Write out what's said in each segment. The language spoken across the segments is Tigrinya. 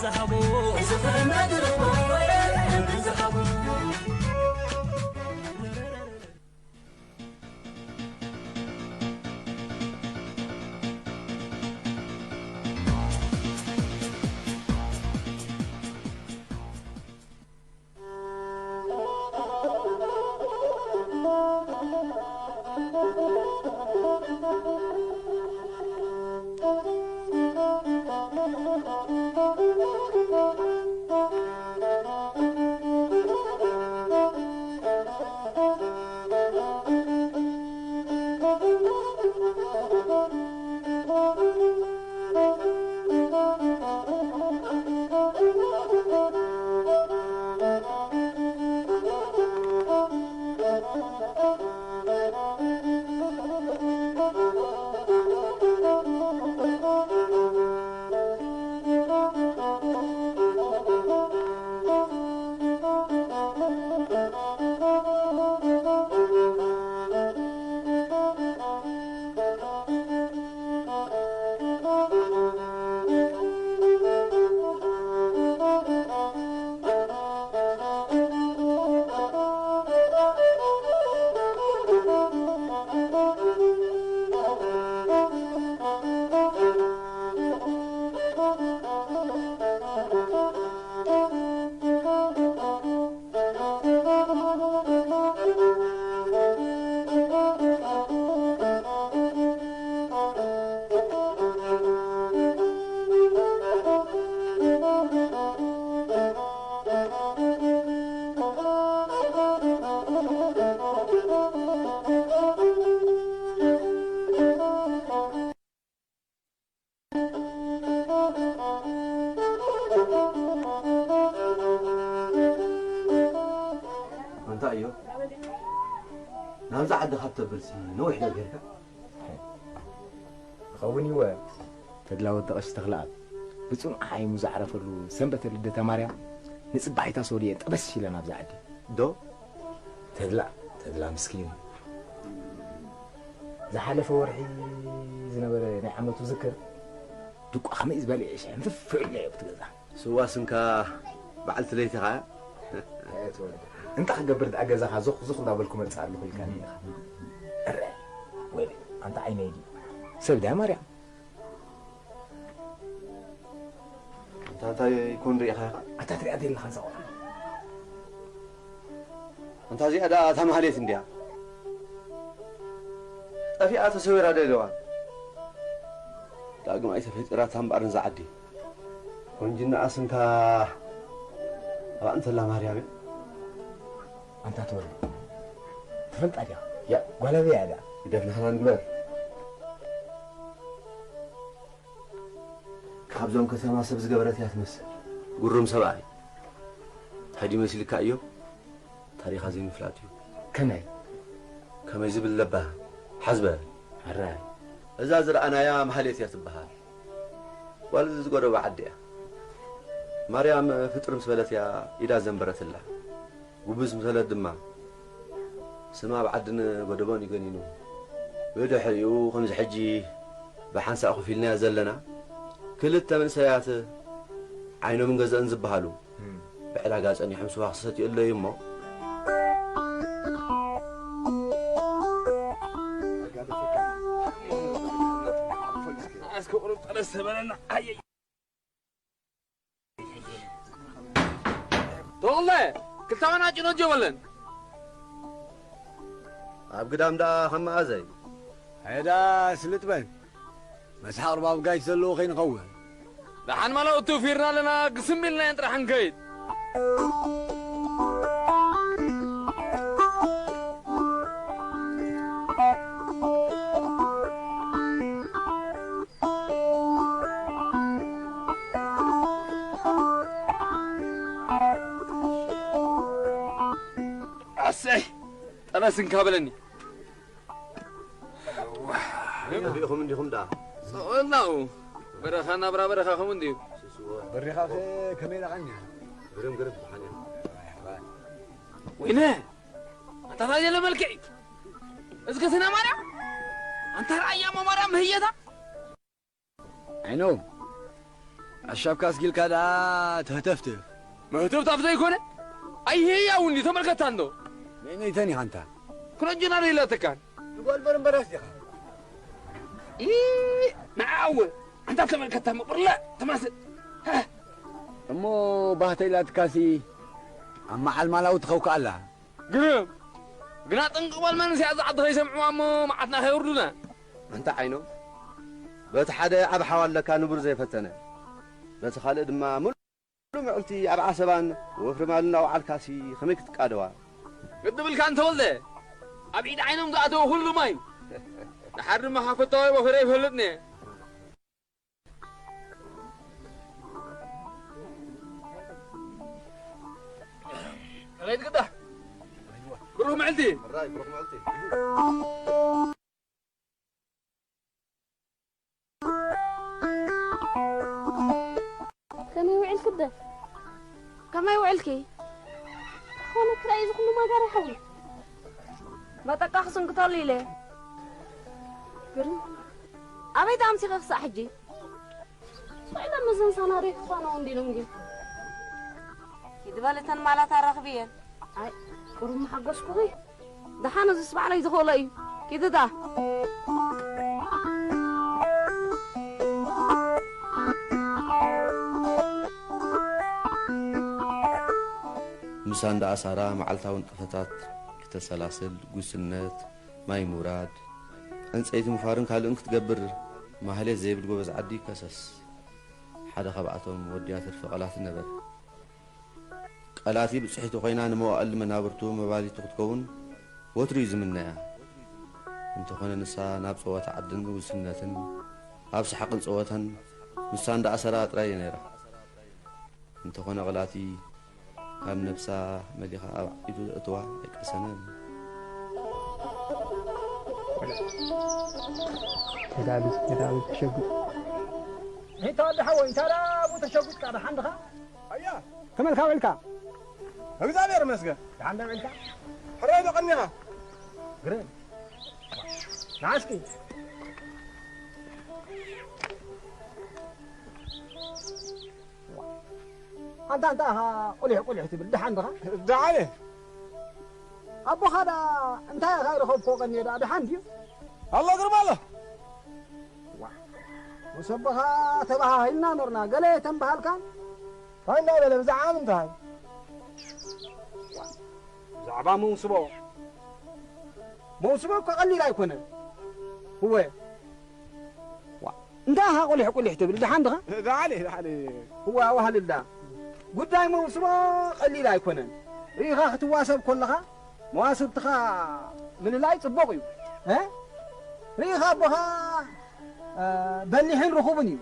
ዝሃቦ ዝኽሪ መድረኽ ዝሃቦ ኣንታ እዮ፣ ናብዛ ዓዲ ካብ ተብልሲ ነዊሕ ዶ ጌርካ? ይኸውን እዩ። ተድላ ወዲ ቀሺ ተኽለኣብ ብጽኑዕ ሓይሙ ዘዕረፈሉ ሰንበተ ልደታ ማርያም ንጽባሒታ ሶልየ ጠበስ ኢለ ናብዛ ዓዲ። ዶ? ተድላ፣ ተድላ ምስኪን። ዝሓለፈ ወርሒ ዝነበረ ናይ ዓመቱ ዝክር ድቋ ከመይ ዝበለ ዕሻ ንፍፍዕ ኢልናዮ ኣብቲ ገዛ። ስዋ ስንካ በዓልቲ ለይቲ ኸኣ። ኣየ ተወልደ። እንታይ ክገብር ደኣ ገዛኻ ዞኽ ዞኽ እንዳበልኩ መጽእ ኣለኹ ኢልካኒ ኢኻ። እረ፣ ወይለይ፣ ኣንታ ዓይነይ ድዩ? ሰብ ድያ ማርያም? ኣንታ እንታይ ኮን ርኢኻ ኢኻ? ኣታ ትሪኣ ዘይለኻ እዛ ቆልዓ። ኣንታ እዚኣ ደኣ እታ ማህሌት እንድያ። ጠፊኣ ተሰዊራ ዶ ኢለዋ? ዳግም ኣይተፈጢራታ እምበኣር ነዛ ዓዲ። ቆንጅናኣስ እንታ ኣብኣ እንተላ ማርያም እያ። ኣንታ ተወልደ፣ ትፈልጣ ዲኻ? ያ። ጓል ኣበይ እያ ደኣ? ግደፍ ናህና ንግበር። ካብዞም ከተማ ሰብ ዝገበረት እያ ትመስል። ጉሩም ሰብኣይ። እንታይ ድዩ መሲልካ እዮ? ታሪኻ ዘይምፍላጥ እዩ። ከመይ? ከመይ ዝብል ለባ? ሓዝ በል። ሕራይ። እዛ ዝረኣናያ ማህሌት እያ ትበሃል። ጓል እዚ ዝጎደባ ዓዲ እያ። ማርያም ፍጥር ምስ በለት እያ ኢዳ ዘንበረትላ። ጉብዝ ምስ በለት ድማ ስማ ኣብ ዓድን ጎደቦን እዩ ገኒኑ። ብድሕሪኡ ከምዚ ሕጂ ብሓንሳእ ኮፍ ኢልናዮ ዘለና ክልተ መንእሰያት ዓይኖምን ገዘእን ዝበሃሉ እም። ብዕዳጋ ጸኒሖም ስዋ ክሰትዩ ኣለዩ እሞ። እስከ ቁሩብ ጠለስ ተበለና። ኣየይ። ተወለ፣ ክልተ ዋና ጭኖ ጀበለን። ኣብ ግዳም ደኣ ከም መኣዘይ። ሄዳ ስልጥ በል። መስሓቕ ርባብ ጋይት ዘለዎ ከይንኸውን። ደሓን ማላውቱ ፊርና ኣለና፣ ግስም ኢልና እየን ጥራሕ ንከይድ። ኣሰይ፣ ጠበስ እንካ በለኒ። ርኢኹም እንዲኹም ደኣ። ጸወላኡ። በረኻ ናብራ በረኻ ከምኡ እንድዩ። በሪኻኸ ከመይ ደኣ ቀንያ? ግርም ግርም ብሓንያ። ወይነ፣ ኣንታ ታየለ መልክዕ። እስከ ስና ማርያም፣ ኣንታ ረኣያ እሞ ማርያም ምህየታ። ዓይኖም፣ ኣሻብካ ኣስጊልካ ደኣ ትህተፍትፍ። መህተፍታፍ ዘይኮነ ኣይህያውን እዩ። ተመልከታ እንዶ። ነይነይተን ኢኻ እንታ። ክረጅና ዶ ኢላተካን? ንጓል በርምበራስ ዲኻ? ኢ፣ ንዓው። ኣንታ ተመልከታ መቁርላ ትመስል። ሃ። እሞ ባህተ ኢላትካሲ ኣብ መዓል ማላዊ ትኸውካ ኣላ። ግርም። ግና ጥንቂ ጓል መንስያ እዛ ዓዲ ከይሰምዕዋ እሞ መዓትና ከየውርዱና። ኣንታ ዓይኖ፣ በቲ ሓደ ዓቢ ሓው ኣለካ ንቡር ዘይፈተነ። በቲ ካልእ ድማ ምሉእ ምዕልቲ ኣብ ዓሰባን ወፍሪ ማልን እናወዓልካሲ ከመይ ክትቃደዋ? ግዲ ብልካ እንተወልደ፣ ኣብ ኢድ ዓይኖም ዝኣተወ ኩሉ ማይ። ድሓር ድማ ሓፈታዊ ወፈረ ይፈልጥኒ። ከመይ ትግዳ? ብሩኽ ምዕልቲ። ሕራይ፣ ብሩኽ ምዕልቲ። ከመይ ውዕልኪ ኣደ? ከመይ ውዕልኪ? ኮነ ክራይ እዚ ኩሉ ማጋር ይሓዊ። መጠቃ ክስንክተሉ ኢለ። ግርም። ኣበይ ተኣምሲኺ ክሳዕ ሕጂ? ስቕ ኢለን ምዝንሳና ዶ ይኾና እንዲሉ እንጂ። ኪዲ በሊ እተን ማላት ኣራኽብየን። ኣይ፣ ቁሩብ ምሓገዝኩኺ። ደሓን እዚስ ባዕለይ ዝኽእሎ እዩ። ኪዲ እታ። ምሳንዳ ኣሳራ መዓልታዊ ንጥፈታት ክተሰላስል፣ ጉስነት፣ ማይ ምውራድ፣ ዕንጸይቲ ምፋርን ካልእን ክትገብር ማህሌት ዘይብል ጎበዝ ዓዲ ከሰስ። ሓደ ካብኣቶም ወዲያ ትርፊ ቀላቲ ነበር። ቀላቲ ብጽሒቲ ኮይና ንመዋእል መናብርቱ መባሊቱ ክትከውን ወትሩ እዩ ዝምነያ። እንተኾነ ንሳ ናብ ጸወታ ዓድን ውስነትን፣ ኣብ ሰሓቕን ጸወታን ምሳንዳ ኣሳራ ጥራይ እያ ነይራ። እንተኾነ ቀላቲ ካብ ነብሳ መሊኻ ኣብ ዓቂቱ ዘእትዋ ኣይቀሰነን። ተዳሉ፣ ተዳሉ፣ ተሸጉጥ። ሒታ ወዲ ሓወይ፣ እንታይ ደኣ ኣብኡ ተሸጉጥካ? ደሓን ድኻ? ኣያ። ከመልካ ውዕልካ? እግዚኣብሔር ይመስገን። ደሓን ዶ ውዕልካ? ሕራይ ዶ ቀኒኻ? ግርም። ንዓ እስኪ። ኣንታ፣ ኣንታ ኢኻ ቁሊሕ ቁሊሕ ትብል፣ ደሓን ድኻ? ደሓን እየ። ኣቦኻ ደኣ እንታይ ኢኻ ይረኸብኩዎ ቀንየ ደኣ፣ ደሓን ድዩ? ኣሎ ግርማ ኣሎ። ዋ፣ ምስ ኣቦኻ ተበሃሂልና ኖርና፣ ገለ ተንበሃልካን? እንታይ እንዳበለ፣ ብዛዕባ ምንታይ? ዋ፣ ብዛዕባ መውስቦ። መውስቦ እኮ ቀሊል ኣይኮነን። እወ። ዋ፣ እንታይ ኢኻ ቁሊሕ ቁሊሕ ትብል? ደሓን ድኻ? ደሓን እየ፣ ደሓን እየ። እዋ፣ ዋህልልዳ። ጉዳይ መውስቦ ቀሊል ኣይኮነን። ርኢኻ ክትዋሰብ ከለኻ መዋስብትኻ ምልላይ ጽቡቕ እዩ። እ? ርኢኻ ኣቦኻ፣ እ፣ በሊሕን ርኹብን እዩ።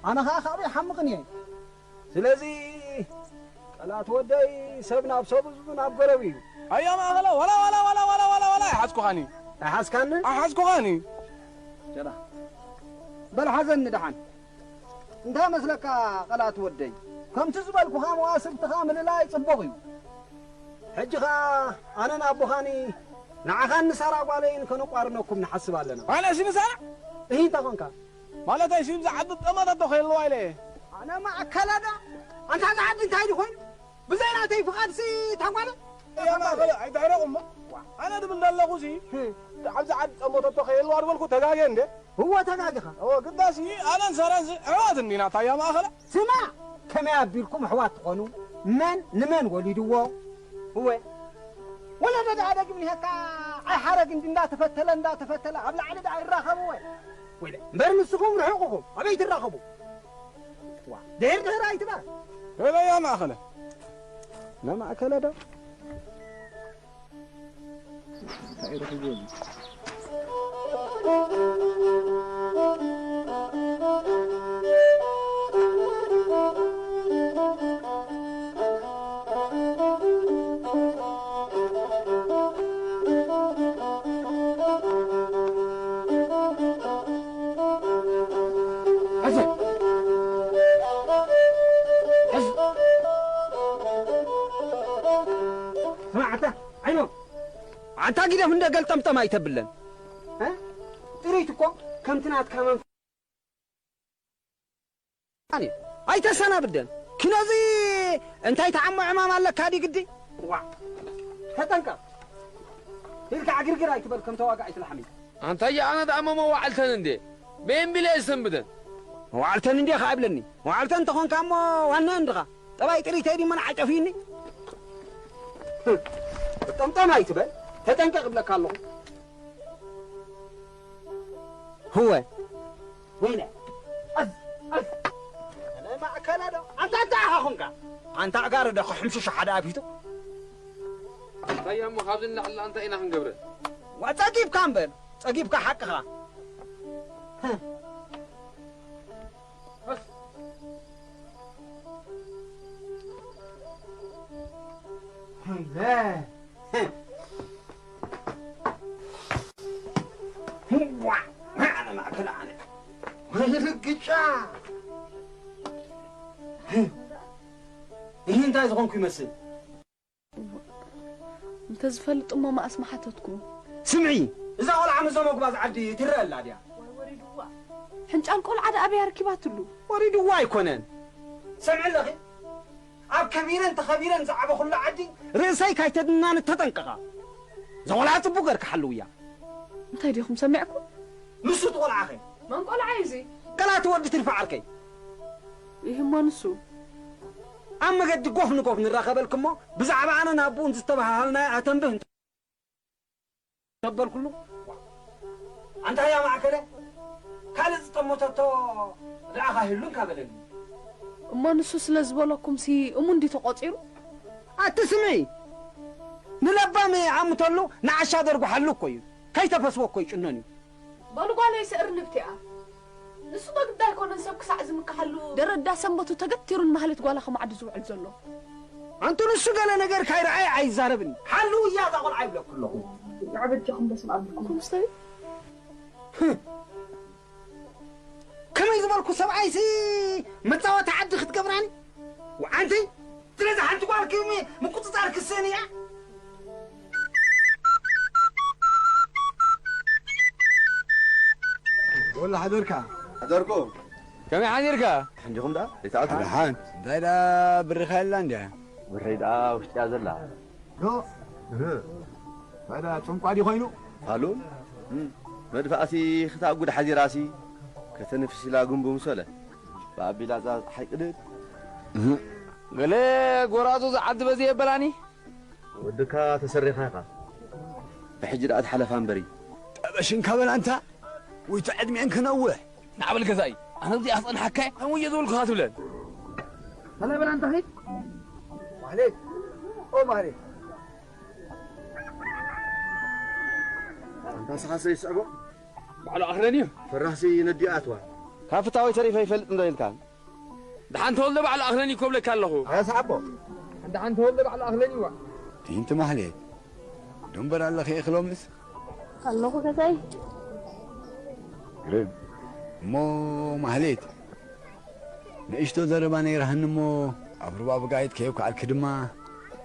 ኣነ ኸኣ ካብኡ ይሓምቕን እየ። ስለዚ ቀላት ወደይ ሰብ ናብ ሰቡ ናብ ገረቡ እዩ። ኣያ ማእኸለ ዋላ፣ ዋላ፣ ዋላ ኣይሓዝኩኻን እዩ። ኣይሓዝካኒ? ኣይሓዝኩኻን እዩ። ጀላ። በል ሓዘኒ ደሓን። እንታይ መስለካ ቀላት ወደይ? ከምቲ ዝበልኩኻ መዋስብትኻ ምልላይ ጽቡቕ እዩ። ሕጂ ኸኣ ኣነን ኣቦኻኒ ንዓኻን ንሳራ ጓለይን ከነቋርነኩም ንሓስብ ኣለና። ኣነ እሲ ንሳራ? እሂ እንታይ ኾንካ? ማለተይ እሲ ብዛ ዓዲ ጠመተቶ ከየለዋ ኢለ እየ። ኣነ ማእከለዳ? ኣንታ እዛ ዓዲ እንታይ ድዩ ኮይኑ? ብዘይ ናተይ ፍቓድሲ እታ ጓለ? እያ ማእኸለ ኣይትሕረቑ እሞ። ኣነ ድብል ዘለኹሲ፣ ህም። ኣብዚ ዓዲ ጠመተቶ ከየለዋ ድበልኩ ተጋግየ እንዴ? እወ ተጋጊኻ። እወ ግዳሲ ኣነን ሰራን ዚ-፣ ኣሕዋት እንዲና ታያ ማእኸለ። ስማ፣ ከመይ ኣቢልኩም ኣሕዋት ትኾኑ? መን ንመን ወሊድዎ? እወ። ወለዶ ደኣ ደጊም ንሄካ ኣይሓረግ እንዲ እንዳተፈተለ፣ እንዳተፈተለ ኣብ ላዕሊ ደኣ ይራኸቡ ወይ? ወይለ፣ እምበር ንስኹም ርሑቕ ኢኹም፣ ኣበይ ትራኸቡ? ዋ፣ ድሕር ድሕር ኣይትበል። በለያ ማእኸለ። ነማእከለ ዶ? እንታይ ረኺብዎ እዩ? ሕዚ! ሕዚ! ስማዕ ኣታ፣ ዓይኖ! ኣንታ ጊደፍ እንደ ገልጠምጠም ኣይተብለን። እ? ጥሪት እኮ ከምቲ ናትካ መንፈስ ኣይተሰናብደን። ኪኖዚ እንታይ ተዓሞ ዕማም ኣለካ ድዩ ግዲ? ዋ፣ ተጠንቀቕ። ኢልካ ዕግርግር ኣይትበል ከም ተዋጋኢት ላሕሚ። ኣንታይ ኣነ ደኣ እሞ መዋዕልተን እንዴ? በየን ቢለ እየ ዝሰንብደን? መዋዕልተን እንዴ ከኣ ይብለኒ። መዋዕልተን እንተኾንካ እሞ ዋና እንድኻ። ጠባይ ጥሪተይ ድዩ መን ዓጨፍዩኒ? ጠምጠም ኣይትበል። ተጠንቀቕ እብለካ ኣለኹ። ህወ። ወይነ። ኣዝ፣ ኣዝ። ናይ ማእከለ ዶ? ኣንታ እንታይ ኢኻ ኾንካ? ኣንታ ኣጋር ዶ ክሕምሽሽ ሓደ ኣፊቱ? እንታይ እሞ ካብዚ ንላዕሊ እንታይ ኢና ክንገብረ? ዋ፣ ጸጊብካ እምበር፣ ጸጊብካ ሓቅኻ። ዋ፣ ኣነ ማእከል ኣነ። ወይ ርግጫ። ይህ እንታይ ዝኾንኩ ይመስል? እንተዝፈልጥ እሞ መኣስ ምሓተትኩ። ስምዒ፣ እዛ ቆልዓ ምስዞም ኣጉባዝ ዓዲ ትረአ ኣላ ድያ? ሕንጫል ቆልዓ ደኣ ኣበይ ኣርኪባትሉ? ወሪድዋ ኣይኮነን። ሰምዒ ኣለኺ? ኣብ ከቢረን ተኸቢረን ዝዓበኹሉ ዓዲ ርእሰይ ካይተድናን ተጠንቀቓ። እዛ ቆልዓ ጽቡቕ ገርካ ሓልውያ። እንታይ ዲኹም ሰሚዕኩም? ንሱ እቲ ቆልዓኸ? መን ቆልዓ እዩ እዚ? ገላቲ ወዲ ትርፊ ዓርከይ። ይህሞ ንሱ። ኣብ መገዲ ጎፍ ንጎፍ ንራኸበልኩ እሞ ብዛዕባ ኣነን ኣቦኡን ዝተበሃሃልናዮ ኣተንብህ እንተ-፣ ተበልኩሉ። ኣንታ ያ ማዕከለ፣ ካልእ ዝጠመተቶ ደኣ ካሂሉን ካበለኒ። እሞ ንሱ ስለ ዝበለኩምሲ እሙን ድዩ ተቖጺሩ? ኣቲ ስምዒ፣ ንለባም ኣምተሉ ንዓሻ ደርጉሓሉ እኮ እዩ። ከይተፈስዎ እኮ ይጭነን እዩ። በሉ ጓለይ ስእርንብቲ እያ። ንሱ በግዳ ኣይኮነን ሰብ ክሳዕ ዝምክሓሉ። ደረዳ ሰንበቱ ተገቲሩ ንማህሌት ጓላ ከማዕዱ ዝውዕል ዘሎ። ኣንቱ ንሱ ገለ ነገር ካይረኣየ ኣይዛረብን። ሓልው እያ እዛ ቆልዓ ይብለኩ ኣለኹ። ንዓ በጃኹም በስመ ኣብ ኢልኩም። ኩምስተይ? ከመይ ዝበልኩ ሰብኣይሲ መጻወቲ ዓዲ ክትገብራኒ? ወዓንቲ ስለዚ ሓንቲ ጓል ክሚ ምቁጽጻር ክስእን እያ። ወላ ሓደርካ። ሓደርኩ። ከመይ ሓዲርካ? ሕንዲኹም ደኣ? ደሓን። እንታይ ደኣ ብርኻ የላ እንድያ? ብረይ ደኣ ውሽጢ እያ ዘላ። ዶ? እህ። ታዲያ ጭንቋ ድዩ ኮይኑ? ፋሉን? እም። መድፋእሲ ክታጉድ ሓዚራሲ ከተንፍስ ኢላ ጉንቡ ምሰለ። ብኣቢላ እዛ ሓይቅድድ። እህ። ገለ ጎራዙ ዝዓዲ በዚ የበላኒ። ወድካ ተሰሪኻ ኢኻ። ብሕጂ ደኣ ትሓለፋ እምበሪ። ጠበሽን ካበላ እንታ፣ ውይታ ዕድሜን ክነውሕ። ንዓበል ገዛኢ፣ ኣነ እዚኣ ክጸንሓካ እየ፣ ከምኡ እየ ዝበልኩኻ ትብለን። ሰላም በላ እንታ ኺድ። ማህሌት፣ ኦ ማህሌት። ኣንታ ንስኻስ ዘይስዕቦ? ባዕሉ ኣኽለን እዩ። ፈራህሲ ነዲኡ ኣትዋ። ካብ ፍታወይ ተሪፈ ይፈልጥ እንዶ ኢልካ? ደሓን ተወልደ ባዕሉ ኣኽለን እዩ ኮብለካ ኣለኹ። ኣረ ሰዓቦ። ደሓን ተወልደ ባዕሉ ኣኽለን እዩ። ቲንቲ ማህሌት። ዶ እምበር ኣለኺ ኢኺ ሎምስ? ኣለኹ ገዛይ። ግርም። እሞ ማህሌት፣ ንእሽቶ ዘረባ ነይራህኒ እሞ፣ ኣብ ሩባ ብጋይት ከየብክዓልኪ ድማ፣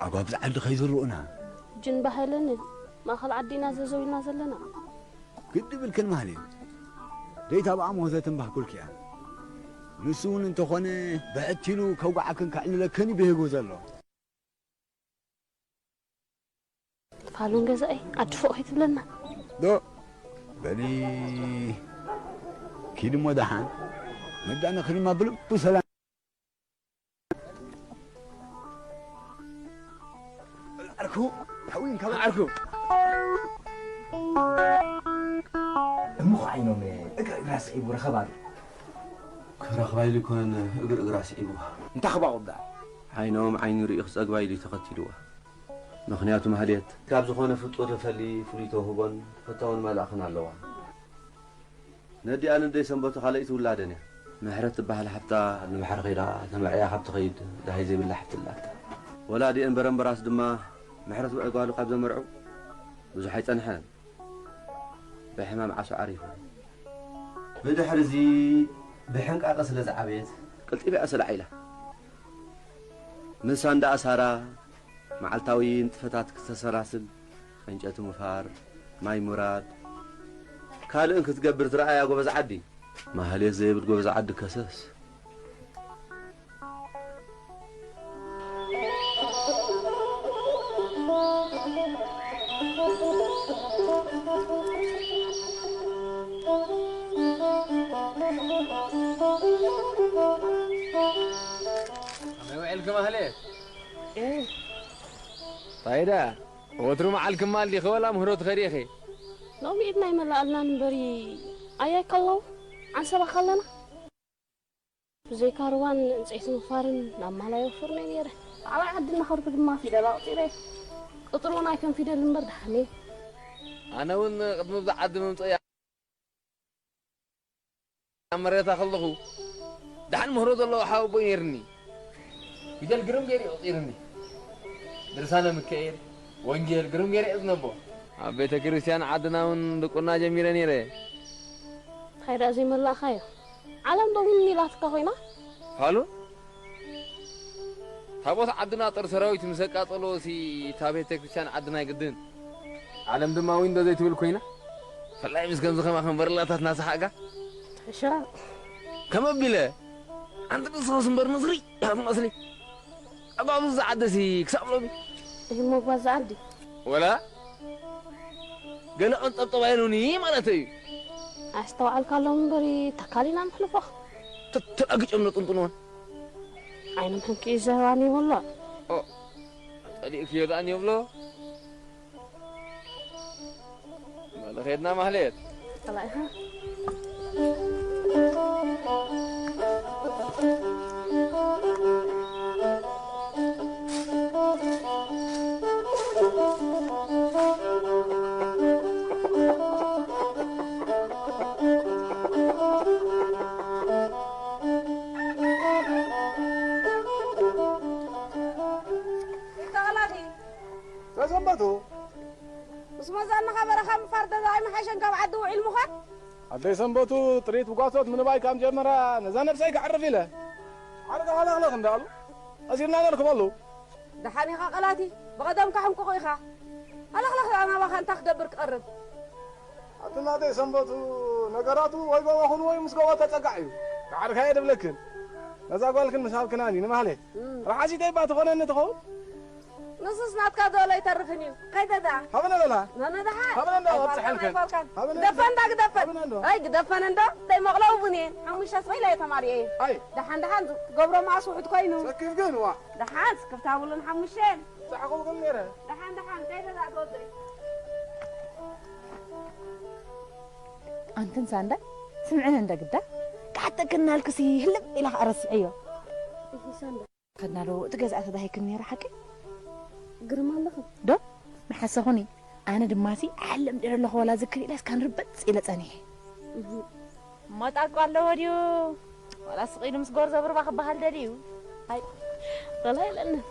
ኣጓብዝ ዓዲ ከይዝርኡና። ጅን ባሃይለኒ፣ ማእኸል ዓዲ ኢና ዘዘው ኢልና ዘለና። ግዲ ብልክን ማህሌት፣ ደይታ ብኣ ሞተ ትንባህኩልኪ እያ። ንሱ እውን እንተኾነ፣ ብሕት ኢሉ ከውግዓክን ከዕልለክን እዩ ብህጉ ዘሎ። ፋሉን ገዛኢ ዓዲ ፎቕ ከይትብለና። ዶ፣ በሊ፣ ኪድ እሞ ደሓን። መዳን እኽሊ ድማ ብልቡ ሰላም። ዓርኩ፣ ሓዊን ካብ ዓርኩ። እሞ ዓይኖም እግሪ እግራ ስዒቡ ረኸባ ዶ? ክረኽባ ኢሉ ኣይኮነን እግሪ እግራ ስዒቡ። እንታይ ክባቑ ደኣ? ዓይኖም ዓይኑ ርእዩ ክጸግባ ኢሉ እዩ ተኸቲልዋ። ምኽንያቱ ማህሌት ካብ ዝኾነ ፍጡር ፈሊ ፍሉይ ተውህቦን ፈታውን መልኣኽን ኣለዋ። ነዲኣ ንደይ ሰንበቱ ካልኣይቲ ውላደን እያ። ምሕረት ትበሃል ሓፍታ ንባሕሪ ከይዳ ተመርዕያ ካብ ትኸይድ ደሃይ ዘይብላ ሓፍቲ ኣላታ። ወላዲአን በረምበራስ ድማ ምሕረት ብዕጓሉ ካብ ዘመርዑ ብዙሕ ኣይጸንሐን። ብሕማም ዓሶ ዓሪፉ። ብድሕሪ እዚ ብሕንቃቐ ስለ ዝዓበየት ቅልጢፋ እያ ሰላዕ ኢላ። ምሳን ደኣ ሳራ መዓልታዊ ንጥፈታት ክተሰላስል፣ ዕንጨቲ ምፋር፣ ማይ ምውራድ፣ ካልእን ክትገብር ዝረኣያ ጎበዝ ዓዲ። ማህሌት ዘይብል ጎበዝ ዓዲ ከሰስ። ከመይ ውዒልኪ ማህሌት? እ። እንታይ ደኣ? ወትሩ መዓልኪ ማል ዲኺ ወላ ምህሮ ትኸዲ ኢኺ? ሎሚ ኢድና ኣይመላኣልናን እምበሪ፣ ኣያይ ከለዉ ዓንሰባ ከለና። ብዘይካ ሩባን ዕንጸይቲ ምፋርን ናብ ማል ኣይወፍርን እየ ነይረ። ኣብ ዓዲ እናኸድኩ ድማ ፊደል ኣቑጺረ። ቁጽሪ እውን ኣይከም ፊደል እምበር ደሓን እየ። ኣነ እውን ቅድሚ ብዛ ዓዲ ምምጸእያ ኣብ መረታ ከለኹ ደሓን ምህሮ ዘለዎ ሓወቦይ ነይርኒ። ፊደል ግርም ገይሩ እዩ ቆጺርኒ። ድርሳነ ሚካኤል፣ ወንጌል ግርም ገይረ እየ ዝነቦ። ኣብ ቤተ ክርስቲያን ዓድና እውን ድቁና ጀሚረ ነይረ። እንታይ ደኣ ዘይመላእካዮ? ዓለም ዶ እውን ኢላትካ ኮይና? ፋሉ? ታቦት ዓድና ጦር ሰራዊት ምስ ኣቃጸሎ ሲ እታ ቤተ ክርስቲያን ዓድና ግድን። ዓለም ድማ ዊንዶ ዘይትብል ኮይና? ፈላይ ምስ ከምዚ ከማኸም በርላታት እናሰሓቕካ? እሻ። ከም ኣቢለ፣ ኣንቲ ንስኻስ እምበር ንስሪ ኢኻ ትመስሊ። ኣባብዛ ዓደሲ ክሳብ ሎሚ። ይህ መጓዛ ዓዲ። ወላ ገለ ቀንጠብጠብ ኣይኑኒ ማለት እዩ። ኣስተውዓልካ ኣሎም እምበሪ ተካሊና ንሕልፎ። ተ-፣ ተላግጮም ነጥንጥንወን። ዓይኖም ሕንቂ ዘህባን ይብሎ። ኦ፣ ጸሊእክዮ ደኣ ንብሎ። በል ኸድና ማህሌት። ጸላኢኻ? ይተቐላዲ። ሰሰንበቱ። ምስ መዛንኻ በረኻ ምፋር ደዛ ኣይምሓሸን ካብ ዓዲ ውዒል ምዃን? ኣደይ ሰንበቱ ጥሪት ብጓሶት ምንባይ ካብ ጀመራ ነዛ ነብሰይ ከዕርፍ ኢለ። ዓርካ ሃለኽለኽ እንዳሉ ቀሲርና ነርክበሉ። ደሓን ኢኻ ቀላቲ፣ ብቐደምካ ሕንቁቕ ኢኻ። ሃለኽለኽ ደኣ ናባኻ እንታይ ክገብር ክቐርብ? ኣቲ ናተይ ሰንበቱ ነገራቱ ወይ ጎቦ ኹን ወይ ምስ ጎቦ ተጸጋዕ እዩ። ደሓርካ እየ ድብለክን። ነዛ ጓልክን ምስ ሃብክናኒ ንማህሌት። እም። ረሓሲተይ እባ ትኾነኒ ትኸውን? ንሱስ ናትካ ዘሎ ኣይተርፍን እዩ። ከይደ ደኣ። ሃበነ በላ። ነነ ደሓን። ሃበነ እንዶ ኣይፋልካን፣ ኣብጽሐልክን። ኣይፋልካን። ሃበነ ግደፈ እንዶ። እንዳ ግደፈን። ሃበነ እንዶ። ኣይ ግደፈን እንዶ። ደይ መቕለው ቡን እየ። ሓሙሽተ ስቕ ኢለ እየ ተማሊኤ። ኣይ። ደሓን ደሓን ትገብሮ መኣስ ውሑድ ኮይኑ። ሰኪፍ ግን ዋ። ደሓን ስክፍታ ብሉን ሓሙሽተ። ጻዕቑ ግን ነይረ። ደሓን ደሓን ከይደ ደኣ ትወደይ። ኣንትን ሳንዳ ስምዕን እንደ ግዳ። ክሓተክናልክሲ ህልም ኢላ ኸኣ ረስዐዮ። እሂ ሳንዳ። ከድና ዶ እቲ ገዛ ተዳሂክኒ ነይረ ሓቂ? ግርም ኣለኽን። ዶ? መሓሰኹኒ። ኣነ ድማሲ ዓለም ደረ ኣለኹ ወላ ዝክር ኢለ እስካን ርበጽ ኢለ ጸኒሐ። እህ። ሞጣ እኮ ኣለዎ ድዩ? ዋላ ስቕ ኢሉ ምስ ጎርዞ ብርባ ክበሃል ደልዩ? ኣይ፣ ወላ የለንን።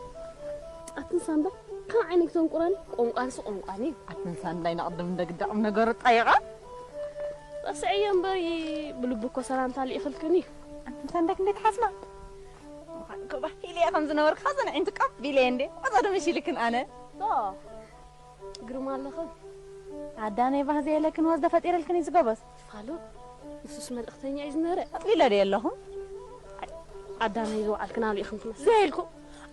ኣትን ሳንዳ፣ ካብ ዓይነይ ክተንቁረኒ፣ ቋንቋንስ ቋንቋን እዩ። ኣትን ሳንዳይ ንቕድም እንደ ግዳ ቁም ነገሩ ጠይቓ? ረስዐዮ እምበሪ፣ ብልቢ እኮ ሰላምታ ልኢኽልክን እዩ። ኣትን ሳንዳይ ክንደይ ትሓስማ? ምዃን እኮ ባህ ኢለ እየ ከም ዝነበርኩ፣ ኻዘን ኣዒንቱ ቀቢለ እየ እንዴ። ቆጸ ዶ መሲልክን ኣነ? ዶ? ግርማ ኣለኽን። ኣዳነይ ባህ ዘየለክን ዋዝ ተፈጢረልክን እዩ ዝጎበዝ። ፋሉ፣ ንሱስ መልእኽተኛ እዩ ዝነበረ። ኣጥሊለ ድየ ኣለኹ? ኣዳነይ ዝወዓልክን ኣሊእኽን ትመስል። ዘየልኩ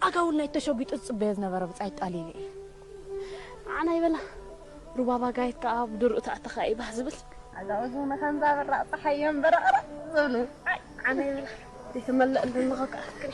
ኣጋውል ናይ ተሸጒጡ ዝጽበዮ ዝነበረ ብጻይ ጣሊለ እዩ። ኣነ ይበላ፣ ሩባ ባጋየት ከኣ ብድርኡ ተኣተኻ እዩ ባህ ዝብል። ኣጋውዝ እውን ከምዛ በራቕ ጸሓይ እዮም በረቕረቕ ዝብሉ። ኣይ፣ ኣነ ይበላ፣ ዘይተመልእ እንድንኸ ከኣክል።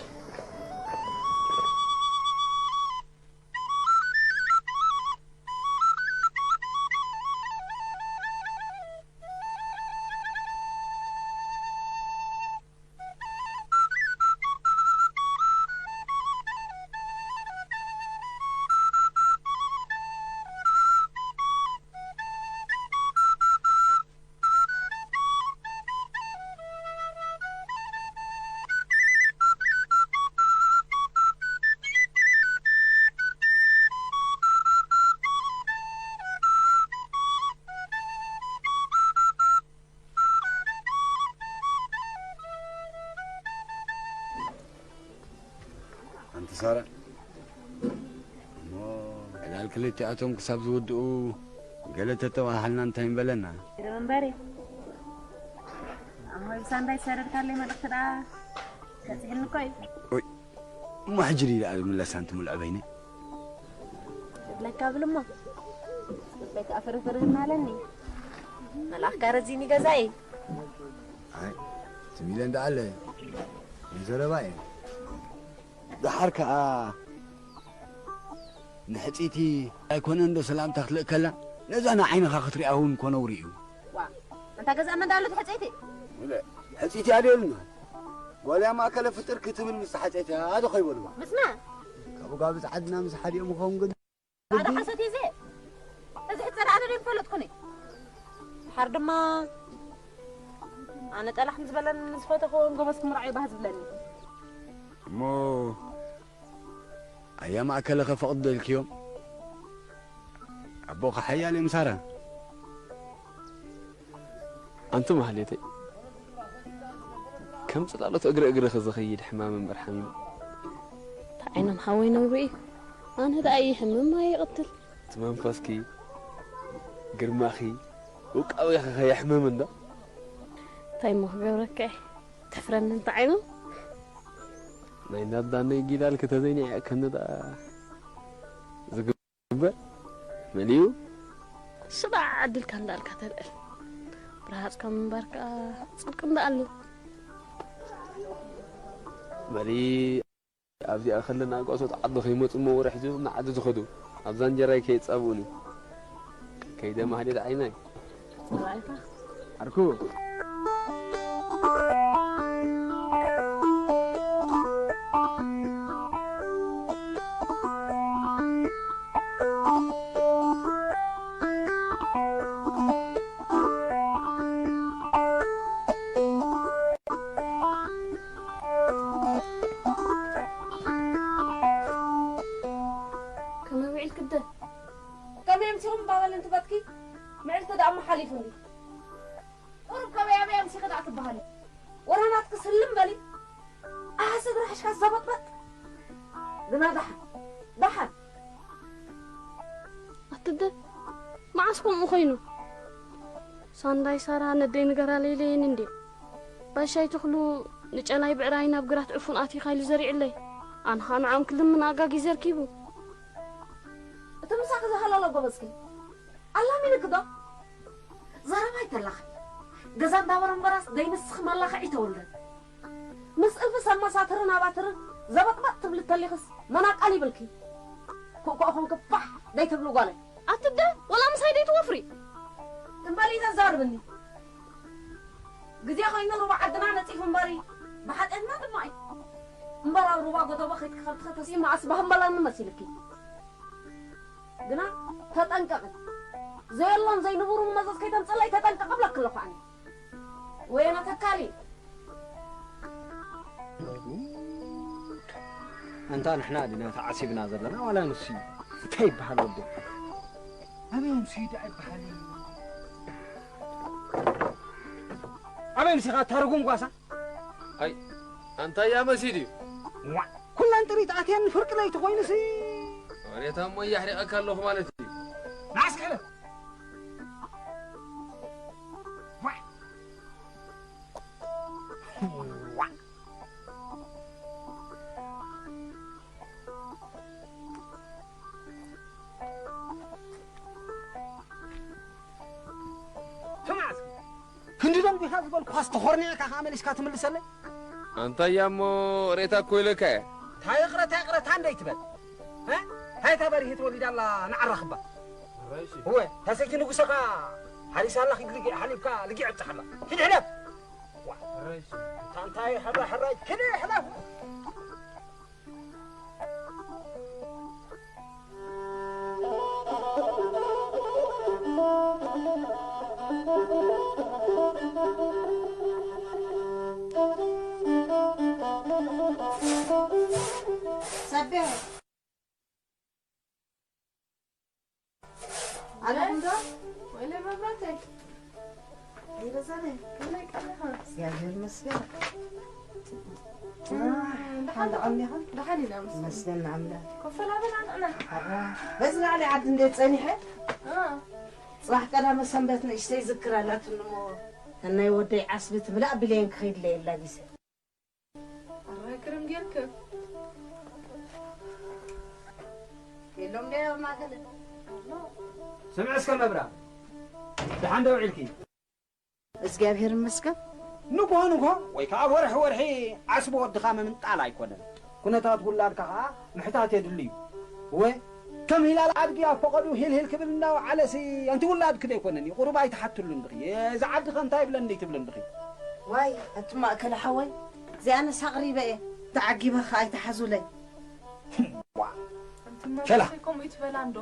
ኣንቲ ሳራ፣ እሞ ዕላል ክልቲኣቶም ክሳብ ዝውድኡ ገለ ተተባሃልና እንታይ ምበለና? ግርም እምበሪ፣ ኣሞይ ብሳንዳይ ዝሰደድካለይ መልእኽቲ ደኣ በጺሕኒ እኮ እዩ። ኦይ፣ እሞ ሕጂ ድዩ ደኣ ዝምለስ ኣንቲ ሙሉዕ በይነይ? ክብለካ ብል እሞ፣ ልበይ ከኣ ፍርፍር እናለኒ። መልኣኽካ ረዚኒ ገዛይ። ኣይ፣ ሚለን ደኣለ ንዘረባ እየ። ደሓር ከኣ ንሕጺቲ ኣይኮነ እንዶ ሰላምታ ክትልእከላ፣ ነዛ ንዓይንኻ ክትሪኣ እውን ኮ ነውሪ እዩ። ዋ፣ እንታ ገዛ መን ደኣለ ሕጺቲ? ሕጺቲ ኣደልና። ጓልያ ማእከለ ፍጥር ክትብል ምስ ሓጺቲ ኣዶ ኮይበልዋ። ምስማ? ካብ ጋብዝ ዓድና ምስ ሓዲኦም ኸውን ግን ጻዕዳ ሓሶት እዩ እዚ። እዚ ሕጸር ኣነ ደይም ፈለጥኩኒ። ድሓር ድማ ኣነ ጠላሕ ምስ በለን ዝፈተኽዎን ጎበዝ ክምርዓዩ ባህ ዝብለኒ። እሞ ኣያ ማእከለ ከፈቕዱ ደልክዮም? ኣቦኻ ሓያል እዮም ሳራ። ኣንቲ ማህሌተይ፣ ከም ጽላሎት እግሪ እግርኺ ዝኸይድ ሕማም እምበር ሓሚሙ። ዓይኖም ሓወይ ነውሪ እዩ። ኣነ ደኣ ይሕምም ኣይቕትል። እቲ መንፈስኪ፣ ግርማኺ፣ ውቃቤኺ ከየሕምም እንዶ። እንታይ እሞ ክገብረካ እየ? ተፍረኒ እንተ ዓይኖም። ናይ እንዳዳነይ ጊላል ክተዘይኒ ያእከኒ ደኣ ዝግ- እምበር መሊኡ ሽባዕ ዕድልካ እንዳልካ ተልዕል። ብርሃጽካ ምንባርካ ጽድቂ እንዳኣሉ። በሊ ኣብዚኣ ከለና ጓሶት ዓዲ ከይመጹ እሞ ወርሒ ሒዞም ንዓዲ ዝኸዱ ኣብዛ እንጀራይ ከይጻብኡኒ። ከይደ ማህሌት ዓይናይ። ራእይካ ዓርኩ። ከመይ ውዒልክደ? ከመይ ኣምሲኹም እባ በሊ እንትበትኪ፣ ምዕልቲ ደኣ እሞ ሓሊፉ እንዲ። ቁሩብ ከበይ ኣበይ ኣምሲኺ ደኣ ትበሃሊ። ወረ ናትኪ ስልም በሊ። ኣሃ ስድራ ሓሽካ ዘበጥበጥ። ግና ደሓን፣ ደሓን። ኣትደ፣ መዓስ ከምኡ ኾይኑ? ሳንዳይ ሳራ ነደይ ንገራ ለይለየን እንዴ? ባሻይ ተኽሉ ንጨላይ ብዕራይ ናብ ግራት ዕፉን ኣቲኻ ኢሉ ዘሪዕለይ። ኣነ ኸኣ ንዓም ክልምን ኣጋጊ ዘርኪቡ። እቲ ምሳኺ ዝሃለሎ ጎበዝኪ። ኣላሚንኪ ዶ? ዘረባ ኣይተላኽዒ። ገዛ እንዳበረንበራስ ደይ ንስኺ መላኽዒ ተወልደን። ምስ እልፊ ሰብ መሳትርን ኣባትርን ዘበጥበጥ ትብሊ ተሊኽስ መናቃል ይብልኪ። ኮኮ ኾንኪ ፋሕ ደይ ትብሊ ጓለይ። ኣትደ ወላ ምሳይ ደይ ትወፍሪ። እምበሊ ዘዛርብኒ። ግዜ ኾይኑ ሩባ ዓድና ነጺፉ እምበሪ ብሓጢኣትና ድማ እዩ። እምበር ኣብ ሩባ ጎደቦ ከይትከኸብቲ ከተስኢ መዓስ ባህምበላኒ መሲልኪ። ግና ተጠንቀቒ። ዘየሎን ዘይንቡሩን መዘዝ ከይተምጽለይ ተጠንቀቒ እብለኪ ኣለኹ ኣነ። ወየነ ተካሊ። ኣንታ ንሕና ዲና ተዓሲብና ዘለና ዋላ ንሱ እዩ? እንታይ ይበሃል ወዲ? ኣበይ ንሱ እዩ ደኣ ይበሃል እዩ? ኣበይ ንሱ ኢኻ እታ ርጉም ጓሳ? ኣይ፣ ኣንታ እያ መሲድ እዩ። ዋ፣ ኩለን ጥሪት ኣትየን ፍርቂ ለይቲ ኮይኑሲ። ወሬታ እሞ እያሕሪቐካ ኣለኹ ማለት እዩ። ንዓስ ክሕለፍ። ዋ። ዋ። ስማዕ እስኪ፣ ክንዲ ደንጒኻ ዝበልኩኻስ ተኾርኒዕካ ከኣ መሊስካ ትምልሰለይ? ኣንታ እያ እሞ ሬታ እኮ ኢለካ እየ። እንታይ ይቕረታ ይቕረታ እንደይ ትበል? እ? እንታይ እታ በሪሂ ተወሊዳ ኣላ ንዓራኽባ? እወ፣ እታ ሰይቲ ንጉሰኻ ሓሪሳ ኣላ፣ ኪድ ልጊዕ ሓሊብካ ልጊዕ ኣብጽሓላ። ኪድ ሕለፍ። ዋ፣ እታ እንታይ ሕራ ሕራይ፣ ኪድ ሕለፍ። ሰቤ። ኣለኹም ዶ? ወይለ መብራተይ። ይበዛለይ። ከመይ ቀኒኻ? እግዚኣብሔር ይመስገን። ደሓን ደሓን ዲኻ? ደሓን ኢና፣ መስገን። መስገን ንኣምላኽ። ኮፍ በል ኣበል ኣንዕና። ኣራ፣ በዚ ላዕሊ ዓዲ እንዴት ጸኒሐ? እ። ጽባሕ ቀዳመ ሰንበት ንእሽተይ ዝክር ኣላትኒ እሞ፣ ተናይ ወደይ ዓስቢ ትብላዕ ብሌን ክኸይድለይ የላ ግዜ። ኣራይ ክርም ጌርክ። የሎም ዶ ኣብ ማእከል? ስምዒ እስከ መብራ፣ ደሓን ዶ ውዒልኪ? እግዚኣብሔር ይመስገን። ንግሆ ንግሆ ወይ ከዓ ወርሒ ወርሒ ዓስቢ ወድኻ ምምንጣል ኣይኮነን። ኩነታት ውላድካ ከዓ ምሕታት የድሊ እዩ። እወ፣ ከም ሂላል ኣድጊ ኣብ ፈቐዱ ሂልሂል ክብል እናወዓለሲ፣ ኣንቲ ውላድኪ ዶ ኣይኮነን እዩ? ቁሩብ ኣይትሓትሉን ድኺ? እዚ ዓዲ ከ እንታይ ይብለኒ ትብልን ድኺ? ዋይ፣ ኣቲ ማእከለ ሓወይ፣ እዚኣነስ ኣቕሪበ እየ። ተዓጊበ ከኣ ኣይትሓዙለይ። ዋ፣ ኣንቲ ሸላ። ማእከለ ከምኡ ይትበላ እንዶ?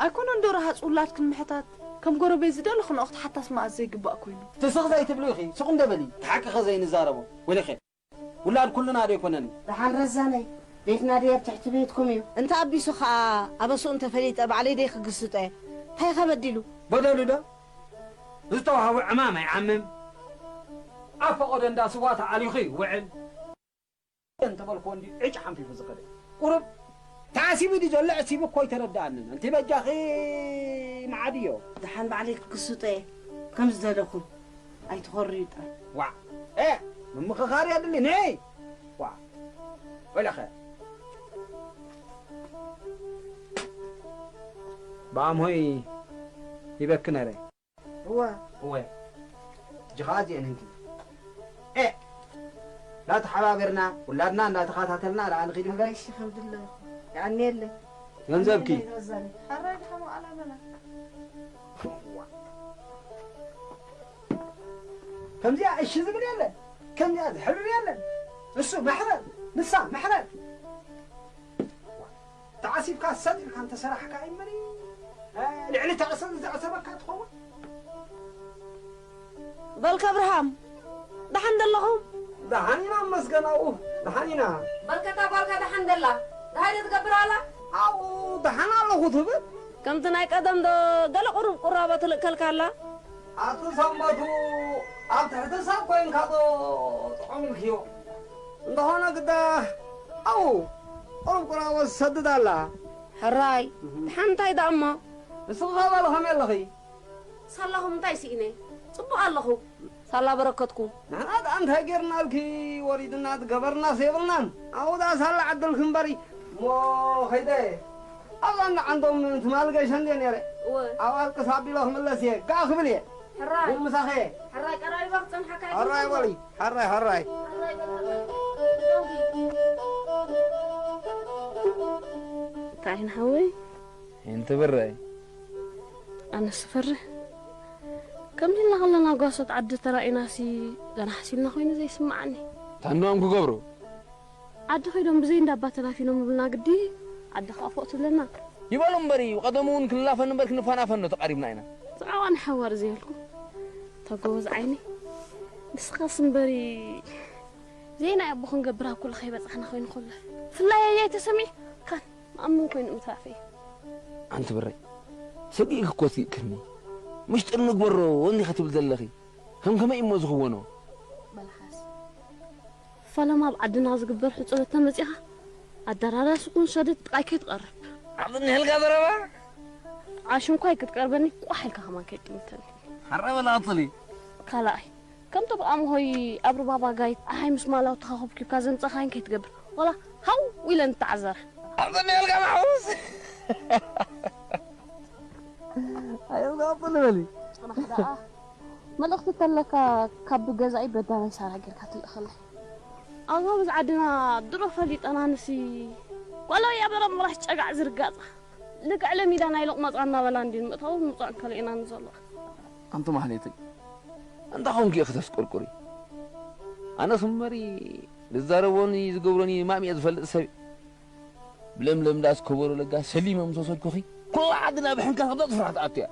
ኣይኮነ እንዶ ረሃጽ ውላድክን ምሕታት፣ ከም ጎረቤት ዝደለኹ ንኦ ክትሓታስ መኣዝ ዘይግባእ ኮይኑ። ትስቕ ዘይትብሉ ኢኺ፣ ስቕ እንደ በሊ፣ እቲ ሓቂ ከ ዘይንዛረቦ። ወይለኸ፣ ውላድ ኩልና ዶ ኣይኮነን? ደሓን ረዛነይ፣ ቤትና ድየ ኣብ ትሕቲ ቤትኩም እዩ? እንተ ኣቢሱ ኸኣ ኣበስኡ እንተፈሊጠ ባዕለይ ደይ ክግስጦ እየ። እንታይ ኢኻ በዲሉ? በደሉ ዶ? ዝተዋህቦ ዕማም ኣይዓምም። ኣብ ፈቐዶ እንዳ ስዋ ተኣሊኹ ይውዕል። እንተበልክዎ እንዲ ዕጭ ሓንፊፉ ዝኸደ። ቁሩብ ተዓሲቡ ድዩ ዘሎ? ዕሲቡ እኮ ኣይተረድኣንን። ኣንቲ በጃኺ መዓድዮ። ደሓን ባዕለይ ክግስጦ እየ። ከም ዝደለኹም ኣይትኾርዩ ጥራይ። ዋዕ! ኤ! ምምኽኻር የድሊ፣ ንዒ! ዋዕ! ወለኸ! ብኣምሆይ ሂበኪ ነረ። እወ። እወ። እጂ ኸዓ እዚአን እንኪ። ኤ! እንዳተሓባበርና፣ ውላድና እንዳተኸታተልና ደኣ ንኺድ እምበር። እሺ፣ ከም ድለኹ። የቐንየለይ። ገንዘብኪ። የቐንየለይ፣ ረዛኒ። ሓራይ ድሓን ዋዕላ በላ። ከምዚኣ እሺ ዝብል የለን። ከምዚኣ ዝሕብር የለን። እሱ መሕረር፣ ንሳ መሕረር። ተዓሲብካ ሰጥ ኢልካ እንተሰራሕካ እምበሪ፣ እ፣ ልዕሊ ተዕሰብ ዘዕሰበካ ትኸውን። በልካ ኣብርሃም፣ ደሓን ደለኹም? ደሓን ኢና፣ እመስገን ኣብኡ፣ ደሓን ኢና። በልከታ ጓልካ ደሓን ደላ፣ ደሃይ ዶ ትገብር ኣላ? ኣብኡ ደሓን ኣለኹ ትብል። ከምቲ ናይ ቀደም ዶ ገለ ቁሩብ ቁራቦ ትልእከልካ ኣላ? ኣቲ ሰንበቱ ኣብ ትሕቲ ሰብ ኮይንካ ዶ ጥዑም ኢልክዮ? እንተኾነ ግዳ ኣብኡ ቁሩብ ቁራቦ ትሰድድ ኣላ። ሕራይ፣ እህ። ደሓን እንታይ ደኣ እሞ? ንስኺ ኸ በሊ ከመይ ኣለኺ? ሳላኹም እንታይ ስኢነ? ጽቡቕ ኣለኹ። ሳላ በረከትኩም። ንሕና ደኣ እንታይ ጌርናልኪ? ወሪድና ዝገበርናስ የብልናን። ኣብኡ ደኣ ሳላ ዓደልኪ እምበሪ። እሞ ኸይደ ኣብዛ እንዳ ዓንዶም ትማል ገይሸ እንድየ ነይረ። እወ። ኣብኣ ኣልቅስ ኣቢለ ክምለስ እየ። ጋእ ክብል እየ። ሕራይ። እውን ምሳኸ እየ። ሕራይ ቀራሪባ ክጸንሓካ እየ። ሕራይ በሊ። ሕራይ፣ ሕራይ። እንታይ ንሓወይ? እንቲ ብረይ። ኣነስ እፈርህ። ከምዚ ኢልና ከለና ጓሶት ዓዲ ተራኢናሲ ገና ሓሲልና ኮይኑ ዘይስምዓኒ። ታንዶም ክገብሩ? ዓዲ ኸይዶም ብዘይ እንዳባ ተላፊኖም ምብልና ግዲ፣ ዓዲ ኸኣ ፎእ ትብለና። ይበሉ እምበሪ፣ ብቐደሙ እውን ክንላፈን እምበር ክንፋናፈን ዶ ተቓሪብና ኢና? ዝዓዋን ሓዋር ዘየልኩ። እታ ጎበዝ ዓይነይ። ንስኻስ እምበሪ፣ ዘይናይ ኣቦ ክንገብር ኣብ ኩሉ ከይበጻሕና ኮይኑ ከሎ። ብፍላይ ኣያይ ተሰሚዑ፣ ካን መኣምን ኮይኑ ምትራፈይ። ኣንቲ ብረይ፣ ሰጊእኪ እኮ ስኢቕክኒ። ምሽጥር ንግበሮ እንዲኻ ትብል ዘለኺ። ከም ከመይ እሞ ዝኽወኖ? በልሓስ። ፈለማ ኣብ ዓድና ዝግበር ሕጽበት ተመጺኻ፣ ኣደራዳሲ ኩን ሰደድ ጥቓይ ከይትቐርብ። ኣብ ዝኒሀልካ ዘረባ? ዓሽ እንኳ ኣይክትቀርበኒ፣ ቋሕ ኢልካ ከማን ከይትጥምተኒ። ሓራ በላ ቀጽሊ። ካልኣይ፣ ከምቶም ኣምሆይ ኣብ ሩባ ባጋይት ኣሃይ ምስ ማላው ተኻኹብኪብካ ዘምጸኻይን ከይትገብር። ዋላ ሃው ኢለን ተዓዘራ። ኣብ ዝኒሀልካ ማሕቡስ። ኣየውጋብሉ በሊ። ጽናሕ ደኣ። መልእኽቲ ተለካ ካብ ገዛኢ በዳናይ ሳራ ጌርካ ትልእኸለይ። ኣብ ጎበዝ ዓድና ድሮ ፈሊጠና ንሲ ጓሎ እያ በረም ምራሕ ጨጋዕ ዝርጋጻ። ልክዕ ለሚዳ ናይ ሎቕማጻ እናበላ እንዲን ምእታው ምውጻእን ከሊእና ንዘሎ። ኣንቲ ማህሌተይ፣ እንታይ ኾንኪ ኢኺ ተስቆርቁሪ? ኣነስ እምበሪ ዝዛረቦኒ ዝገብሮኒ ማም እየ ዝፈልጥ ሰብ። ብለምለም ዳስ ከበሮ ለጋ ሰሊመ ምስ ወሰድኩኺ፣ ኩላ ዓድና ብሕንካስ ኣብ ፍራሕ ትኣቱ እያ።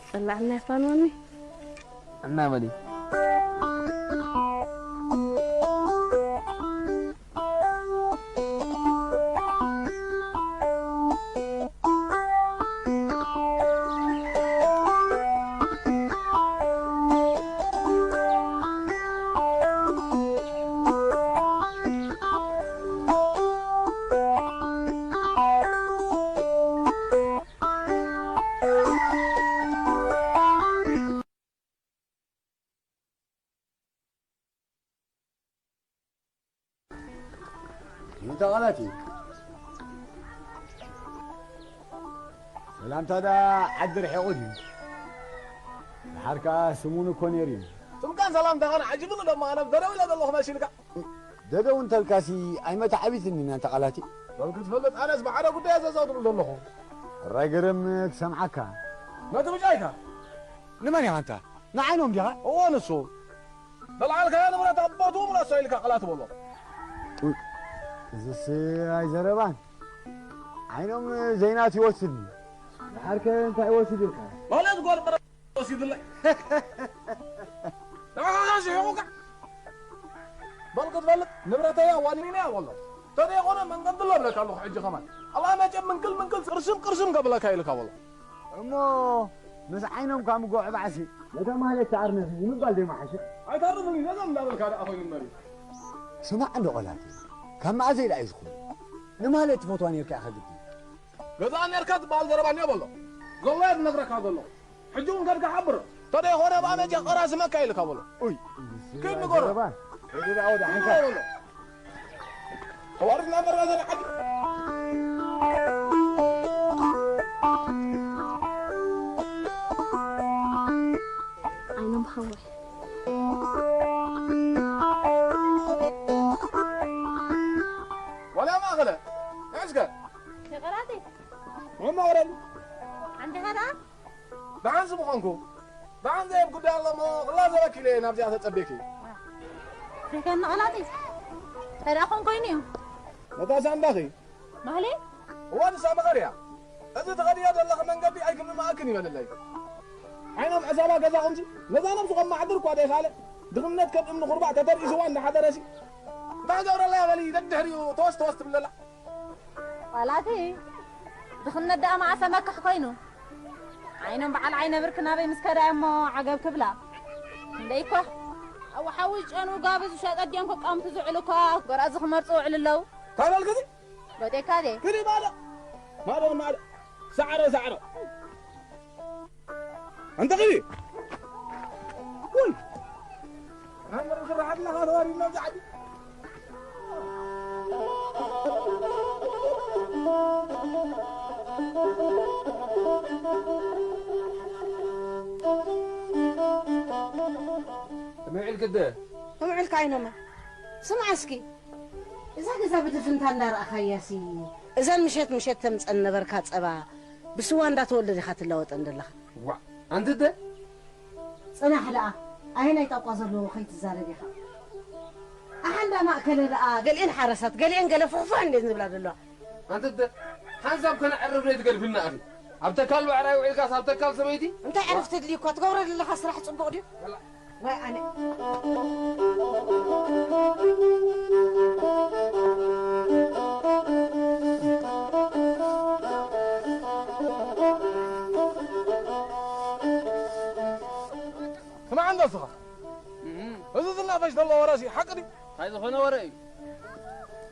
ጸላዕና ይፋንወኒ። እና በሊ። እንታይ ቃላት እዩ? ሰላምታ ደኣ ዓዲ ርሒቑ ድዩ? ደሓር ከኣ ስሙን እኮ ነይሩ እዩ። ጽምቀ ሰላምታኻን ዓጂቡኒ ደሞ ኣነ ደደው ኢለ ዘለኹ መሲልካ። ደደው እንተልካሲ ኣይመታዕቢትኒ ናንተ ቃላቲ። በል ክትፈልጥ ኣነስ ብሓደ ጉዳይ እየ ዘዘውትሩ ዘለኹ። ሕራይ ገረም ክሰምዓካ። ነቲ ብጫይካ። ንመን ኢኻ ኣንታ? ንዓይኖም ዲኻ? እወ ንሱ። ዘልዓልካዮ ንብረት ኣብ ቦትኡ ምለሶ ኢልካ ቃላት በሎ። ኡይ፣ እዝስ ኣይዘረባን። ዓይኖም ዘይናት ይወስድ። ድሓርከ እንታይ ይወስድ ኢልካ? ማለት ጓል በረ ወሲድለይ። ንዓኻ ስሒቑካ። በል ክትፈልጥ ንብረተይ ኣዋኒነ እያ በሎ። ተደይኮነ መንገዲ ኣሎ እብለካ ኣለኹ ሕጂ ከማን። ኣላ መቸም ምንቅል ምንቅል ቅርስም ቅርስም ከብለካ ኢልካ በሎ። እሞ ምስ ዓይኖም ካብ ምጎዕ ባዕሲ ነታ ማለት ተኣርነፊ ንምባል ደይ መሓሸ? ኣይተርፍን እዩ፣ ነዛ እንዳበልካ ደኣ ኮይኑ እምበሪ። ስማዕ እንዶ ቆላቲ፣ ካብ መኣዘይ ደኣ እዩ ዝኾነ? ንማለት ትፈትዋ ነርካ ኢኻ ግዲ። ገዛ ነርካ ትበሃል ዘረባ እኒኦ በሎ። ዘሎ እየ ዝነግረካ ዘሎ። ሕጂ እውን ከድካ ሓብሮ። ተደይኾነ ብኣመጃ ቀራስመካ ኢልካ በሎ። ኡይ፣ ኪድ ንገሮ። ዘረባ። ኪድ ንገሮ በሎ። ተዋርድና እምበር በዘን ዓዲ። ዓይኖም ሓወይ። ወላ ማእኸለ፣ ንዕስከ። ይቕራተይ። እሞ ወረዱ። ሓንቲ ኸዳ? ደሓን ስም ኾንኩ። ደሓን ዘየብ ጉዳይ ኣሎ እሞ፣ ክላ ዘበኪ ኢለ ናብዚኣ ተጸቤኪ። ዘይከኒ ቐላጢ። እንታይ ደኣ ኾን ኮይኑ እዩ? ነታ ሳንዳኺ። ማህሌ? እዋ ንሳ መኸር እያ። እዚ ትኸድዮ ዘለኺ መንገዲ ኣይክምማኣክን ይበለለይ። ዓይኖም ዕሳባ ገዛኹምሲ፣ ነዛ ነብስኹም ማዕድር እኳ ደይኻለ፣ ድኽነት ከም እምኒ ኹርባዕ ተተርኢስዋ እንዳሓደረሲ፣ እንታይ ገብረላ እያ በሊ፣ ደድሕሪኡ ተወስ ተወስ ትብለላ። ዋላቲ ድኽነት ደኣ መዓሰ መካሕ ኮይኑ። ዓይኖም በዓል ዓይነ ብርክ ናበይ ምስ ከዳ እሞ ዓገብ ክብላ። እንደይ እኳ ኣብ ሓዊ ዝጨኑ ጋብዝ ዝሸጠ ድዮም ክቃምቱ ዝውዕሉ እኳ ጎራዙ ክመርጹ ውዕሉ ኣለዉ። እንታይ በልክዚ? በጤካ ድየ? ክዲ ማዶ። ማዶ ማዶ። ሳዕሮ ሳዕሮ። ኣንተ ኺዲ። ውይ። ኣንተ ስራሕ ኣለኻ ተዋሪድና ኣብዚ ዓዲ። ከመይ ውዒልኪ ኣደ? ከመይ ውዒልካ ኣይኖመ? ስምዓ እስኪ፣ እዛ ገዛ ብድፍንታ እንዳረኣኻያሲ፣ እዘን ምሸት ምሸት ተምጸን ነበርካ ጸባ፣ ብስዋ እንዳተወልደ ዲኻ ትለወጠን ዘለኻ? ዋእ፣ ኣንቲ ኣደ? ጽናሕ ደኣ፣ ኣየናይ ጣቋ ዘለዎ ከይትዛረብ ኢኻ? ኣሓ እንዳ ማእከለ ደኣ፣ ገሊኤን ሓረሳት፣ ገሊኤን ገለ ፉሕፉሕ እንዴት ዝብላ ዘለዋ። ኣንቲ ኣደ፣ ሓንሳብ ከነዕርፍ ዘይትገድፍና ኣኺ። ኣብ ተካል ብዕራይ ውዒልካስ ኣብ ተካል ሰበይቲ? እንታይ ዕረፍቲ ኣድልዩካ? ትገብሮ ዘለኻ ስራሕ ጽቡቕ ድዩ? ዋይ ኣነ። ስማዕ እንዶ እስኻ። እህ። እዚ ዝናፈሽ ዘሎ ወረሲ ሓቂ ድዩ? እንታይ ዝኾነ ወረ እዩ?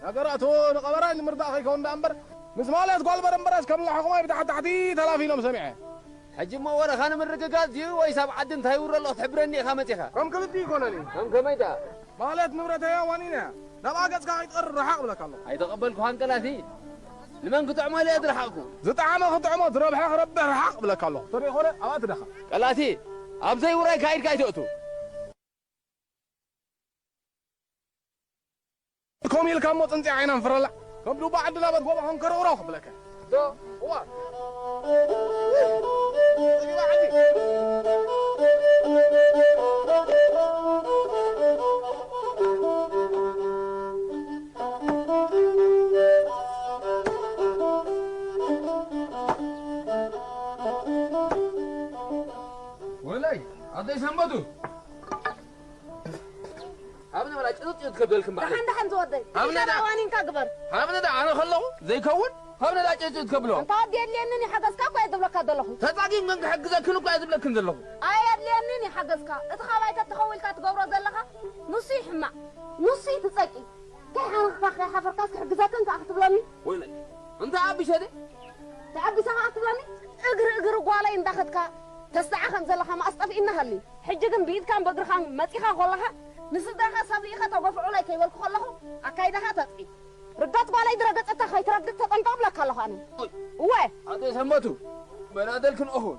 ነገራቱ ንቐበራይ ንምርዳእ ከይከውን ደኣ እምበር፣ ምስ ማለት ጓል በረምበራስ ከም ለሓኹማይ ብታሕቲ ታሕቲ ተላፊኖም ሰሚዐ። ሕጂ እሞ ወረኻ ንምርግጋጽ ድዩ ወይስ ኣብ ዓዲ እንታይ ይውረ ኣሎ ክትሕብረኒ ኢኻ መጺኻ? ከም ክልቲኡ ይኮነን እዩ። ከም ከመይ ደኣ? ማለት ንብረተይ ኣዋኒነ ናብኣ ገጽካ ከይትቐርብ ርሓቕ እብለካ ኣለኹ። ኣይተቐበልኩኻን ቀላቲ። ንመን ክጥዕሞ ኢለ እየ ዝረሓቕኩ? ዝጠዓመ ክጥዕሞ፣ ዝረብሐ ክረብሕ ርሓቕ እብለካ ኣለኹ። ተደይኮነ ኣብኣ ትደኻ። ቀላቲ፣ ኣብ ዘይውራይ ካይድካ ኣይትእቱ። ከምኡ ኢልካ እሞ ጽንጽያ ዓይና ንፍረላ። ከም ዱባ ዓዲ ናበት ጎቦ ከም ከረውሮ ክብለካ። ዶ? እዋ። ጽጊባ ዓዲ። ወላይ፣ ኣደይ ሰንበቱ። ኣብነ በላ ጭጥጥ ጭጥጥ ከብደልክም ባዕለ። ደሓን ደሓን ዝወደይ። ኣብነ ዳ- ዋኒንካ ግበር። ኣብነ ዳ ኣነ ከለኹ ዘይከውን፣ ኣብነ ዳ ጭጥጥ ጭጥጥ ከብሎ። እንታ ኣዲ የድልየንን ይሓገዝካ እኮ እየ ዝብለካ ዘለኹ። ተጻጊም ግን ክሕግዘክን እኮ እየ ዝብለክን ዘለኹ። ኣየድልየንን ይሓገዝካ። እቲ ካባይ ተተኸዊልካ ትገብሮ ዘለኻ ንሱ ይሕማቕ። ንሱ ይትጸቂ። ከይሓንኽካ ከይሓፈርካስ ክሕግዘክን ከኣ ክትብለኒ? ወይለይ። እንታ ኣቢሸ ደ? ተዓቢሰ ከኣ ክትብለኒ? እግሪ እግሪ ጓለይ እንዳኸድካ ተስድዓ ከም ዘለኻ መኣስ ጠፊእና ሃሊ። ሕጂ ግን ብኢድካን ብእግርኻን መጺኻ ከለኻ ንስድራኻ ሰብ ርኢኻ ተጎፍዑለይ ከይበልኩ ከለኹ ኣካይዳኻ ተጥፊ። ርዳት ጓለይ ዝረገጸታ ከይትረግጥ ተጠንቀቕ እብለካ ኣለኹ ኣነ። እወ። ኣደ ሰንበቱ፣ መናደልክን ኦሆን።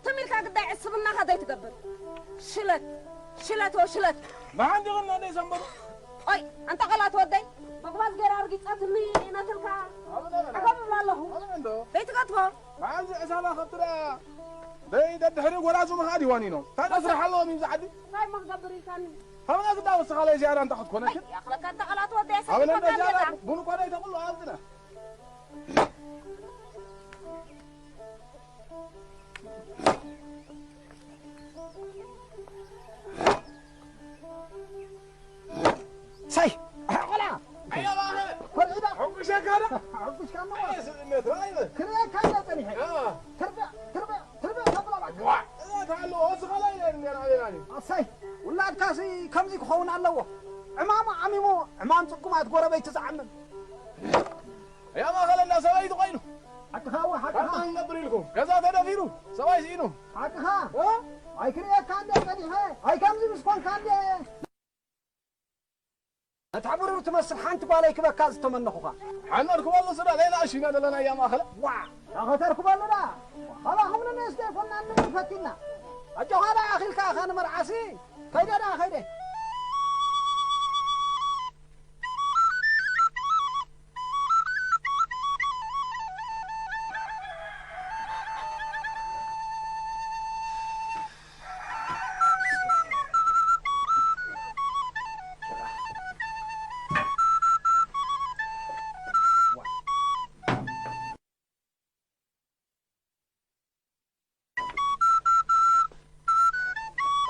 ትም ኢልካ ግዳይ ዕስብናኻ ዘይትገብር። ሽለት፣ ሽለት ወሽለት። መሓን ዲኽን ናይ ሰንበሩ? ቆይ፣ ኣንታ ቃላት ወደይ፣ መግባት ገይራ ኣርጊጻትኒ ነትልካ። ኣበና፣ ኣበና። ዓገብ እብላ ኣለኹ። ኣበና እንዶ። ዘይትገድፎ? መሓዚ ዕሳባ ከብትራ። ደይ ደድሕሪ ጎራዙ ምኻድ ይሆን ኢኖ። ታዲያ ስራሕ ኣለዎም እዩ ዝዓዲ? እንታይ እሞ ክገብር ኢልካኒ? ከመና ግዳ ወስኻ ላይ ዝያዳ እንታ ክትኮነክን? ኣይ፣ ኣኽለካ ኣንታ ቃላት ወደይ ኣበና እንዶ ኣሰኪፈካ ዝያዳ ኣለካ። ቡን እኮ ናይ ተቕሉ ኣብዝና። ሳይ፣ ቆልዓ። ኣያ ባኸ። ኮርዒዳ። ሕጉሸካ ዶ? ሕጉሽካ እሞ። ኣየ ስእነት፣ ኣይበ። ክርእየካ እየ ጸኒሐ። ያ። ትርብዕ፣ ትርብዕ፣ ትርብዕ ተብሎ በቃ። ዋ፣ እዛ ታሎ፣ ኦስኻ ላይ ነን፣ ነን፣ ነን፣ ነን። ኣሳይ፣ ውላድካሲ ከምዚ ክኸውን ኣለዎ። ዕማሙ ዓሚሙ፣ ዕማም ጽጉማት ጎረበይቲ ዝዓምም። ኣያ ማኸለ እንዳ ሰበይቲ ኮይኑ። ሓቅኻ እወ፣ ሓቅኻ። ካልእ ክንገብር ኢልኩም። ገዛ ተደፊሩ፣ ሰብኣይ ስኢኑ። ሓቅኻ። እ? ኣይክርእየካ እንደ ጸኒሐ፣ ኣይ ከምዚ ምስ ኮንካ እንደ። ነታ ብሩር ትመስል ሓንቲ ጓለይ ክበካ ዝተመነኹኻ። ሓኖት ክበሉ ስዳ፣ ሌላ እሺ ኢና ዘለና እያ ማእኸለ። ዋ፣ ዳኸተር ክበሉ ዳ። ካባኹም ንነስተ ይኮንና እንብል ፈቲና። ኣጆኻ ዳ ኣኺልካ ኣኻ ንመርዓሲ። ከይደ ዳ፣ ከይደ።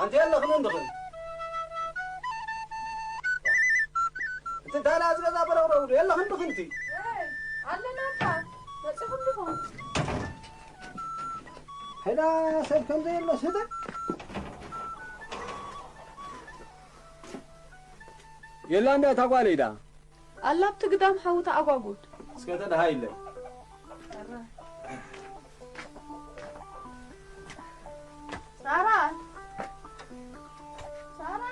ኣንቲ የለኽን እንድኽን? እቲ እንታይ ደኣ ዝገዛ በረቕረቕ ዶ የለኽን ድኽንቲ? ኣለና እካ፣ መጺኹም ዲኹም? ሕዳ ሰብ ከም ዘየሎ ስተ? የላ እንዳ እታ ጓለይ ዳ? ኣላ ኣብቲ ግዳም ሓዊ ተኣጓጉድ። እስከ ተደሃይለ። ሳራ! ሳራ!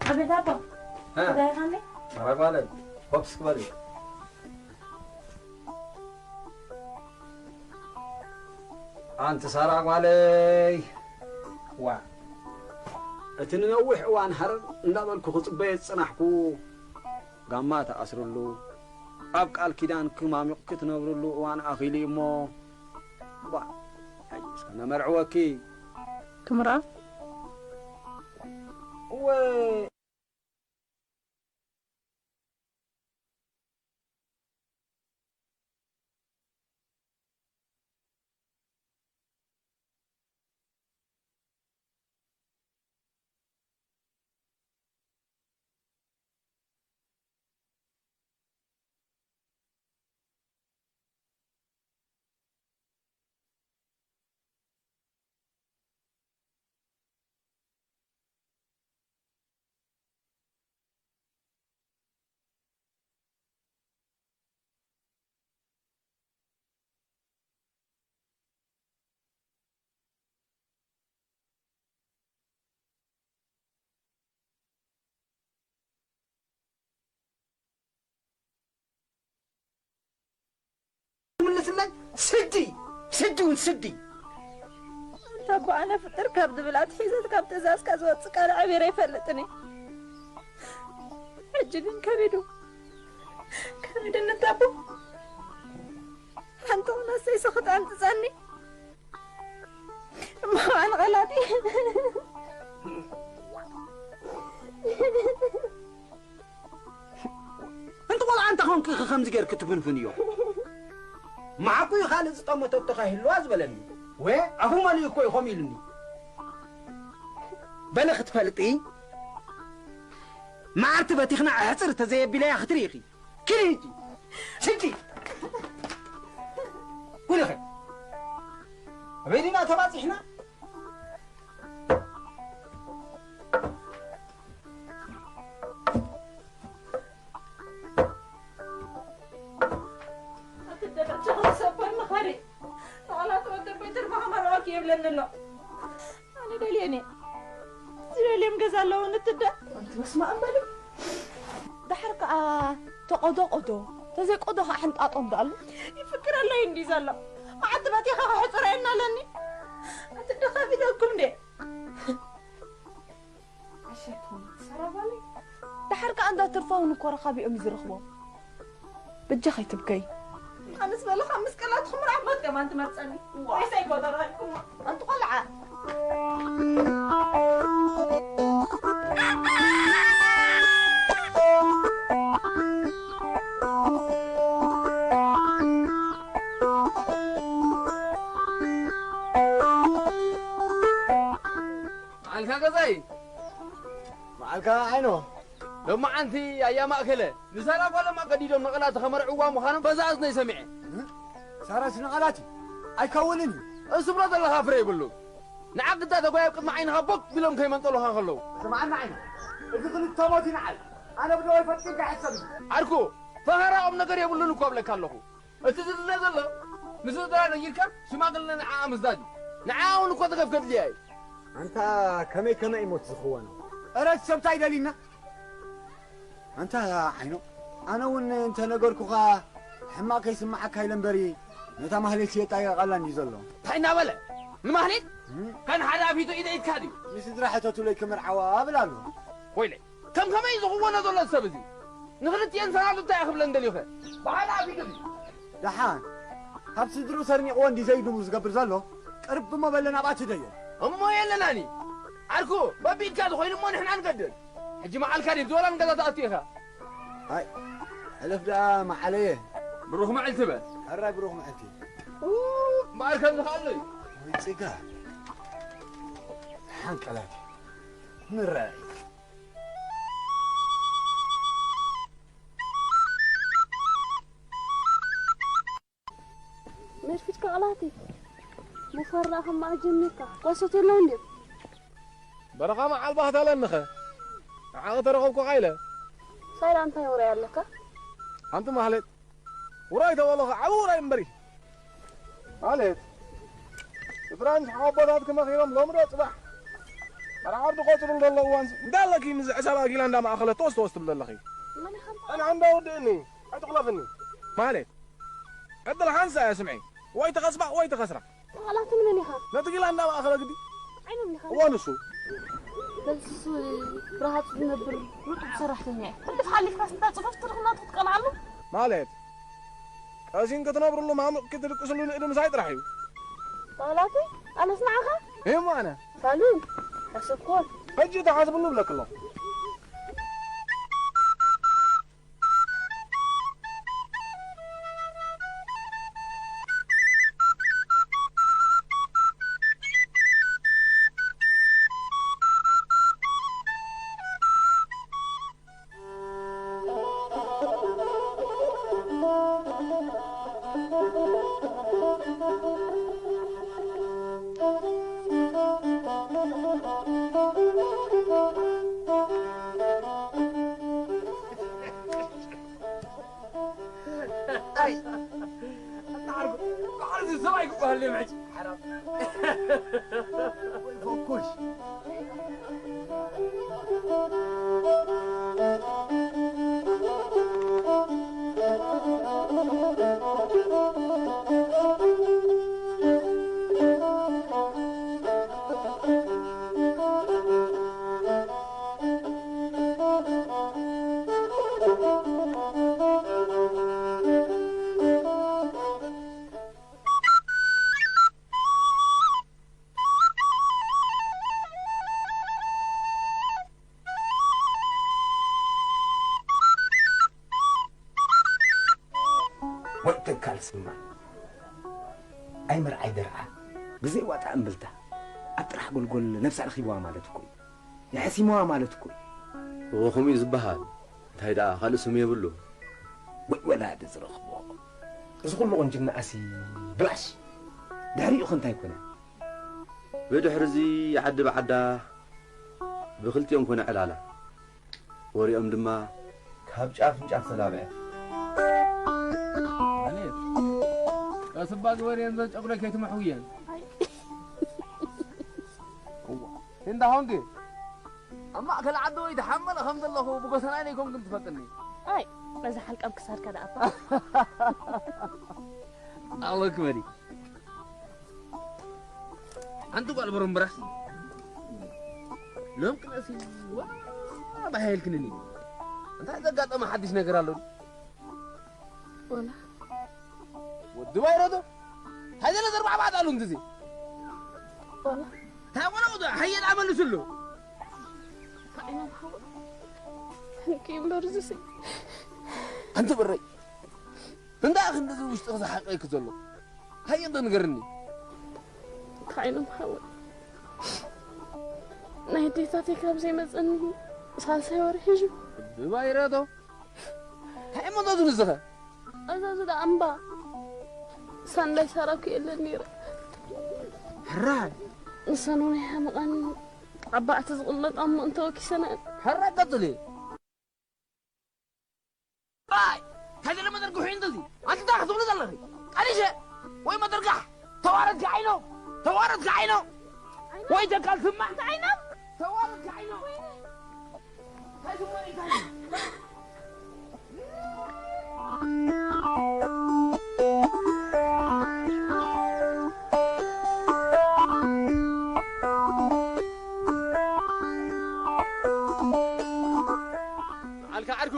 ኣቤት ኣቦ። እ። ተዳይኻኒ? ሳራ ጓለይ፣ ሆፕስ ክበል እዩ። ኣንቲ ሳራ ጓለይ፣ ዋ፣ እቲ ንነዊሕ እዋን ሃረር እንዳበልኩ ክጽበየ ዝጸናሕኩ፣ ጋማ ትኣስርሉ፣ ኣብ ቃል ኪዳን ክማሚቕ ክትነብርሉ እዋን ኣኺሉ እዩ እሞ፣ ዋ፣ ሕጂ እስከ ነመርዕወኪ። ክምራ? እወ። ምልስለይ። ስዲ፣ ስዲ እውን ስዲ። እንተ እኮ ኣነ ፍጥር ካብ ዝብል ኣትሒዘት ካብ ትእዛዝካ ዝወፅእ ቃል ዓቢረ ኣይፈልጥን እየ። ሕጂ ግን ከቢዱ፣ ከቢድኒ እንተ እኮ ሓንቲ ቁኖ ሰይሰ ክትኣምፅፀኒ። እማዋን ቐላጢ። እንቲ ቆልዓ እንተ ኾንኪ ኸ ከምዚ ጌርኪ ትፍንፍንዮ? መዓኩ እዩ ካልእ ዝጠመቶ ተኻሂልዋ ዝበለኒ። ወ ኣፉ መሊኡ እኮ እዩ ኸም ኢሉኒ። በለ ክትፈልጢ፣ መዓልቲ በቲኽና ኣሕፅር ተዘየቢለያ ክትርኢ ኢኺ። ኪዲ ሂጂ። ስዲ። ጉድኺ። ኣበይ ዲና ተባፂሕና? ኣትደበቅ ቸኽል ሰበር መኻሪ። ተቐላጥሮ ደበይ ትርፋ ከመርዋኪ የብለኒ ኣሎ። ኣነ ደልየን እየ። ዝደልዮም ገዛ ኣለዎ ንትደ። ኣንቲ በስመ ኣብ በሉ። ደሓር ከኣ ተቆዶ ቆዶ፣ ተዘይቆዶ ከኣ ሕንጣጦም ደኣሉ። ይፍክር ኣሎ እዩ እንዲ ዘሎ። መዓልቲ ኣቲኻ ክሕጽረየና ኣለኒ። ኣቲ ደኸፊለኩም እንዴ? ኣሸትኩም ሰረባለይ። ደሓር ከኣ እንዳ ትርፋውን እኮ ረኻቢኦም እዩ ዝረኽቦም። በጃኺ ኣይትብከይ። ኣነስ በለኻ ምስ ቀላትኩም ራባት ከማን ትመርጸኒ። ዋ። ወይሰይ ጎደራልኩም። ኣንቲ ቆልዓ። መዓልካ ገዛይ። መዓልካ ዓይኖ። ሎማዓንቲ ኣያ ማእከለ ንሳራ ጓሎም ኣገዲዶም ንቐላቲ ከመርዕዋ ምዃኖም በዛ እዝነይ ሰሚዐ። እ? ሳራስ ንቐላቲ ኣይከውንን እዩ። እሱ ብሎ ዘለኻ ፍረ ይብሉ። ንዓግታ ተጓየብ ቅድሚ ዓይንኻ ቦግ ቢሎም ከይመንጠሉኻ ከለዉ። ስምዓና ዓይኖ፣ እዚ ክልተ ሞት ይንዓል። ኣነ ብደወይ ፈጢርካ ሕሰብ። ዓርኩ፣ ፈኸራ ቁም ነገር የብሉን እኮ እብለካ ኣለኹ። እቲ ዝድለ ዘሎ ንስድራ ነጊርካ ሽማግለ ንዓኣ ምስዳድ እዩ። ንዓኣ እውን እኮ ደገፍ ከድልያ እዩ። ኣንታ ከመይ ከመይ ሞት ዝኽወኖ? እረ እቲ ሰብ እንታይ ደሊና? ኣንታ ዓይኖ፣ ኣነ እውን እንተነገርኩኻ ሕማቕ ከይስምዓካ ኢለ እምበሪ ነታ ማህሌት የጣየቐላ እንድዩ ዘሎ። እንታይ እናበለ? ንማህሌት? እም? ካን ሓደ ኣፊቱ ኢደ ኢድካ ድዩ? ንስድራ ሕተቱለይ ክምርዓዋ እብል ኣሎ። ወይለይ። ከም ከመይ ዝኽወኖ ዘሎ ሰብ እዚ? ንኽልቲኤን ሰናዱ እንታይ ክብለን ደልዩኸ? ብሓደ ኣፊቱ ድዩ? ደሓን፣ ካብ ስድርኡ ሰርኒቕዎ እንዲ ዘይድሙ ዝገብር ዘሎ፣ ቅርብ እሞ በለ ናብኣ ትደዮ። እሞ የለናኒ። ዓርኩ፣ በቢድካ ዝኾይኑ እሞ ንሕና ንገድል። ሕጂ መዓልካ ድዩ ዝወላ ንገዛ ትኣቱ ኢኻ? ኣይ፣ ሕለፍ ደኣ መዓለየ። ብሩኽ መዓልቲ በል። ሕራይ ብሩኽ መዓልቲ። ኡ፣ እምበኣር ከምዚ ከኣሎ እዩ። ወይ ጽጋ። ደሓን ቀላቲ። ንረኣይ። መርፊት ከቕላቲ ሙፈራ ከማኣ ጀሚርካ ጓሶት የለውን ድዮም? በረኻ መዓል ባህታ ኣለንኸ ንዓኸ ተረኸብኩኻ ኢለ። ሳይዳ እንታይ ውራይ ኣለካ? ሓንቲ ማህሌት ውራይ ተበለኸ ዓብ ውራይ እምበሪ። ማለት፣ ብፍራንስ ሓወቦታትኪ መኺሮም ሎሚ ዶ ጽባሕ መርዓ ዓርዲ ቆጽሩሉ ዘሎ እዋንሲ፣ እንታይ ኣለኪ ምስ ዕሰባ ጊላ እንዳማእኸለት ተወስ ተወስ ትብል ዘለኺ? መን ኢኻ? ኣነ ኣንዳ ውድእኒ፣ ኣይትቑለፍኒ። ማለት፣ ዕድል ሓንሳ እያ ስምዒ፣ ወይ ትኸስባ ወይ ትኸስራ። ተቓላቲ መን ኢኻ? ነቲ ጊላ እንዳማእኸለ ግዲ። ዓይኖም ኢኻ? እዋ ንሱ። በዚ ርሃጽ ዝነብር ርጡብ ሰራሕተኛ እዩ። ሕልፍ ሓሊፍካስ እንዳ ጽፈፍ ትርኽና ክትቀንዓሉ? ማለት፣ ቀሲን ክትነብርሉ ማሙቕ ክትድቅስሉ ንእዲ ምሳይ ጥራሕ እዩ። ተቓላቲ፣ ኣነስ ንዓኻ? እሞ ኣነ? ሳሉን፣ ኣሸኮር። ሕጂ ተሓስብሉ እብለኪ ኣለኹ። ኣይ፣ ኣታ ዓርኩ፣ ባዕሉ እዚ ሰብኣይ ክበሃል ድዮም ሕጂ? ሓራም። ወይ ፈኩሽ። ወይ ተካል ስማ። ኣይ መርዓይ ደርዓ። ብዘይ ዋጣ እምብልታ። ኣብ ጥራሕ ጎልጎል ነብሳ ረኺብዋ ማለት እኮ እዩ። የሐሲምዋ ማለት እኮ እዩ። እወ፣ ከምኡ እዩ ዝበሃል። እንታይ ደኣ፣ ካልእ ስም የብሉ። ወይ ወላዲ ዝረኽቦ። እዚ ኩሉ ቁንጅናኣሲ ብላሽ። ድሕሪኡ ኸ እንታይ ኮነ? ብድሕሪ እዚ ዓዲ ብዓዳ ብኽልቲኦም ኮነ ዕላላ። ወሬኦም ድማ ካብ ጫፍ ንጫፍ ተላብዐ። ማለት፣ ቀስ እባ ግበርየን፣ ዘን ጨጉረይ ከይትምሕውየን። እዋ፣ እንዳ ሆንጌ። ኣብ ማእከል ዓዲ ወይ ተሓመለ ከም ዘለኹ ብጎሰናይ ነይኮንክን ትፈልጥኒ። ኣይ፣ በዛ ሓልቃብ ክሳድካ ደኣ እባ። ኣሎክ በሊ። ኣንቲ ጓል በረምበራስ ሎም ቅነሲ ዋ ባሄልክንኒ እንታይ ዘጋጠመ ሓድሽ ነገር ኣሎ? ወላ ወዲ ባይረዶ ሃይዘለ ዘርባዕባዕት ኣሉ እንትዚ ወላ ታቆሎ ዶ ሃየዳ መልስሉ ከዓይኖም ሓወ ሕንቂ እምበር ዝሲ ኣንቲ ብረይ እንታይ ክንድዚ ውሽጥኺ ዝሓቀይክ ዘሎ ሃየ እንዶ ንገርኒ ከዓይኖም ሓወ ናይ ዴታተይ ካብ ዘይመፀኒ ሳልሳይ ወርሒ እዩ ብባይረዶ እንታይ እሞ እንዶ ዝንዝኸ እዛ ዝዳ ኣምባ ሳንዳይ ሰራኩ የለን ነይረ ሕራይ ንሰን እውን ኣይሓመቐን ኣብ ባዕቲ ዝቕመጣ እሞ እንተወኪሰና ሕራ ቀፅሊ ኣይ ከገለ መደርግሑ እንደዚ ኣንቲ እንታይ ክትብሉ ዘለኺ ቀኒሸ ወይ መደርጋሕ ተዋረድካ ዓይኖ ተዋረድካ ዓይኖ ወይ ተካል ስማዕ ዓይኖ ተዋረድካ ዓይኖ በዓልካ ዓርኩ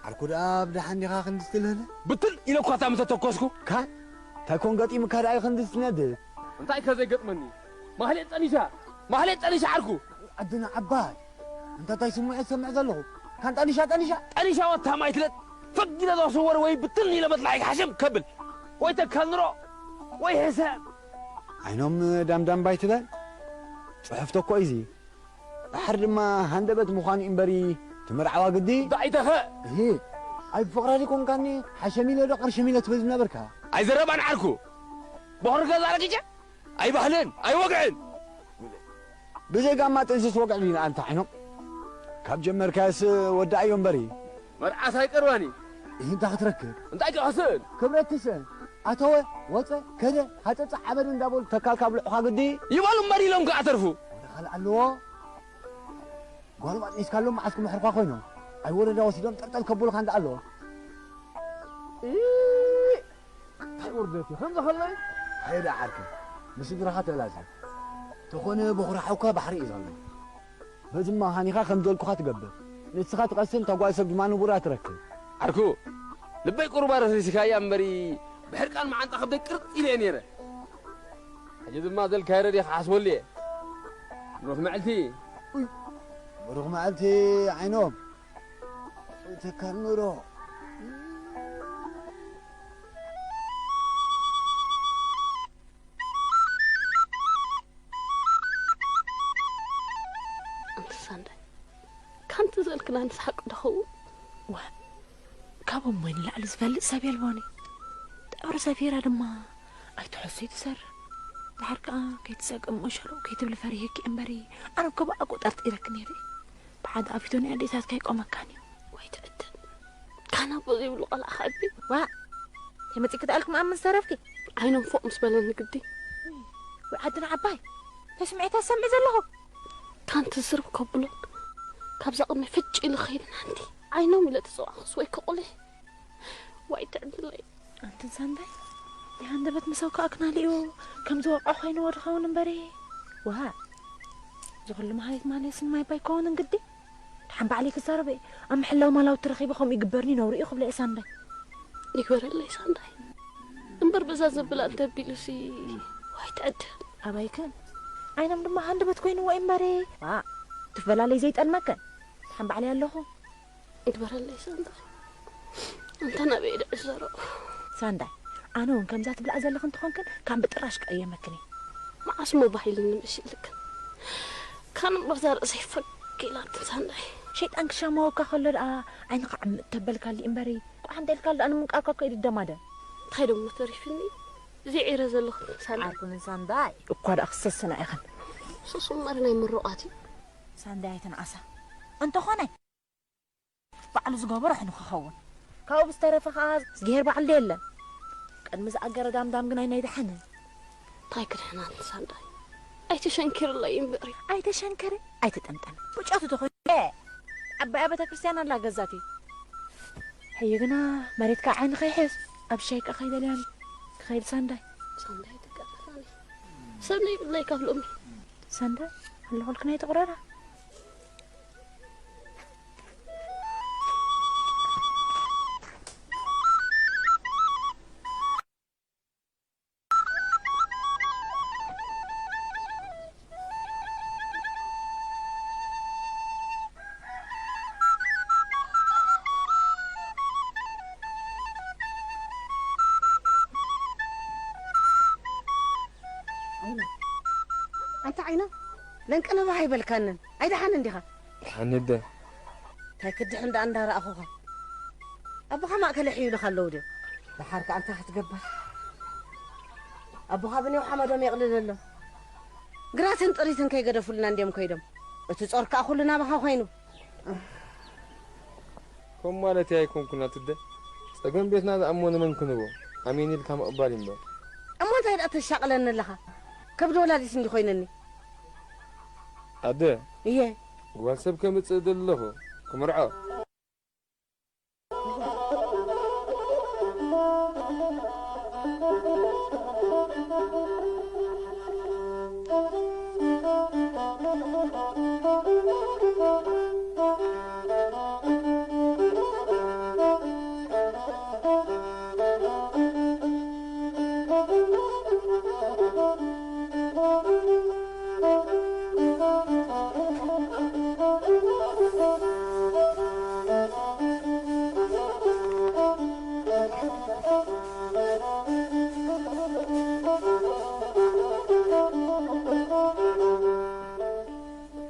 ዓርኩ ደኣ ብደሓን ዲኻ ክንዲ ትልህለ ብትን ኢለ እኳ እታ ምተተኮስኩ ካን እንታይ ኮን ገጢሙካ ደኣ እዩ ክንዲ ትነድድ እንታይ ከ ዘይገጥመኒ ማህሌት ጠኒሻ ማህሌት ጠኒሻ ዓርኩ ዓድና ዓባይ እንተ እንታይ ስምዑ ዝሰምዕ ዘለኹ ካን ጠኒሻ ጠኒሻ ጠኒሻ ወታ ማይትለት ፈጊለ ዘሰወር ወይ ብትን ኢለ መጥላዒ ሓሸም ከብል ወይ ተካንሮ ወይ ሕሰም ዓይኖም ዳምዳም ባይትበል ጽሑፍ ተኮ እዩ ድሓር ድማ ሃንደበት ምዃኑ እምበሪ ትምርዓዋ ግዲ ዳኢተኸ እሂ ኣይ ፍቕራ ዲኮንካኒ ሓሸሚለ ዶ ቅርሽሚለ ትብል ዝነበርካ ኣይዘረባን ዓርኩ ቦኽሪ ገዛ ረጊጨ ኣይባህልን ኣይወግዕን ብዘይ ጋማ ጥንስስ ወግዕ ዲና ኣንታ ዓይኖም ካብ ጀመርካስ ወዳኣዮ እምበሪ መርዓስ ኣይቀርባን እዩ ይህ እንታይ ክትረክብ እንታይ ክሕስን ክብረት ትስእን ኣተወ ወፀ ከደ ሃፀፀ ዓበደ እንዳበሉ ተካል ካብ ልዑኻ ግዲ ይበሉ እምበር ኢሎም ከኣተርፉ ወደ ካልእ ኣለዎ ጓል ማጥኒስካሎም መዓስ ክምሕርኳ ኮይኖም ኣይወረዳ ወሲዶም ጠልጠል ከብሉኻ እንዳ ኣለዎ እንታይ ውርደት እዩ ከምዚ ከለይ ሃይዳ ዓርኪ ምስድራኻ ተላዘብ ተኾነ በኹሪ ሓውካ ባሕሪ እዩ ዘሎ በዚ ምዃን ኢኻ ከም ዘልኩኻ ትገብር ንስኻ ትቐስን ተጓል ሰብ ድማ ንቡራ ትረክብ ዓርኩ ልበይ ቁሩባ ረስሪስካያ እምበሪ ብሕርቃን መዓንጣ ከብደይ ቅርጥ ኢለ እየ ነይረ ሕጂ ድማ ዘልካዮ ረድየ ክሓስበሉ እየ ብሩኽ መዕልቲ ብሩኽ መዓልቲ ዓይኖም ተካል ኑሮ ኣንቲ ሳንዳይ ካንቲ ዘልክና ንስሓቅ ዶ ኸውን ዋ ካብ እሞይ ንላዕሊ ዝፈልጥ ሰብ የልቦን እዩ ዳዕሮ ሰፊራ ድማ ኣይትሐሱ ይትሰር ድሓር ከዓ ከይትፀቅም እሸሩ ከይትብል ፈሪህኪ እምበሪ ኣነ እኮ ብኣቁ ጠርጢረኪ ነይረ ብሓደ ኣፊቶ ናይ ኣዴታትካ ይቆመካን እዩ ወይ ትዕድል ካና ኣቦ ዘይብሉ ቆልዓ ከዕቢ ዋ ተመፂኪ ተኣልኩም ኣምን ዝተረፍኪ ዓይኖም ፎቅ ምስ በለኒ ግዲ ወይ ዓድና ዓባይ ተስምዒታ ዝሰምዕ ዘለኹ ካንቲ ዝስርብ ከብሎን ካብዛ ቅድሚ ፍጭ ኢሉ ክኸይድን ሓንቲ ዓይኖም ኢለ ተፀዋዕኹስ ወይ ከቁልሕ ዋይ ትዕድለይ ኣንትን ሳንዳይ የሃንደበት ምሰው ከዓ ክናሊኡ ከም ዝወቕዖ ኮይንዎ ድኸውን እምበሪ ዋ ዝኩሉ መሃየት ማለስን ማይ ባይ ከውንን ግዲ ድሓን ባዕለይ ክዛረበ ኣብ ምሕላው ማላውቲ ረኺበ ከምኡ ይግበርኒ ነውሪ እዩ ክብለ እየ ሳንዳይ ይግበረለይ ሳንዳይ እምበር በዛ ዘብላ እንተቢሉሲ ዋይ ትዕድል ኣባይክን ዓይኖም ድማ ሃንደበት ኮይንዎ እዩ እምበሪ ዋ ትፈላለይ ዘይጠልመከን ድሓን ባዕለይ ኣለኹ ይግበረለይ ሳንዳይ እንተ ናበይ ድዕዘሮ ሳንዳይ ኣነ እውን ከምዛ ትብላ ዘለኽን ትኾንክን ካብ ብጥራሽ ቀየመክን እዩ መዓስ ሞ ባሂልኒ መሲልክን ካን እምበር እዛ ርእሰይ ፈግ ኢላትን ሳንዳይ ሸይጣን ክሻማወካ ከሎ ደኣ ዓይንኻ ዕምጥ ተበልካሊ እምበሪ ቋሕ እንተልካሉ ደኣ ንምንቃርካ እኮ እዩ ድደማደ እንታይ ደሞ ተሪፍኒ ዘይዒረ ዘለኹ ሳንዳይ ዓርኩ ንሳንዳይ እኳ ደኣ ክሰስና ኢኽን ሱስ እምበር ናይ ምሩቓት እዩ ሳንዳይ ኣይትንኣሳ እንተኾነ ባዕሉ ዝገበሮ ሕኑ ክኸውን ካብኡ ብዝተረፈ ከዓ ዝገሄር ባዕሉ ዶ የለን ቅድሚ ዝኣገረ ዳምዳም ግን ኣይናይ ደሓነ እንታይ ክድሕናን ሳንዳይ ኣይተሸንኪርለይ እምበሪ ኣይተሸንከረ ኣይተጠምጠመ ብጨቱ ተኾይኑ ዓባያ ቤተ ክርስቲያን ኣላ ገዛቲ ሕዩ ግና መሬትካ ዓይኒ ከይሕዝ ኣብ ሻይቃ ከይደልያን ክኸይድ ሳንዳይ ሳንዳይ ትቀርፋኒ ሰብ ዘይብለይ ካብ ሎሚ። ሰንደ ኣለኹልክን ኣይትቑረራ። ኣንታ ዓይና ለንቅንባ ኣይበልካንን። ኣይደሓን እንዲኻ? ደሓን እደ። እንታይ ክድሕን ደኣ እንዳረኣኹኻ። ኣቦኻ ማእከለ ይሕይሉኻ ኣለዉ ድዮም? ደሓር ከኣ እንታይ ክትገብር? ኣቦኻ ብኔው ሓመዶም የቕልል ኣሎ። ግራትን ጥሪትን ከይገደፉልና እንድዮም ከይዶም። እቲ ጾር ከኣ ኩሉ ናባኻ ኮይኑ። ከም ማለተይ ኣይኮንኩን ኣትደ። ጸገም ቤትና ዝኣሞ ንመን ክንህቦ? ኣሜን ኢልካ ምቕባል እዩ እምበር። እሞ እንታይ ደኣ ተሻቕለኒ ኣለኻ? ከብዲ ወላዲት እንዲ ኮይነኒ። ኣደ፣ እየ። ጓል ሰብ ከምጽእ ደለኹ፣ ክምርዖ።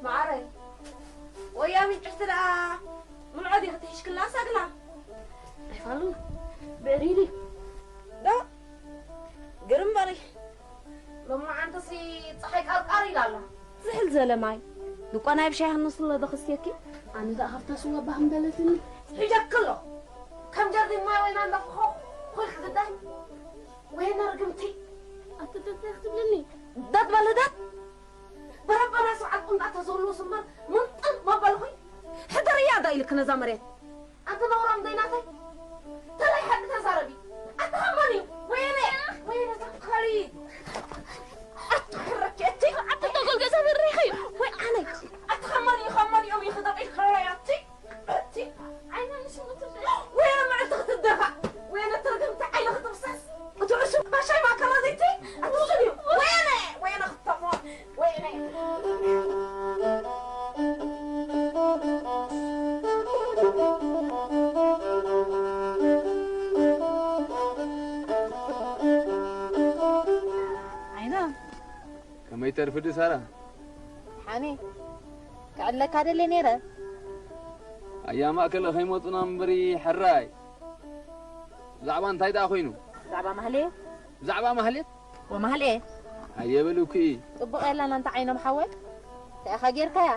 መዓረይ፣ ወያ ምንጭሕቲ ደኣ ምልዖ ዲኺ ትሒሽክላ ሳግላ? ኣይፋሉን፣ ብዕሪሪ። ዶ? ግርም በሪ። ሎማዓንተሲ ጸሓይ ቃርቃር ኢላ ኣላ። ዝሕል ዘለ ማይ። ድቋ ናይ ብሻይ ሃንስ ኣሎ ዶ ክስትየኪ? ኣነ ደኣ ካብታ ስዋ ባህ ምበለትኒ። ሒጀኪ ኣሎ። ከም ጀርዲን ማይ ወይና እንዳፈኸኹ ኮልክ ግዳይ። ወይና ርግምቲ። ኣቲ እንታይ ክትብልኒ? ዳት በል ዳት። በረባና ስርዓት ቁምጣ ተዘውልውስ እምበር ምንጥል መበልኹይ። ሕደርያ ዶ ኢልክ ነዛ መሬት? ኣንቲ ነውራም ደይናተይ። ተለይ ሓቂ ተዛረቢ። ኣቲ ሃማኒ። ወይነ፣ ወይነ ዘካሪ። ኣቲ ሕረኪ፣ ኣቲ። ኣቲ ተጎል ገዛ ብሪኺ። ወይ ኣነ። ኣቲ ሃማኒ፣ ሃማኒ እዮም ይኽደቂ ክረያቲ። እቲ ዓይና ንስምቱ ወይነ መዓልቲ ክትደፋ፣ ወይነ ትርግምቲ ዓይኒ ክትብሰስ፣ እቲ ዕሱብ ባሻይ ማእከላ ዘይቲ ኣትውስድ እዩ። ወይነ፣ ወይነ ክተሞ፣ ወይነ። ዓይና፣ ከመይ ተርፍዲ ሳራ? ሓኒ፣ ክዕለካ ደልየ ነይረ። ኣያ ማእከለ ከይመጹና እምበሪ ሕራይ። ብዛዕባ እንታይ ደኣ ኮይኑ? ብዛዕባ ማህሌ። ብዛዕባ ማህሌት? ወማህሌ። ኣየበልኩ። ጽቡቕ የላን ኣንታ ዓይኖም ሓወይ። እንታይ ኢኻ ጌርካያ?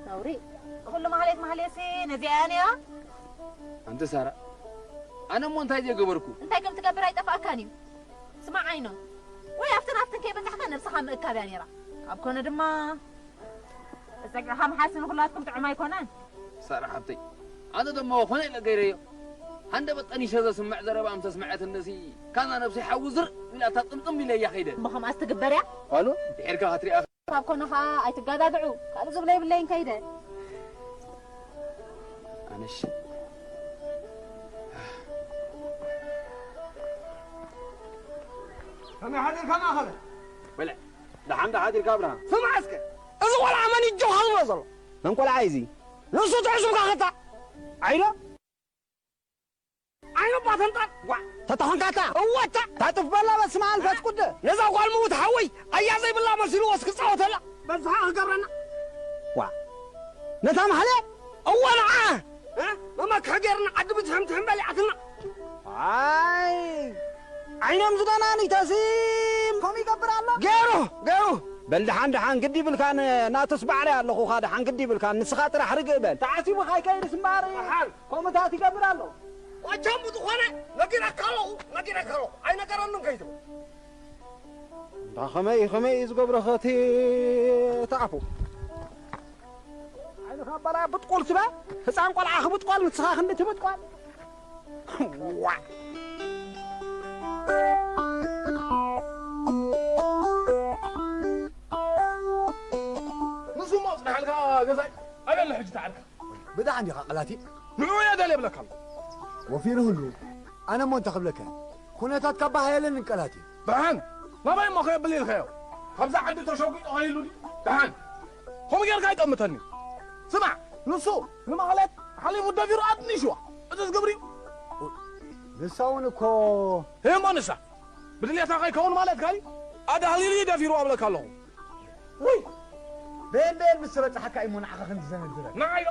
ነውሪ። ኩሉ ማህሌት ማህሌትሲ ነዚኣ እያ ነይራ። ኣንቲ ሳራ፣ ኣነ እሞ እንታይ ዘይገበርኩ? እንታይ ከም ትገብር ኣይጠፍኣካን እዩ። ስማዕ ዓይኖም። ወይ ኣብትን ኣብትን ከይበጻሕካ ነብስኻ ምእካብ እያ ነይራ። ኣብ ኮነ ድማ ጸግዕኻ ምሓስ ንኹላትኩም ጥዑም ኣይኮነን። ሳራ ሓብተይ፣ ኣነ ደሞ ኮነ ኢለ ገይረዮ። ሃንደበት ጠኒሸ ዘስምዕ ዘረባ ምስ ኣስምዐትኒሲ፣ ካዛ ነብሰይ ሓዊ ዝር ኢላታ ጥምጥም ኢለያ ከይደ። እሞ ከምኣስ ትግበር እያ? ጓሉ፣ ድሒርካ ክትሪኣ። ካብ ኮነ ኸኣ ኣይትጋዳግዑ። ካልእ ዝብሎ የብለይን ከይደ። ኣነሽ። ከመይ ሓዲርካ ማእኸለ? በለ፣ ደሓን ዶ ሓዲርካ ኣብርሃም? ስማዕ እስከ፣ እዚ ቆልዓ መን እዩ ጆኻ ዝብሎ ዘሎ? መን ቆልዓ እዩ እዚ? ንሱ ትዕሱብካ ኸታ? ዓይኖ? ዓይኖ ባተንጣን? ዋ፣ ተተኾንካታ? እወታ! ታጥፍ በላ በስመ ኣብ መንፈስ ቅዱስ። ነዛ ጓል ምውት ሓወይ ኣያ ዘይብላ መሲልዎ እስኪ ጻወተላ። በዝሓ ክገብረና። ዋ፣ ነታ ማህሌት? እወ ንዓ! እ? መመክሒ ገይርና ዓዲ ብትሕም ትሕም በሊዓትና። ኣይ፣ ዓይኖም ዝደናኒ ተሲም ከምኡ ይገብር ኣሎ። ገይሩ፣ ገይሩ። በል ደሓን፣ ደሓን ግዲ ይብልካን፣ ናቱስ ባዕለይ ኣለኹኻ፣ ደሓን ግዲ ይብልካን፣ ንስኻ ጥራሕ ርግእ በል። ተዓሲቡ ካይከይድስ እምበኣር፣ ደሓን። ከምኡታት ይገብር ኣሎ። ቆቸም ብዝኾነ ነጊረካ ኣለኹ፣ ነጊረካ ኣለኹ። ኣይነገረንን ከይትብል። እንዳ ኸመይ፣ ኸመይ እዩ ዝገብረኸ እቲ፣ እቲ ኣፉ? ዓይንኻ ኣባላ ብጥቆል ትበ፣ ህፃን ቆልዓ ክብጥቆል፣ ንስኻ ክንዲ ትብጥቆል። ዋ። ገዛይ ኣበለ ሕጂ ተዓልካ። ብደሓን ዲኻ ቀላቲ? ንዑ እየ ደልየ እብለካ ኣለኹ። ወፊሩ ህሉ፣ ኣነ እሞ እንታይ ክብለካ? ኩነታት ካብ ባህ የለንን ቀላቲ። ደሓን ናበይ እሞ ከየብል ኢልካዮ? ካብዛ ዓዲ ተሸጒጡ ከይሉ ድዩ? ደሓን ከምኡ ጌርካ ኣይጠምተኒ። ስማዕ፣ ንሱ ንማህሌት ሓሊፉ ደፊሩ ኣጥኒሽዋ። እዚ ዝገብር እዩ። ንሳ እውን እኮ እሞ ንሳ ብድልየታ ከይከውን ማለትካ ድዩ? ኣዳህሊሉ እዩ ደፊሩ እብለካ ኣለኹ። ውይ! በየን በየን ምስ በጻሕካ እሞ ንዓኻ ክንዲ ዘነድረካ። ንዓይ ዶ?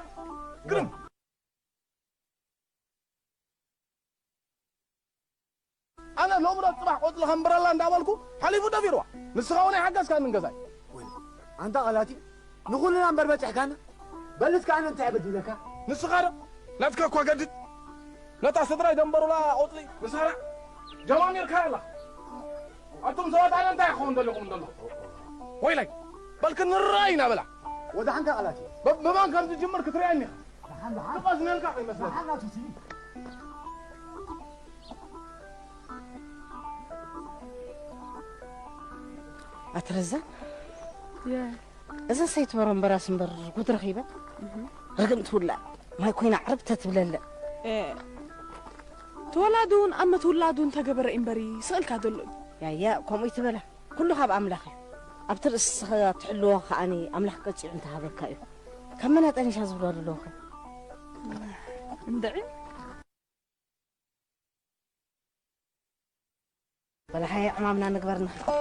ግርም! ኣነ ሎሚ ዶ ጽባሕ ቆጽሊ ከምብረላ እንዳበልኩ ሓሊፉ ደፊርዋ። ንስኻ እውን ኣይሓገዝካንን ገዛይ። ወይ፣ ኣንታ ቀላቲ፣ ንኹልና እምበር በጺሕካና። በል እስከ ኣነ እንታይ በዲለካ? ንስኻ ዶ? ናትካ እኳ ገድድ። ነታ ስድራይ ደንበሩላ ቆጽሊ ምሳና ጀማሚርካ ኣላ። ኣቱም ሰባት ኣነ እንታይ ክኸውን ደለኹም ደለኹ? ወይላይ፣ በልክ ንራይ ኢና በላ። ወዳሓንካ ቀላቲ። ብ-፣ ብመን ከም ዝጅምር ክትሪኣኒ ኢኻ። ደሓን፣ ደሓን። ትቐዝነልካ ከይመስለካ። ደሓን ናቱ ስሚ። ኣትረዛ? የ- እዛ ሰይቲ በረምበራስ እምበር ጉድ ረኺበ። እህ። ርግምቲ ውላድ ማይ ኮይና ዕርብ ተትብለለ። እ፣ ተወላዱ እውን ኣመት ውላዱ እንተገበረ እምበሪ ስቕልካ ዘሎ እዩ። ያያ፣ ከምኡ ይትበላ። ኩሉ ካብ ኣምላኽ እዩ። ኣብቲ ርእስኻ ትሕልዎ ከኣኒ ኣምላኽ ቀጺዑ እንተሃበካ እዩ። ካብ መን ኣጠኒሻ ዝብሎ ኣለዎ ኸ? እንድዒ። በላሓይ ዕማምና ንግበር ንኽእል።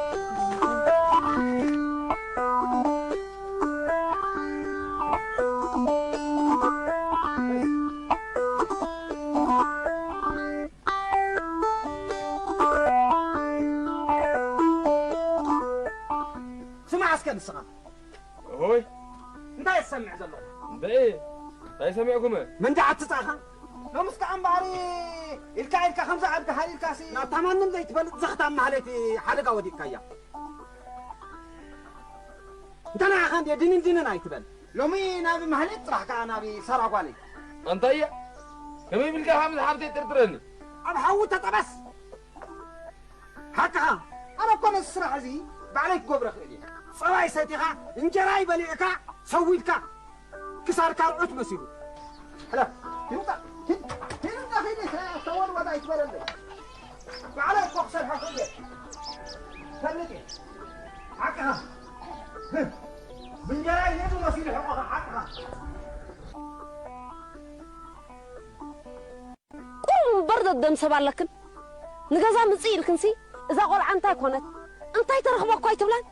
ስማዕ እስከ ንስኻ። ኦይ። እንታይ ትሰምዕ ዘለኻ? እምበይ፣ እንታይ ሰሚዕኩመ? መንጃ ኣትጻኻ? ሎምስ ከኣ እምበኣር ኢልካ ኢልካ ከምዛ ዓድካ ሃሊልካሲ ናብታ ማንም ዘይትፈልጥ ዘኽታም ማህሌት ሓደጋ ወዲቕካያ። እንተ ንዓኻ እንድየ ድንን ድንን ኣይትበል። ሎሚ ናብ ማህሌት ጥራሕ ከኣ ናብ ሳራ ጓለይ። ኣንታየ፣ ከመይ ኢልካ ከምዚ ሓብተይ ጥርጥረኒ? ኣብ ሓዊ ተጠበስ። ሓቅኻ። ኣነ እኮ ነዚ ስራሕ እዚ ባዕለይ ክገብሮ እኽእል እየ። ጸባይ ሰቲኻ፣ እንጀራይ በሊዕካ፣ ሰው ኢልካ፣ ክሳድካ ርዑት መሲሉ። ሕለፍ። ሂድ ውጻእ። ሂድ፣ ሂድ እንዳ ኺድ፣ ተወድወድ ኣይትበለለይ። ባዕለይ እኮ ክሰርሖ እኽእል እየ። ፈልጥ እየ። ሓቅኻ። ብእንጀራይ ሂዱ መሲሉ ሕቆኻ፣ ሓቅኻ። ቁሩብ እምበር ደደም ሰብ ኣለክን። ንገዛ ምጽእ ኢልክንሲ፣ እዛ ቆልዓ እንታይ ኮነት? እንታይ ተረኽቦ እኮ ኣይትብላን?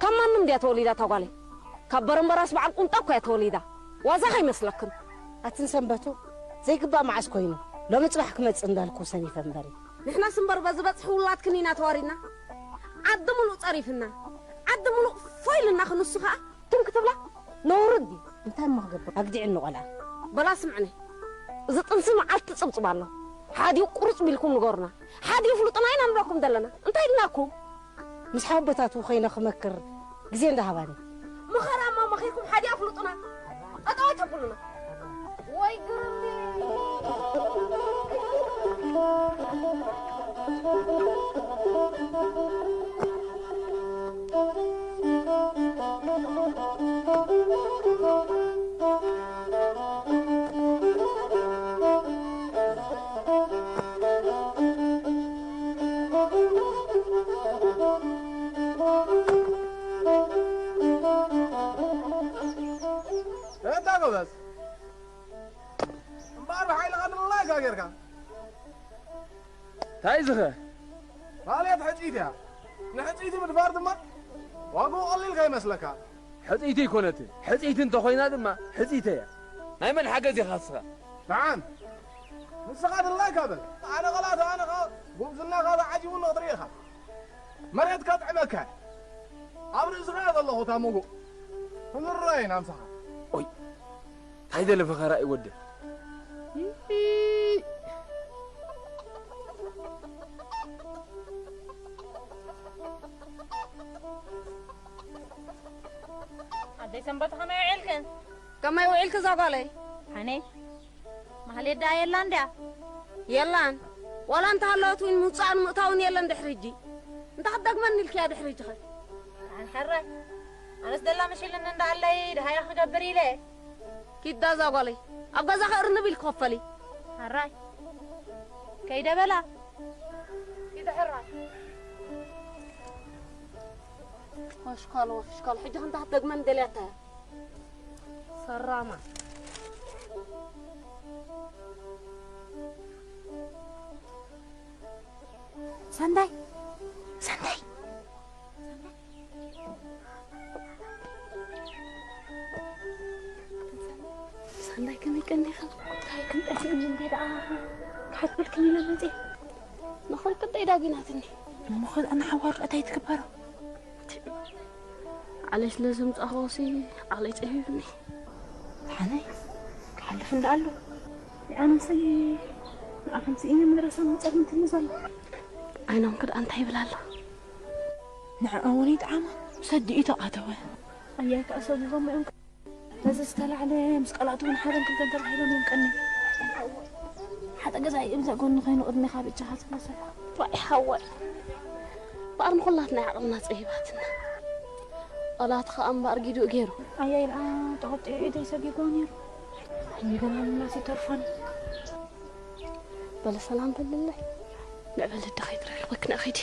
ካብ ማንም ድያ ተወሊዳ እታ ጓለይ? ካብ በረምበራስ በዓል ቁንጣ እኮ እያ ተወሊዳ። ዋዛ ከይመስለክን። ኣትን ሰንበቱ፣ ዘይግባእ መዓስ ኮይኑ? ሎሚ ጽባሕ ክመጽእ እንዳልኩ ሰኒፈ እምበሪ። ንሕናስ እምበር በዚ በጽሒ ውላድክን ኢና ተዋሪድና። ዓዲ ምሉእ ጸሪፍና። ዓዲ ምሉእ ፎይ ኢልና ክንሱ ከኣ ትም ክትብላ ነውሪ ድዩ? እንታይ እሞ ክገብር? ኣግዲዕኒ ቆልዓ። በላ ስምዕኒ። እዚ ጥንሲ መዓልቲ ጽብጽብ ኣሎ። ሓዲኡ ቁርጽ ቢልኩም ንገሩና። ሓዲኡ ፍሉጥና ኢና ንብለኩም ዘለና። እንታይ ኢልናኩም? ምስ ሓወቦታቱ ኮይነ ክመክር ግዜ እንዳሃባኒ። ምኸራ እሞ መኺርኩም ሓዲኡ ኣፍልጡና። ጠጠው ኣይተብሉና። ወይ ግርም። እንታ ጎበዝ። እምበኣር ብሓይልኻ ንላይካ ጌርካ። እንታይ እዚ ኸ? ማለት ሕጽይቲ እያ። ንሕጽይቲ ምድፋር ድማ ዋግኡ ቀሊል ከይመስለካ። ሕጽይቲ ኣይኮነትን። ሕጽይቲ እንተኾይና ድማ ሕጽይቲ እያ። ናይ መን ሓገዝ ኢኻ ንስኻ? ደሓን። ንስኻ ድላይካ በል። ኣነ ቐላእቲ ኣነ ኸኣ ጉብዝናኻ ተዓጂቡኒ ክትርኢ ኢኻ። መሬት ከጥዕመካ። ኣብ ርእስኻ እየ ዘለኹ እታ መጎእ። ክንራይ ኢና ምሳኻ። ኦይ፣ እንታይ ደለ ፈኸራ እዩ ወደ? ኣደይ ሰንበት ከመይ ውዒልክን? ከመይ ውዒልኪ እዛ ጓለይ? ሓኔ፣ ማህሌት ደኣ የላን ድያ? የላን። ዋላ እንተሃለወት እውን ምውጻእን ምእታውን የለን ድሕሪ ሕጂ። እንተ ክትደግመኒ ኢልክያ ድሕሪ ሕጂ ኸ? ኣንሐራይ። ኣነስ ደላ መሽልን እንዳኣለይ ድሃያ ክገብር ኢለ። ኪዳ እዛ ጓለይ፣ ኣብ ገዛ ከእርንብ ኢል ክኸፈሊ። ኣራይ፣ ከይደ በላ። ኪዳ ሕራይ። ወሽካል፣ ወሽካል፣ ሕጂ ክንታ ክትደግመን ደልያታ እያ። ሰራማ። ሰንዳይ፣ ሰንዳይ። ሰንዳይ ከመይ ቀኒኻ? እንታይ ክንጠስእኒ እንዴ ደኣ ክሓትበልክኒ ኢለ መፅእ። ንኸልቅጠይ ዳጊናትኒ። እሞ ኸልኣና ሓዋሩ እንታይ ትግበሮ? ዓለይ ስለ ዘምፃእኽዎሲ ዓቕለይ ፀቢብኒ። ሓነይ ክሓልፍ እንዳ ኣሎ። ኣነሰይ ንኣኹም ስኢነ መድረሳ መፀርምትኒ ዘሎ። ዓይኖም ክድኣ እንታይ ይብል ኣሎ? ንዕኣ እውን ይጥዓማ። ሰዲኡ ተቓተወ። ኣያይ ከኣ ሰቢቦም እዮም። ነዚ ዝተላዕለ ምስ ቀላእቱ እውን ሓደን ክልተን ተባሂሎም እዮም ቀንዮም። ሓደ ገዛ እብዛ ጎኒ ኮይኑ ቅድሜኻ ብእጃኻ ዝብሎ ዘሎ። ዋይ ሓወይ፣ እምበኣር ንኹላትና ዓቕምና ጸቢባትና። ኦላትኻ እምበኣር ጊዱእ ገይሩ። ኣያይ ደኣ ተቖጢዑ ኢደይ ሰጊጎ ነይሩ። ይገናንናስ ይተርፎን። በለ ሰላም በልለይ። ንዕበል ደኸይ ትረኽበክ ንእኺዲ።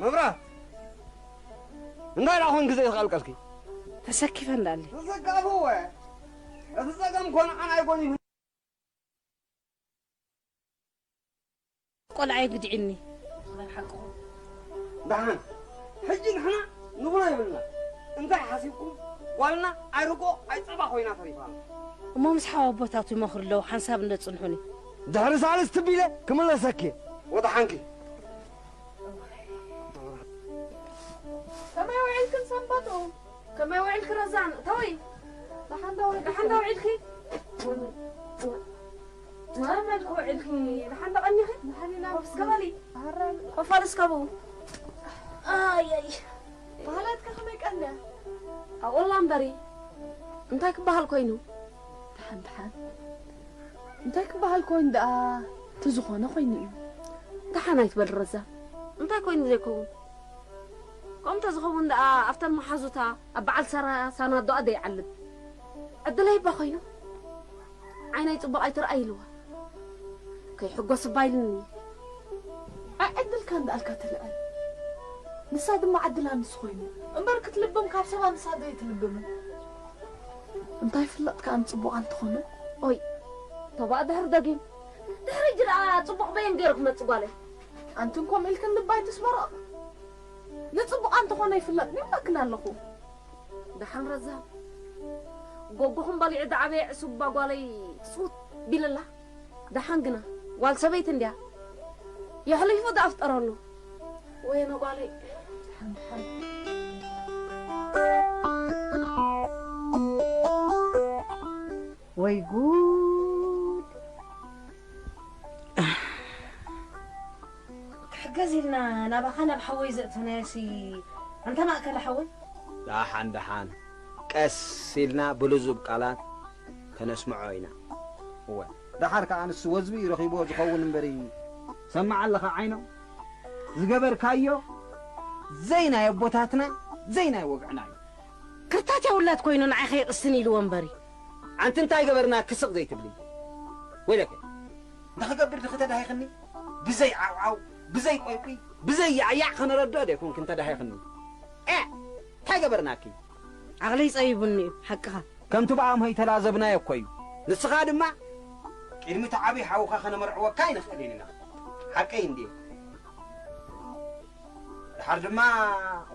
መብራት! እንታይ ደኣ ኾንኪ ዘይተቐልቀልኪ? ተሰኪፈ እንዳለ። ተሰካፍወ። እቲ ጸገም ኮነ ኣን ኣይኮን ይሁን። ቆልዓ ይግድዕኒ። ናይ ሓቅኹም። ደሓን። ሕጂ ንሕና ንብሎ የብልና። እንታይ ሓሲብኩም? ጓልና ኣይርጎ ኣይጸባ ኮይና ተሪፋ ኣላ። እሞ ምስ ሓወቦታቱ ይመኽሩ ኣለዉ፣ ሓንሳብ እንደ ጽንሑኒ። ድሕሪ ሳልስቲ ቢለ ክምለሰኪ። ወደሓንኪ። ከመይ ውዒልክን ሰንበቱ? ከመይ ውዒልኪ ረዛን? እተዊ። ደሓን ዶ ውዒልኪ? ደሓን ዶ ውዒልኪ? መን መልክ ውዒልኪ? ደሓን ዶ ቀኒኺ? ደሓን ኢና። ኮፍ እስከ በሊ። ኣረ። ኮፍ በሊ እስከ ብኡ። ኣየይ። ባህላትካ ከመይ ቀንያ? ኣብኡላ እምበሪ። እንታይ ክበሃል ኮይኑ? ደሓን፣ ደሓን። እንታይ ክበሃል ኮይኑ ደኣ? እቲ ዝኾነ ኮይኑ እዩ። ደሓን ኣይትበል ረዛ። እንታይ ኮይኑ ዘይከውን? ከምኡ እንተዝኸውን ደኣ ኣብተን መሓዙታ ኣብ በዓል ሳራ ሳናዶኣ ደይዓልብ። ዕድለይ እባ ኮይኑ ዓይነይ ጽቡቕ ኣይትርኣይ ኢልዋ። ከይሕጎስ እባ ኢልኒ። ኣይ ዕድልካ እንዳኣልካ ትልዕል። ንሳ ድማ ዕድላ ንሱ ኮይኑ። እምበር ክትልብም ካብ ሰባ ንሳ ደይትልብምን። እንታይ ፍለጥ ከኣ ንጽቡቕ ኣንተኾነ? ኦይ፣ ተባእ ድሕሪ ደጊም። ድሕሪ ሕጂ ደኣ ጽቡቕ በየን ገይሩ ክመጽእ ጓለይ? ኣንትን ከምኡ ኢልክን ልባ ኣይትስበሮ። ንጽቡቕ ኣንተኾነ ይፍለጥ፣ ይብለክን ኣለኹ። ደሓን ረዛን፣ ጎጎኹም በሊዑ ዝዓበየ ዕሱብ እባ ጓለይ ስውት ቢልላ። ደሓን ግና፣ ጓል ሰበይቲ እንድያ። የሕሊፉ ደኣ ፍጠረሉ። ወይነ ጓለይ። ደሓን፣ ደሓን። ወይ ጉድ! ክሕገዝ ኢልና ናባኻ ናብ ሓወይ ዘእተናዮሲ፣ ኣንታ ማእከለ ሓወይ? ደሓን፣ ደሓን። ቀስ ኢልና ብልዙብ ቃላት ከነስምዖ ኢና። እወ፣ ደሓር ከኣ ንሱ ወዝቢ ረኺብዎ ዝኸውን እምበሪ፣ ሰማዕ ኣለኻ ዓይኖ፣ ዝገበርካዮ ዘይ ናይ ኣቦታትና፣ ዘይ ናይ ወግዕና እዩ። ክርታት የውላት ኮይኑ ንዓይ ከይቕስን ኢልዎ እምበሪ። ኣንቲ እንታይ ገበርና ክስቕ ዘይትብሊ? ወይለከ፣ ንኽገብር ድኺ ተዳሂኽኒ? ብዘይ ዓውዓው፣ ብዘይ ቆይቁይ፣ ብዘይ ያዕያዕ ከነረድኦ ደይኮንክ እንተዳሂኽኒ? ኤ! እንታይ ገበርናኪ? ዓቕለይ ጸቢቡኒ እዩ፣ ሓቅኻ። ከምቲ ብኣምሆይ ተላዘብናዮ እኮ እዩ። ንስኻ ድማ ቅድሚ እቲ ዓብዪ ሓውኻ ከነመርዕወካ ኣይንኽእልን ኢና። ሓቀይ እንድየ። ድሓር ድማ፣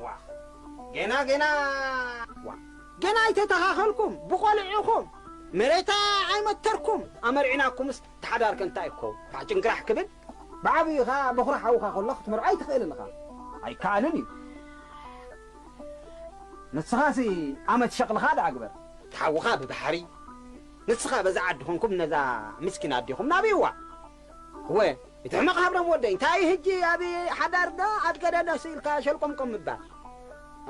ዋ፣ ገና፣ ገና፣ ዋ፣ ገና ኣይተተኻኸልኩም፣ ብቖልዑኹም መሬታ ኣይመተርኩም፣ ኣመርዒናኩምስ፣ እቲ ሓዳር ከ እንታይ ክኸውን? ባዕ ጭንቅራሕ ክብል? ብዓብዪኻ በኹሪ ሓውኻ ከሎ ክትመርዖ ኣይትኽእልን ኢኻ። ኣይከኣልን እዩ። ንስኻሲ ኣመት ሸቕልኻ ደኣ ግበር። እቲ ሓውኻ ብባሕሪ፣ ንስኻ በዛ ዓዲ ኾንኩም ነዛ ምስኪን ኣዴኹም ናብይዋ። እወ፣ እቲ ሕመቕ ሃብሮም ወደይ፣ እንታይ ሕጂ ኣብ ሓዳር ዶ ኣብ ገደል ዶ ስኢልካ ሸልቆምቆም ምባል?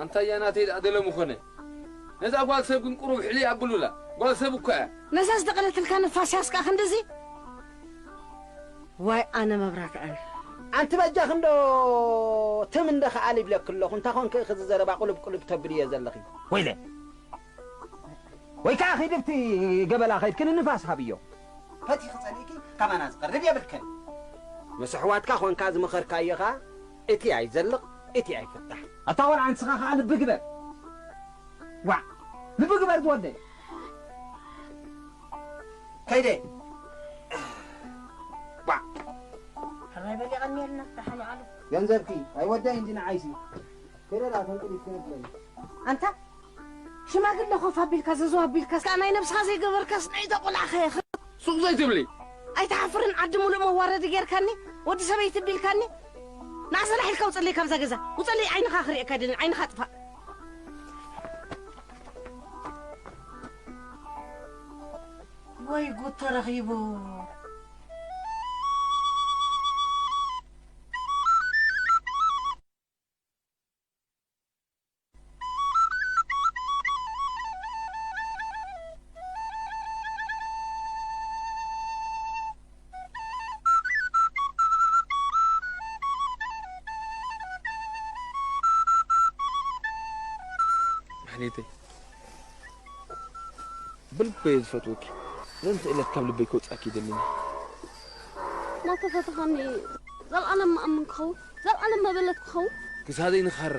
ኣንታያ ናተይ ደኣ ደለ ምኾነ። ነዛ ጓል ሰብ ግን ቁሩብ ሕልይ ኣብሉላ። ጓል ሰብ እኮ እያ። ነዛ ዝደቐለትልካ ንፋስ ያስቃ ክንድዚ? ዋይ ኣነ መብራት ኣነ። ኣንቲ በጃኺ እንዶ ትም እንደ ከኣል ይብለኪ ኣለኹ። እንታይ ኮንኪ ኢኺ እዚ ዘረባ ቁልብ ቁልብ ተብልዮ ዘለኺ? ወይለ። ወይ ከኣ ኺዲ ኣብቲ ገበላ ኸይድኪ ንንፋስ ሃብዮ። ፈቲኺ ጸሊእኪ ካባና ዝቐርብ የብልክን። ምስ ኣሕዋትካ ኾንካ ዝመኸርካዮ ኸኣ እቲ ኣይዘልቕ እቲ ኣይፍታሕ። ኣታ ቆልዓ ንስኻ ኸኣ ልቢ ግበር። ዋዕ! ልቢ ግበር ዝወደይ። ከይደ። ዋዕ! ሕራይ በል ይቐንየልና፣ ደሓን ዋዕሉ። ገንዘብኪ ኣይወደይ እንጂ ንዓይሲ። ከይደ ደኣ ተንቅሊት ከይፍለይ። ኣንታ ሽማግለ ኮፍ ኣቢልካ ዘዘው ኣቢልካስ ከኣ ናይ ነብስኻ ዘይገበርካስ ናይ እታ ቆልዓ ከየኸ ሱቕ ዘይትብሊ። ኣይትሓፍርን ዓዲ ሙሉእ መዋረዲ ጌርካኒ ወዲ ሰበይቲ ቢልካኒ ንዓ ሰላሕ ኢልካ ውፀለይ ካብዛ ገዛ ውፀለይ ዓይንኻ ክርእየካ ኣይደልን ዓይንኻ ጥፋእ። ወይ ጉድ ተረኺቡ። ማሕሌተይ ብልበይ እየ ዝፈትወኪ። ዘንተ ዕለት ካብ ልበይ ከውፅኣኪ ይደልን። እናተፈተኻኒ ዘልኣለም መኣምን ክኸውን ዘልኣለም መበለት ክኸውን ክሳደይ ንኻራ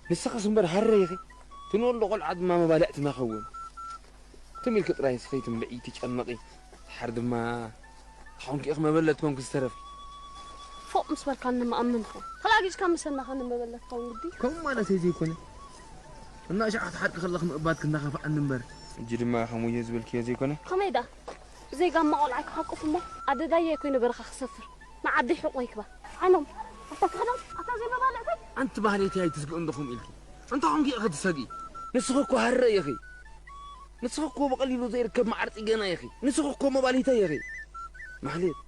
ንስኻስ እምበር ሃረ ኢኺ። ትንወልዶ ቆልዓ ድማ መባልዕትና ኸውን። ትም ኢልኪ ጥራይ ንስኺ ትንብዒ ትጨነቒ። ድሓር ድማ ተኾንኪ ኢኺ መበለት ኮንኪ ዝተረፍኪ። ፎቕ ምስ በልካኒ መኣምን ኸውን ተላጊጭካ ምሰናኻኒ መበለት ኸውን ግዲ። ከምኡ ማለተይ ዘይኮነ እና ሸዓት ሓቂ ከለኺ ምእባድ ክናኸፍኣኒ እምበር። ሕጂ ድማ ከምኡ እየ ዝበልክዮ ዘይኮነ። ከመይ ደኣ ብዘይ ጋማ ቆልዓ ክሓቁፍ እሞ ኣደዳየ ኮይኑ በረኻ ክሰፍር ንዓደይ ሕቆ ይክባ። ዓኖም ኣታ ክሕዶም ኣታ ዘይመባልዕተይ። ኣንቲ ማህሌተይ ኣይትስግእ እንዶ ከምኡ ኢልኪ እንተ ኾንኪ ኢኺ ትሰግኢ። ንስኺ እኮ ሃረ ኢኺ። ንስኺ እኮ ብቐሊሉ ዘይርከብ መዓር ጽገና ኢኺ። ንስኺ እኮ መባሊተይ ኢኺ። ማህሌት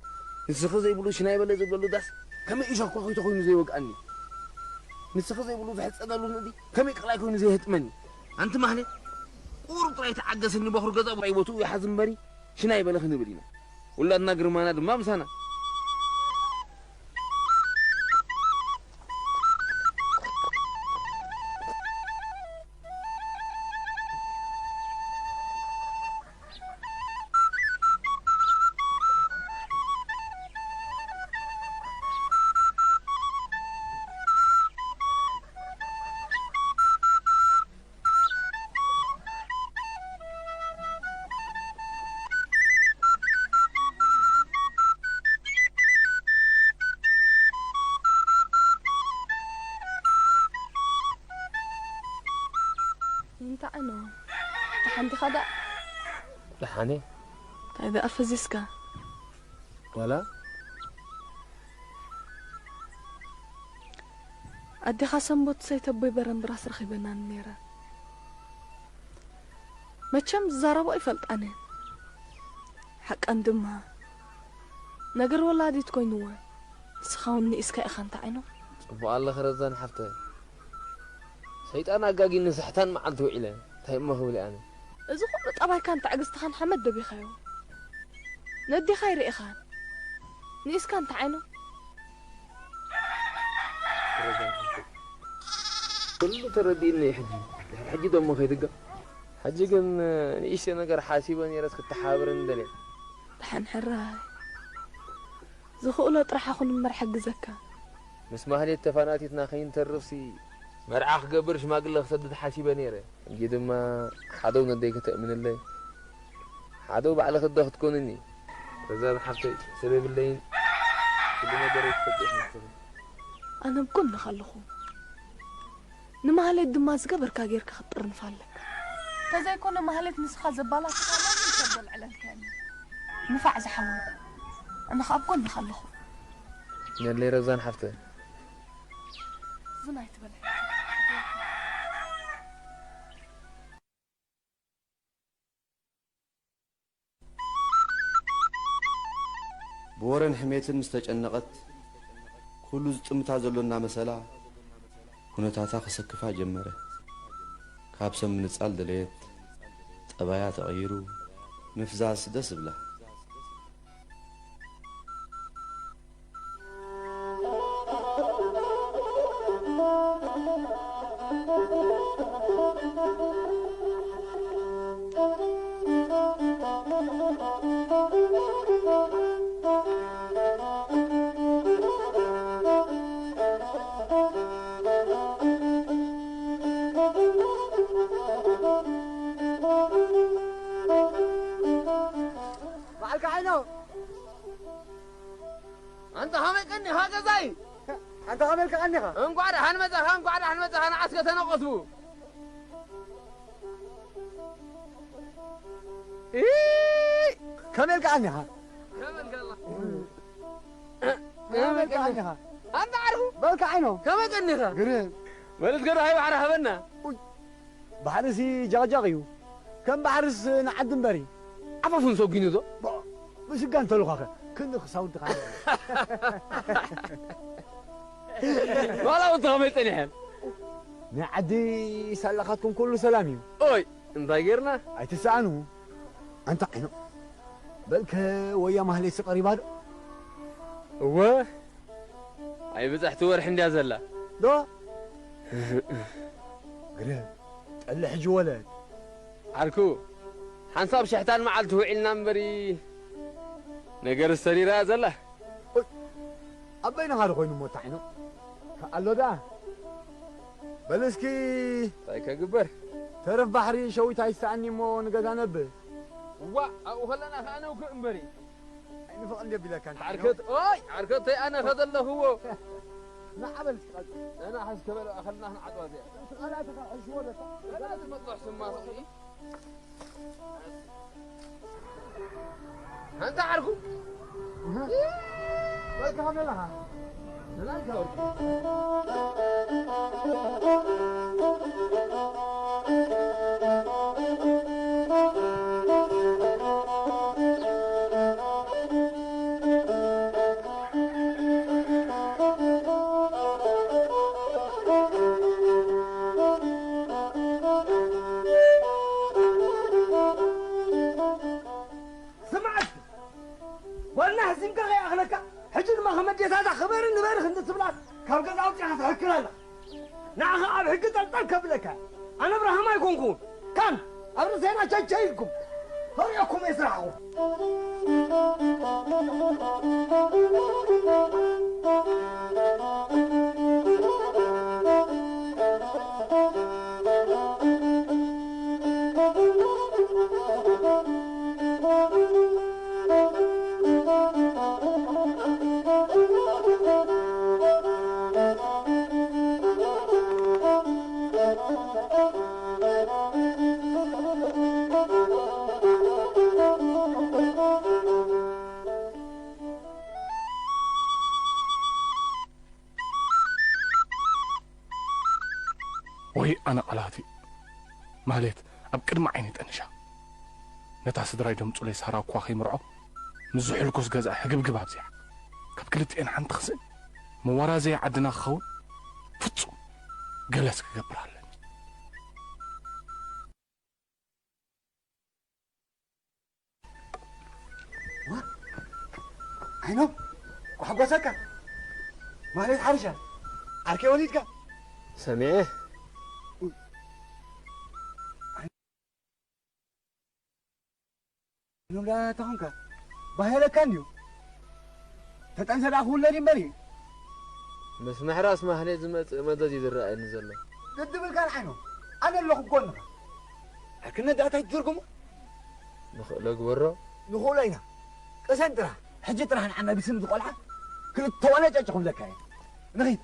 ንስኺ ዘይብሉ ሽናይ በለ ዝብለሉ ዳስ ከመይ እዩ ሸኮኺ ተኾይኑ ዘይወግኣኒ? ንስኺ ዘይብሉ ዝሕጸነሉ ንእዲ ከመይ ቅላይ ኮይኑ ዘይህጥመኒ? ኣንቲ ማህሌት ቁሩብ ጥራይ ተዓገስኒ በኹር ገዛ ጥራይ ቦትኡ ይሓዝ እምበሪ ሽናይ በለ ክንብል ኢና። ውላድና ግርማና ድማ ምሳና። እንታይ ኖ? ደሓን ዲኻ ደኣ? ደሓን እየ። እንታይ ደኣ ፈዚዝካ? ዋላ ኣዴኻ ሰንበት ሰይተቦይ በረምብራስ ረኺበናኒ ነይረን። መቸም ዝዛረቦ ኣይፈልጣን እየን። ሓቀን ድማ ነገር ወላዲት ኮይንወን። ንስኻ እውን ንኢስካ ኢኻ እንታይ ዓይኖም? ጽቡቕ ኣለኺ ረዛን ሓፍተይ። ሰይጣን ኣጋጊኒ ስሕታን መዓልቲ ውዒለ እንታይ እሞ ክብል ኣነ። እዚ ኩሉ ጠባይካን ትዕግስትኻን ሓመድ ደቢኻዮ። ነዴኻ ኣይርኢኻን። ንኢስካ እንታይ ዓይኖም? ረዛን ሓፍተይ። ኩሉ ተረዲእኒ እዩ ሕጂ። ድሕሪ ሕጂ ደሞ ከይትጋ። ሕጂ ግን ንእሽተ ነገር ሓሲበ ነይረስ ክተሓባበረኒ ደልየ። ደሓን ሕራይ። ዝኽእሎ ጥራሕ ኣኹን እምበር ሓግዘካ። ምስ ማህሌት ተፋናቲትና ከይንተርፍሲ መርዓ ክገብር ሽማግለ ክሰድድ ሓሲበ ነይረ። ሕጂ ድማ ሓደው ነደይ ከተእምንለይ ሓደው ባዕልኺ ኣደ ክትኮንኒ። ረዛን ሓፍተይ ሰብ የብለይን። ኩሉ ነገረይ ትፈልጢ ኢኺ ንስኺ። ኣነ ኣብ ጎንኻ ኣለኹ። ንማህሌት ድማ ዝገበርካ ጌርካ ክትጥርንፋ ኣለካ። ተዘይኮነ ማህሌት ንስኻ ዘባላሽኻ ማንም ሰብ ዘልዕለልካ የለን። ንፋዕ ዝሓወይ ኣነ ኸኣ ኣብ ጎንኻ ኣለኹ። ነለይ ረዛን ሓፍተይ። ዝን ኣይትበል። ብወረን ሕሜትን ምስ ተጨነቐት፣ ኩሉ ዝጥምታ ዘሎ እናመሰላ፣ ኩነታታ ክሰክፋ ጀመረ። ካብ ሰብ ምንጻል ደለየት። ጠባያ ተቐይሩ ምፍዛዝ ደስ እብላ። በዓልካ ዓይኖ። ኣንታ ከመይ ቀኒኻ ገዛይ? ኣንታ ከመይ ኢልካ ቀኒኻ? እንቋዕ ደሓን መጻኻ፣ እንቋዕ ደሓን መጻኻ፣ ንዓስከ ተነቐቱ። ኢይ! ከመይ ኢልካ ቀኒኻ? ከመይ ኢልካ ኣላ? ከመይ ኢልካ ቀኒኻ? ኣንታ ዓርኩ? በልካ ዓይኖ። ከመይ ቀኒኻ? ግርም። በል እስከ ደሃይ ባሕሪ ሃበና። ኡይ! ባሕሪሲ ጃቕጃቕ እዩ። ከም ባሕርስ ንዓዲ እምበሪ። ዓፋፉን ሰጒኑ ዶ? ብ-፣ ብስጋ እንተልኳኸ ክንዲ ክሳውድኻ። ዋላ እውን ከመይ ጸኒሐን? ናይ ዓዲ ሳላኻትኩም ኩሉ ሰላም እዩ። ኦይ፣ እንታይ ጌርና? ኣይትሰኣኑ። ኣንታ ዓይኖ። በልከ ወያ ማህሌትሲ ቀሪባ ዶ? እወ። ኣይ ብጻሕቲ ወርሒ እንድያ ዘላ። ዶ? ግርም፣ ጠሊ ሕጂ ወለድ። ዓርኩ፣ ሓንሳብ ሽሕታን መዓልቲ ውዒልና እምበሪ፣ ነገር ሰሪራ እያ ዘላ። ኦይ፣ ኣብ በይንኻ ዶ ኮይኑ እሞ ታሕኖ? ኣሎ ደኣ። በል እስኪ እንታይ ከግበር? ተረፍ ባሕሪ ሸዊት ኣይሰኣኒ እሞ ንገዛ ነብር። እዋ፣ ኣብኡ ከለና ከኣ ነውክእ እምበሪ። ኣይንፍቕን ደቢለካ እንተ ዓርከት፣ ኦይ፣ ዓርከተይ ኣነ ከዘለኽዎ። ንዓ በል እስኪ ቀጽል። ኣነ ሓዝ ከበለ ኣኸልና ክንዓጽዋ እዚኣ። ስቓላትኻ ሕሽዎ በቃ። ገላ ዝመጽሕ ስማ ስቕ። ሓንቲ ዓርኩ። እህ። በቃ ከመይ ኣለኻ? ደህና ኣለካ ወርቂ? ስምዓት! ጓልና ሕዚንካ ከይኣኽለካ፣ ሕጂ ድማ ከም ኣዴታታ ክበሪ ንበሪ ክንዲ ትብላ ካብ ገዛ ኣውጺኻ ትሕክር ኣላ። ንዓኻ ኣብ ሕጊ ጠልጠል ከብለካ። ኣነ ኣብርሃም ኣይኮንኩን። ካን ኣብ ርእሰይና ቸቸ ኢልኩም። ፈሪቕኩም እየ ስራሕኹም። ወይ ኣነ ቃላቲ። ማህሌት ኣብ ቅድሚ ዓይነይ ጠንሻ። ነታ ስድራይ ደምጹለይ ሳራ እኳ ከይምርዖ፣ ምስ ዝሕልኩስ ገዛ ህግብግብ ኣብዚኣ። ካብ ክልቲኤን ሓንቲ ክስእን፣ መዋራዘያ ዓድና ክኸውን ፍጹም ገለስ ክገብር ኣለኒ። ዋ፣ ዓይኖም፣ ክሕጎሰካ። ማህሌት ሓርሻ፣ ዓርከይ ወሊድካ። ሰሚዐ። ሎም ዳ ተኾንካ፣ ባህ የለካ እንድዩ። ተጠንሰ ደኣ ክውለድ እምበር እዩ። ምስ ምሕራስ ማህሌት ዝመጽእ መዘዝ እዩ ዝረኣየኒ ዘሎ። ግድብልካ ንዓይኖ፣ ኣነ ኣለኹ ብጎንኻ። ሕክነት ደኣ እንታይ ትትርጉሙ? ንኽእሎ ግበሮ። ንኽእሎ ኢና። ቅሰን ጥራሕ፣ ሕጂ ጥራሕ ንዓና ብስም ዝቖልዓ ክልተ ዋለ ጨጭ ክብለካ እየ። ንኺድ።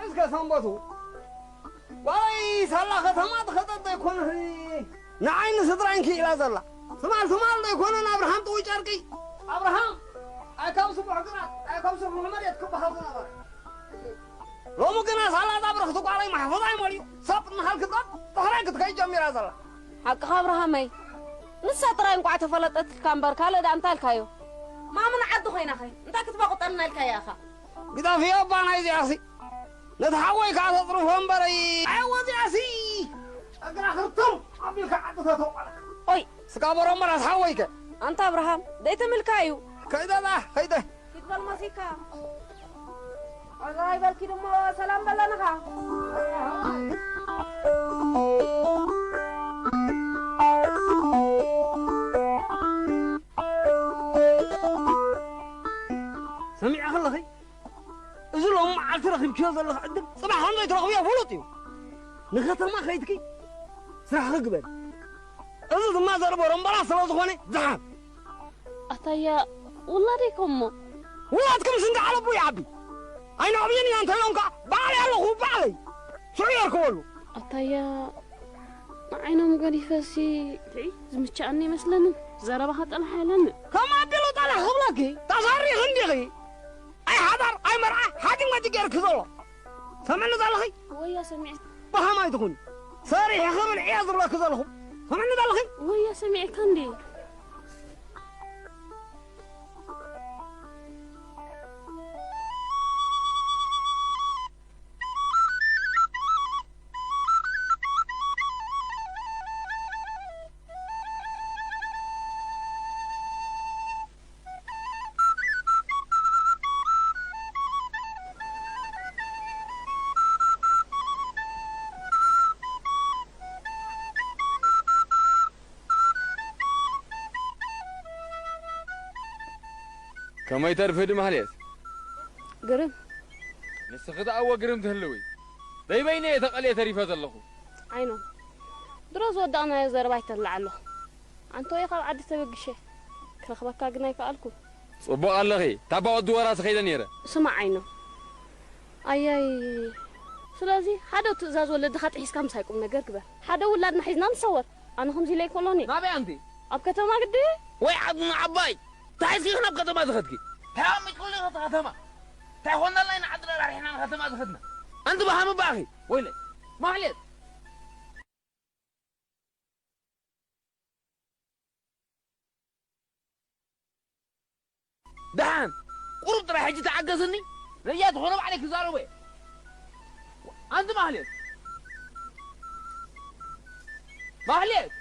እስከ ሰንበቱ ዋይ ሳላ ከተማ ትኸጠጥ ኣይኮነ። ንዓይ ንስድራይን ክኢላ ዘላ። ትማል ትማል ዶ ኣይኮነን ኣብርሃም ጥዊ ጨርቂ? ኣብርሃም ኣይ ካብ ስቡሕ ግራት ኣይ ካብ ስቡሕ መሬት ክበሃል ዝነበረ። ሎሚ ግና ሳላ ዳብርኽቲ ጓለይ ማሕፈዛ ይመልዩ። ሰብ ንኸልክታት ጥሕራይ ክትከይድ ጀሚራ ዘላ። ሓቅኻ ኣብርሃመይ። ንሳ ጥራይ እንቋዕ ተፈለጠትልካ እምበር ካልእ ደኣ እንታይ ኢልካዮ? ማምን ዓዲ ኮይናኸ እንታይ ክትባቑጠልና ኢልካያ ኢኻ? ግዳፍዮ እባ ናይዚኣሲ። ነቲ ሓወይ ከኣ ተጽርፎ እምበረይ። ኣይ ወዚኣሲ። ጨግራ ክርትም ኣቢልካ ዓዲ ተተቆለ። ኦይ። ስጋ በረምበራስ ሓወይከ? ኣንታ ኣብርሃም፣ ደይተምልካ እዩ። ከይደ ደኣ፣ ከይደ። ኪድ በል መሲካ። ኣዛ ይበልኪ ድሞ ሰላም በለንኻ። ሰሚዐ ከለኺ፣ እዚ ሎም መዓልቲ ረኺብክዮ ዘለኺ ዕድል፣ ጽባሕ ከም ዘይትረኽብዮ ፍሉጥ እዩ። ንኸተማ ከይድኪ ስራሕኺ ግበሪ። እዚ ድማ ዘርኢ በረምበራ ስለ ዝኾነ፣ ደሓን። ኣታያ፣ ውላደይ ከሞ? ውላድኩም ስንዲ ዓለቡ ይዓቢ። ኣይነዕብየን ኢና እንተኢሎም ከኣ፣ ባዕለይ ኣለኹ፣ ባዕለይ። ሽዑ የርክበሉ። ኣታያ፣ ንዓይኖም ገዲፈሲ፣ ርኢ፣ ዝምችኣኒ ይመስለኒ። ዘረባኻ ጠላሕ ኣይለኒ። ከም ኣቢሉ ጠላሕ ክብለኪ፣ ተሰሪኺ እንዲኺ። ኣይ ሓዳር፣ ኣይ መርዓ፣ ሓዲግ መዲግ ገይርኪ ዘሎ። ሰምዕኒ ዘለኺ? ወያ ሰሚዐ። ብኸማይ ትኹኒ። ሰሪሒ ክብል እየ ዝብለኪ ዘለኹ። ሰምዕኒ ዘለኺ? ወያ ሰሚዐካ እንዴ? ከመይ ተርፍዲ ማህሌት? ግርም። ንስኺ ደኣ እወ ግርም ትህልዊ። ደይ በይነ እየ ተቐልየ ተሪፈ ዘለኹ። ዓይኖም። ድሮ ዝወዳእናዮ ዘረባ ይተልዕ ኣሎ። ኣንተ ወይ ካብ ዓዲ ተበግሸ። ክረኽበካ ግን ኣይከኣልኩን። ጽቡቕ ኣለኺ። ታባ ወዲ ወራስ ኸይደ ነይረ። ስማዕ ዓይኖም። ኣያይ። ስለዚ ሓደ ትእዛዝ ወለድኻ ጥሒስካ ምሳይ ቁም ነገር ግበር። ሓደ ውላድና ሒዝና ንሰወር። ኣነ ከምዚ ኢለ ኣይኮሎኒ። ናበይ ኣንቲ? ኣብ ከተማ ግዲ? ወይ ዓድና ዓባይ። እንታይ ሒዝኪ ናብ ከተማ ዝኸድኪ? እንታይ ኣሚጥኩሉ ኢኺ እቲ ከተማ? እንታይ ኮንና ኢልና ኢና ዓድና ራርሒና ንከተማ ዝኸድና? ኣንቲ በሃም እባ ኣኺ። ወይለይ። ማህሌት። ደሓን፣ ቁሩብ ጥራይ ሕጂ ተዓገስኒ። ነያ ዝኾነ ባዕለይ ክዛረቦ እየ። ኣንቲ ማህሌት። ማህሌት።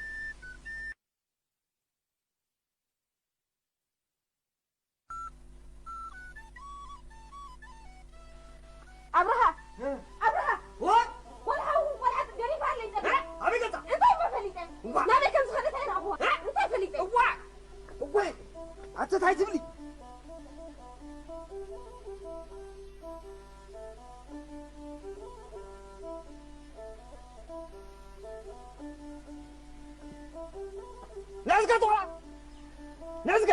ኣብርሃ! እ? ኣብርሃ! ዋ! ቆልዓ እውን ቆልዓ ገዲፋ ኣለይ ጸጋ። እ? ኣበይ ገጻ? እንታይ እሞ ፈሊጠ? እዋ! ናበይ ከም ዝኸደት ኣይረኣኹዋ። እ? እንታይ ፈሊጠ? እዋ! እወ! ኣቲ እንታይ ትብሊ? ነዝገ ትኾና! ነዝገ!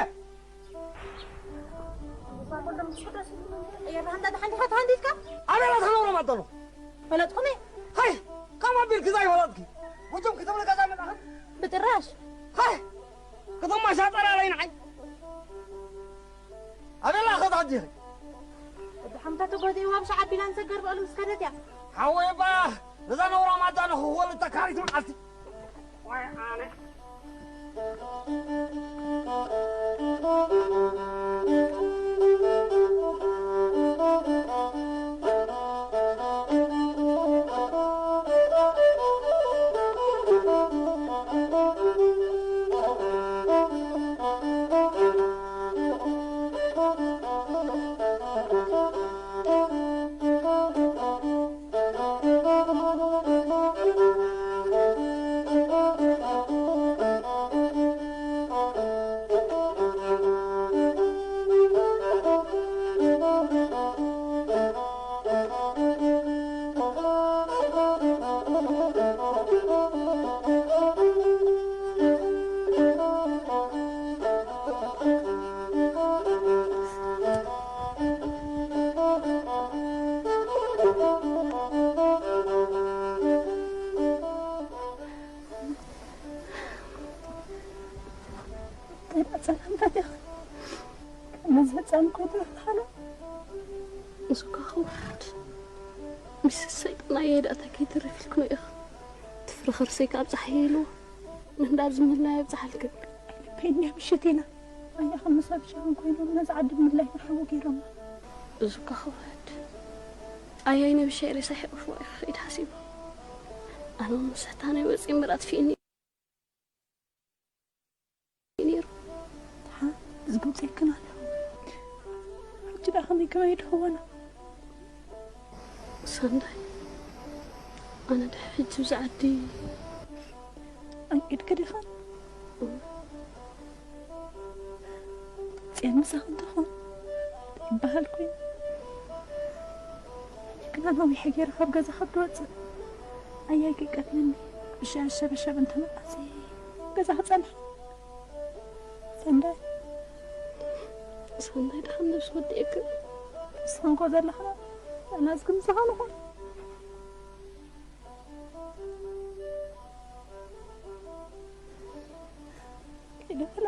እየራህንዳ ደሓን ዲኻ ተሃንዲድካ? ኣበላ ተነብሮም ኣደለኹ። ፈለጥኩም እየ። ሃይ! ከም ኣቢልኪ ዘይፈለጥኪ። ጉጅም ክትብሊ ገዛ መጣኽን? ብጥራሽ። ሃይ! ከተማ ሻጠራ ላይ ንዓይ። ኣበላ ኸት ኣዲኺ። ወዲ ሓምታ ተጎዲኡ ኣብ ሸዓ ቢላን ሰገር በሉ ምስ ከደት እያ። ሓወይ እባ፣ ነዛ ነውራ ማዳ ንኽወልድ ተካሪት መዓልቲ። ዋይ ኣነ። ሰላምታ ዲኻ? ምስ ህፃን እኮ ተባህለ። ንስኳ ክውሓድ። ምስ ሰይጣን ኣየዳእታ ከይተርፍ ኢልክኖ ኢኻ። ትፍርኸር ሰይካ ኣብጽሓ ኢልዎ። ንህንዳብ ዝምህላይ ኣብጽሓልክን። ልበይ እንዲያ ምሽት ኢና። ኣያ ከም ምሳብ ሸኽን ኮይኖም ነዚ ዓዲ ምላይ ንሓዉ ገይሮም። እዙ እኳ ክውሕድ። ኣያይ ነብሻይ ሬሳ ሕቑፍዋ ኢኻ ከይድ ሓሲቡ። ኣነ እውን ምሳታ ናይ ወፂ ምራት ፊእኒ ነይሩ። ደሓን ዝግብፀክን ኣሎ። ሕጂ ደኣ ከመይ ከመይ ድኸውን? ሰንዳይ፣ ኣነ ደሓ ሕጂ ብዛ ዓዲ ኣንቂድኪ ዲኻ? ጽዮን ምሳኺ እንተኾን ይበሃል ኮይኑ። ግና ነዊሐ ገይረ ካብ ገዛ ካብ ድወጽእ ኣያይ ከይቀትለኒ ብሻ ሸበሸብ እንተመጣሲ ገዛ ክጸንሕ። ሰንዳይ፣ ሰንዳይ ደሓን ነብሲ ወዲእክን። ንስኽን ኮ ዘለኽና ኣናዝኪ ምሳኻ ንኹን። ከይደ በላ።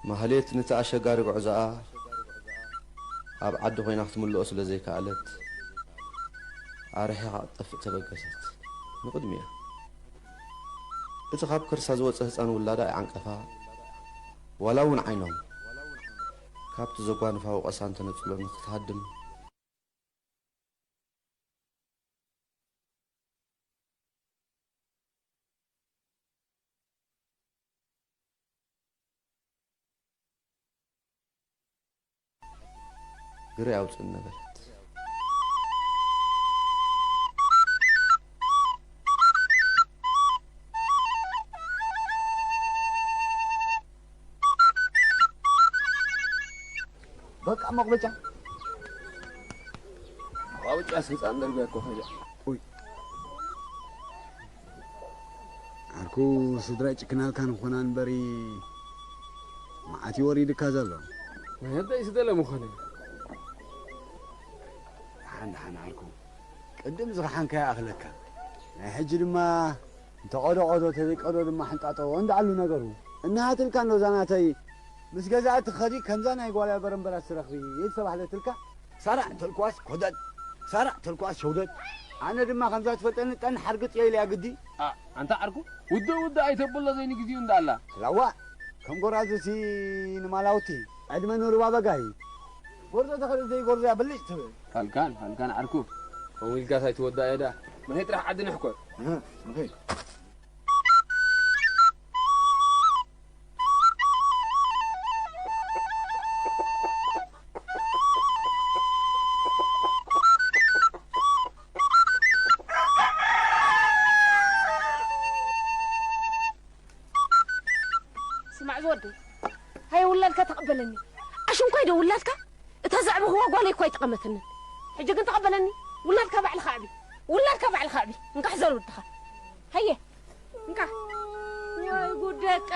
ማህሌት ነቲ ኣሸጋሪ ጉዕዞኣ ኣብ ዓዲ ኮይና ክትምልኦ ስለ ዘይከኣለት፣ ኣርሒቓ ክትጠፍእ ተበገሰት። ንቕድሚኣ፣ እቲ ካብ ከርሳ ዝወጸ ህጻን ውላዳ ይዓንቀፋ፣ ዋላ እውን ዓይኖም ካብቲ ዘጓንፋ ወቐሳ እንተነጽሎ ንኽትሃድም፣ ግረ ኣውጽእ ነበረት። በቃ መቑበጫ። መቑበጫ ስልጣን ደርቢያ እኮ ኸይዳ። ኡይ። ዓርኩ፣ ስድራይ ጭክናልካ ንኾና እምበሪ፣ መዓት እዩ ወሪድካ ዘሎ። ናይ ህደይ ስደለ ምኾነ። ደሓን፣ ደሓን ዓርኩ። ቅድም ዝኸሓንካ ይኣኽለካ። ናይ ሕጂ ድማ እንተቐዶ ቀዶ፣ ተዘይቀዶ ድማ ሕንጣጠዎ እንዳኣሉ ነገሩ። እንሃትልካ እንዶ ዛናተይ ምስ ገዛእቲ ኸዲ ከምዛ ናይ ጓልያ በረምበራት ትረኽቢ ዝተባህለትልካ። ሳራ እንተልኳስ ኮደድ፣ ሳራ እንተልኳስ ሸውደድ። ኣነ ድማ ከምዛ ትፈልጠኒ ጠን ሓርግጥ እየ ኢለያ ግዲ። ኣ፣ ኣንታ ዓርኩ፣ ውድእ ውድእ ኣይተብሎ ዘይንግዚኡ እንዳኣላ። ላዋ፣ ከም ጎራዙሲ ንማላውቲ ዕድመ ንሩባ በጋይ። ጎርዞ ተኸደ ዘይጎርዞ እያ ብልጭ ትብል። ሃልካን፣ ሃልካን ዓርኩ። ከምኡ ኢልካስ ኣይትወዳእ እየ ደኣ። መሄ ጥራሕ ዓዲ ንሕኮር። እህ፣ ንኸይድ። ስማዕ ዝወደይ፣ ሃየ ውላድካ ተቐበለኒ። ኣሽንኳይ ዶ ውላድካ? እታ ዘዕበኽዋ ጓለይ እኳ ኣይጠቐመትንን። ሕጂ ግን ተቐበለኒ። ውላድካ ባዕልኻ ኣዕቢ። ውላድካ ባዕልኻ ኣዕቢ። እንካ ሕዘር ወድኻ። ሃየ፣ እንካ። ወይ ጉድ ደቀ።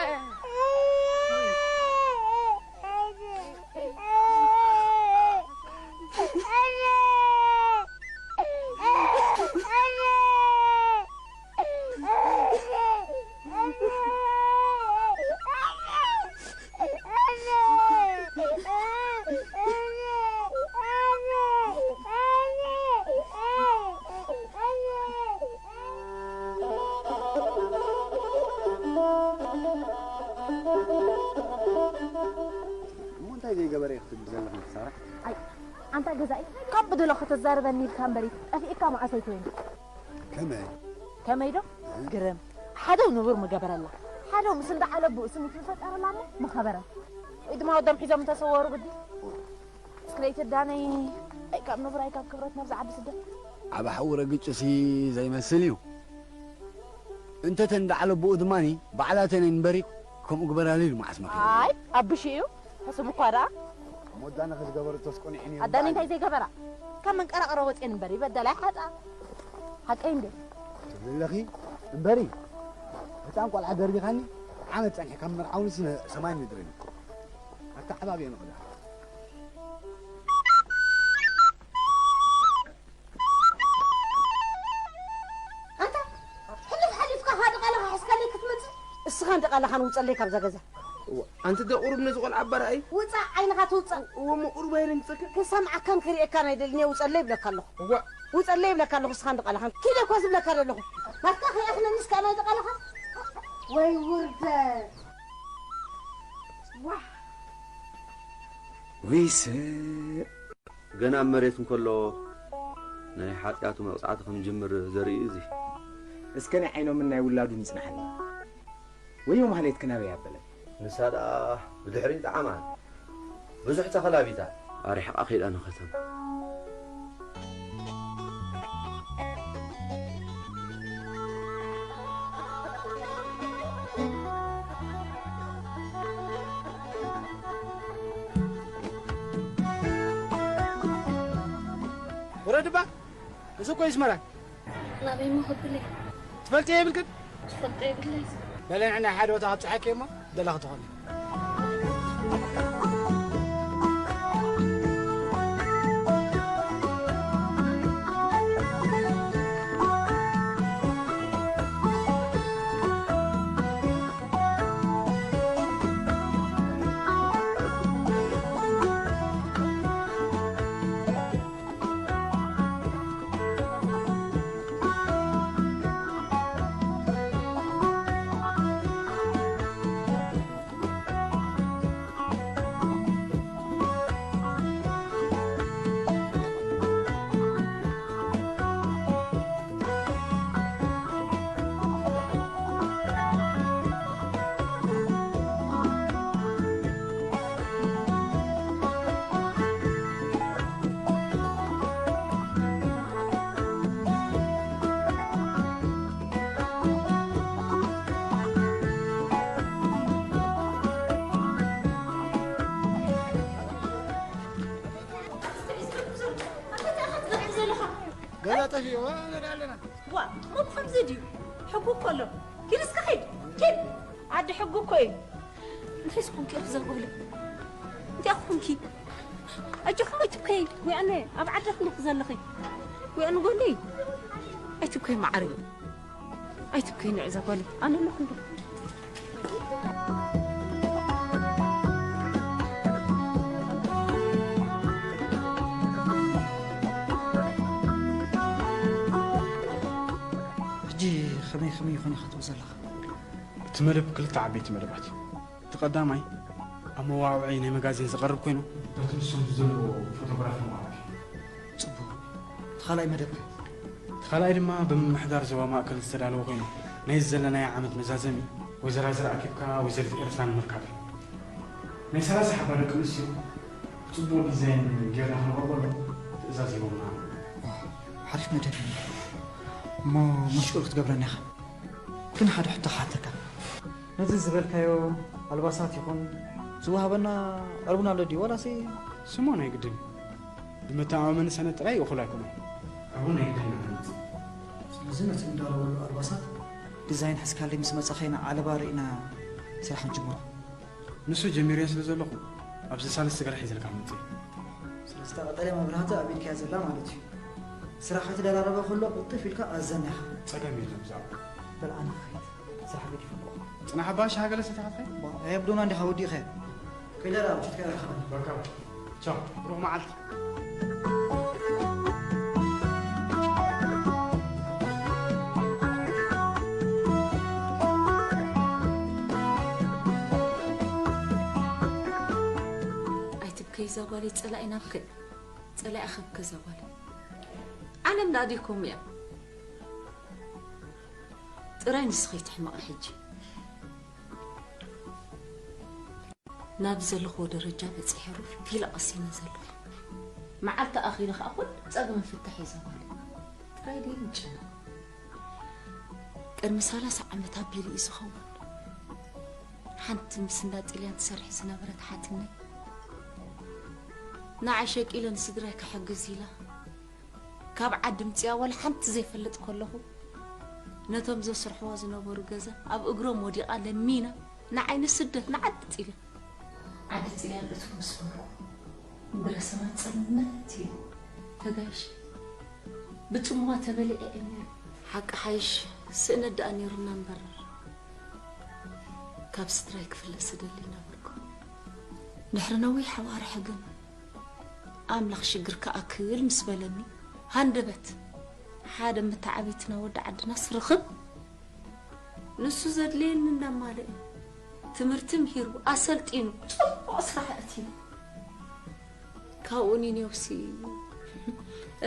እሞ እንታይ ዘይገበረ እዩ ክትብል ዘለኻ ሳራ? ኣይ፣ ኣንታ ገዛኢ፣ ካብ ብድሎ ከተዛርበኒ ኢልካ እምበሪ፣ ጠፊእካ መዓስ ኣይትወይን። ከመይ? ከመይ ዶ? ግርም። ሓደው ንቡር ምገበረላ። ሓደው ምስ እንዳ ዓለቡ ስኒት ምፈጠረላ እሞ ምኸበረ። ወይ ድማ ወዶም ሒዞም እንተሰወሩ ግዲ። እስክለይ ትዳነይ። ኣይ ካብ ንቡር ኣይ ካብ ክብረት ናብዚ ዓዲ ስደት። ዓቢ ሓዊ ረግጭሲ ዘይመስል እዩ። እንተ ተን ደዓለ ብኡ ድማኒ ባዕላተን እምበሪ ከምኡ ግበራሉ ኢሉ መዓስ መኺሩ። ኣይ ኣብሽ እዩ። ሕሱም እኳ ደኣ። ሞዳነ ከዝገበረቶስ ቆኒዕኒ እዩ ኣዳኒ እምበኣር። እንታይ ዘይገበራ? ካብ መንቀራቕሮ ወፅየን እምበሪ በደላይ ሓጣ። ሓቀይ እንዴ? ትብሊ ኣለኺ እምበሪ። ህፃን ቆልዓ ደርቢኻኒ ዓመት ጸኒሐ ካብ መርዓውንስ ንሰማይ ምድርን። ኣተዓባብየ ንቕዳ። ኣንታ፣ ሕሉፍ ሓሊፍካ ኸኣ ድቓላኻ ሒዝካለይ ክትመጽእ? እስኻን ድቓላኻን ውጸለይ ካብዛ ገዛ። እዋ፣ ኣንቲ ዶ ቁሩብ ነዚ ቆልዓ ኣባ ረኣይ? ውጻእ፣ ዓይንኻ ትውጻእ። እዎ፣ እሞ ቁሩብ ኣይርንጸካ? ክሰምዓካን ክርእየካን ኣይደልን እየ፣ ውጸለይ ይብለካ ኣለኹ። እዋ። ውጸለይ ይብለካ ኣለኹ፣ እስኻን ድቓላኻን። ኪድ እኮ ዝብለካ ዘለኹ። ናትካ ከይኣኽለኒስ ከኣ ናይ ድቓላኻ? ወይ ውርደት። ዋሕ። ወይስ ገና ኣብ መሬት እንከሎ ናይ ሓጢኣቱ መቕጻዕቲ ከም ዝጅምር ዘርኢ እዩ እዚ። እስከ ናይ ዓይኖምን ናይ ውላዱን ይጽንሓልና። ወዮ ማህሌት ክናበይ ኣበለ። ንሳ ደኣ ብድሕሪ ጠዓማ ብዙሕ ተኸላቢታ። ኣርሒቓ ከይዳ ንኸተማ። ውረድ እባ። እዚ እኮ እዩ ኣስመራ። ናበይ እሞ ከብለይ? ትፈልጥዮ የብልክን? ዝፈልጦ የብለይ። በለ ንዕና ሓደ ቦታ ከብጽሓኪ እሞ ደለኺ ትኾኒ። ገዛ ጠፊእዎ ንርኢ ኣለና። ዋ፣ እሞ ብኸምዚ ድዩ? ሕጉ እኮ ኣሎ። ኪድ እስከ ኪድ፣ ኪድ። ዓዲ ሕጉ እኮ እዩ። እንታይ ዝኾንኪ ኢኺ እዛ ጓለይ? እንታይ ኮንኪ? ኣጆኺ ኣይትብከይ። ዊኣነ ኣብ ዓዲ ክንዲ ዘለኺ። ዊኣነ ጓለይ። ኣይትብከይ መዓረይ። ኣይትብከይ ንዕዛ ጓለይ። ኣነ ኣለኹ እንዶ። ሕጂ ከመይ ከመይ ይኾን ኢኻ ትብል ዘለኻ? እቲ መደብ ክልተ ዓበይቲ መደባት እዩ። እቲ ቀዳማይ፣ ኣብ መዋዕውዒ ናይ መጋዚን ዝቐርብ ኮይኑ፣ በቲ ንሶም ዝደልዎ ፎቶግራፍ ምቕራብ እዩ። ጽቡቕ። እቲ ካልኣይ መደብ ከ? እቲ ካልኣይ ድማ ብምምሕዳር ዞባ ማእከል ዝተዳለወ ኮይኑ፣ ናይዚ ዘለናዮ ዓመት መዛዘሚ ወይዘራ ዝረኣኪብካ ወይዘሪት ኤርትራ ንምርካብ እዩ። ናይ ሰላሳ ሓባ ደቂ ኣንስትዮ ብጽቡቕ ዲዛይን ጌርና ክንቐርበሎም ትእዛዝ ሂቦምና። ዋው፣ ሓሪፍ መደብ እዩ። እሞ መሽቁል ክትገብረና ኢኻ። ግን ሓደ ሕቶ ክሓተካ። ነዚ ዝበልካዮ ኣልባሳት ይኹን ዝወሃበና ዕርቡን ኣሎ ድዩ? ዋላሲ ስሙ ናይ ግድን እዩ። ብመተኣማመኒ ሰነድ ጥራይ እኹል ኣይኮነን። ዕርቡን ናይ ግድን እዩ። ስለዚ ነቲ እንዳለወሉ ኣልባሳት ዲዛይን ሒዝካለይ ምስ መጻኸ ኢና ዓለባ ርኢና ስራሕ ንጅምሮ። ንሱ ጀሚረዮ ስለ ዘለኹ፣ ኣብዚ ሳልስቲ ገለ ሒዘልካ ክመጽእ እየ። ስለዚ እታ ቀጠልያ መብራህቲ ኣብ ኢድካ እያ ዘላ ማለት እዩ። ስራሕ ከይተደራረበ ከሎ ቅልጥፍ ኢልካ ኣዘና ኢኻ። ጸገም የለን ብዛዕባ። በል ኣነ ክኸይድ። ስራሕ ገዲፈ ኣለኹ። ጽናሕ እባ፣ ሻሂ ገለ ሰቲኻትካ? ባ፣ ኣየብዶና እንዲኻ ወዲእኻዮ። ከይደ ደኣ፣ ምሽትካ ኢኻ ትኸይድ። በቃ። ቻው፣ ብሩኽ መዓልቲ። ኣይትብከይ እዛ ጓለይ፣ ጸላኢ ናብከ፣ ጸላኢ ኣኸብከ እዛ ጓለይ። ዓለም ደኣ ዲኮም እያ። ጥራይ ንስኺ ኣይትሕመቒ ሕጂ። ናብ ዘለኽዎ ደረጃ በጺሐ ሩፍ ቢለ ቀሲነ ዘለኹ። መዓልቲ ኣኺሉ ኸኣ ኩሉ ጸገም ፍታሕ እዩ ዘባለ። ጥራይ ድየ ምጭና? ቅድሚ ሰላሳ ዓመት ኣቢሉ እዩ ዝኸውን። ሓንቲ ምስ እንዳ ጥልያን ትሰርሕ ዝነበረት ሓትነይ ንዓይ ሸቂለ ንስድራይ ክሕግዝ ኢላ ካብ ዓዲ ምጽያ ዋላ ሓንቲ ዘይፈልጥ ከለኹ ነቶም ዘስርሕዋ ዝነበሩ ገዛ ኣብ እግሮም ወዲቓ ለሚና ንዓይ ንስደት ንዓዲ ጥልያን። ዓዲ ጥልያን እትው ምስ በልኩ እግረ ሰማይ ጽልምት ኢሉ ተጋይሸ ብጽምዋ ተበሊዐ እየ ነይረ። ሓቂ ሓይሽ ስእነት ደኣ ነይሩና እምበር ካብ ስድራይ ክፍለስ እደሊ ነበርኩ። ድሕሪ ነዊሕ ኣዋርሕ ግን ኣምላኽ ሽግርካ ኣክል ምስ በለኒ ሃንደበት ሓደ መተዓብይትና ወዲ ዓድናስ ርኽብ ንሱ ዘድልየኒ እንዳማልአ ትምህርቲ ምሂሩ ኣሰልጢኑ ጽቡቕ ስራሕ ኣእትዩ ካብኡ ኒኔውሲ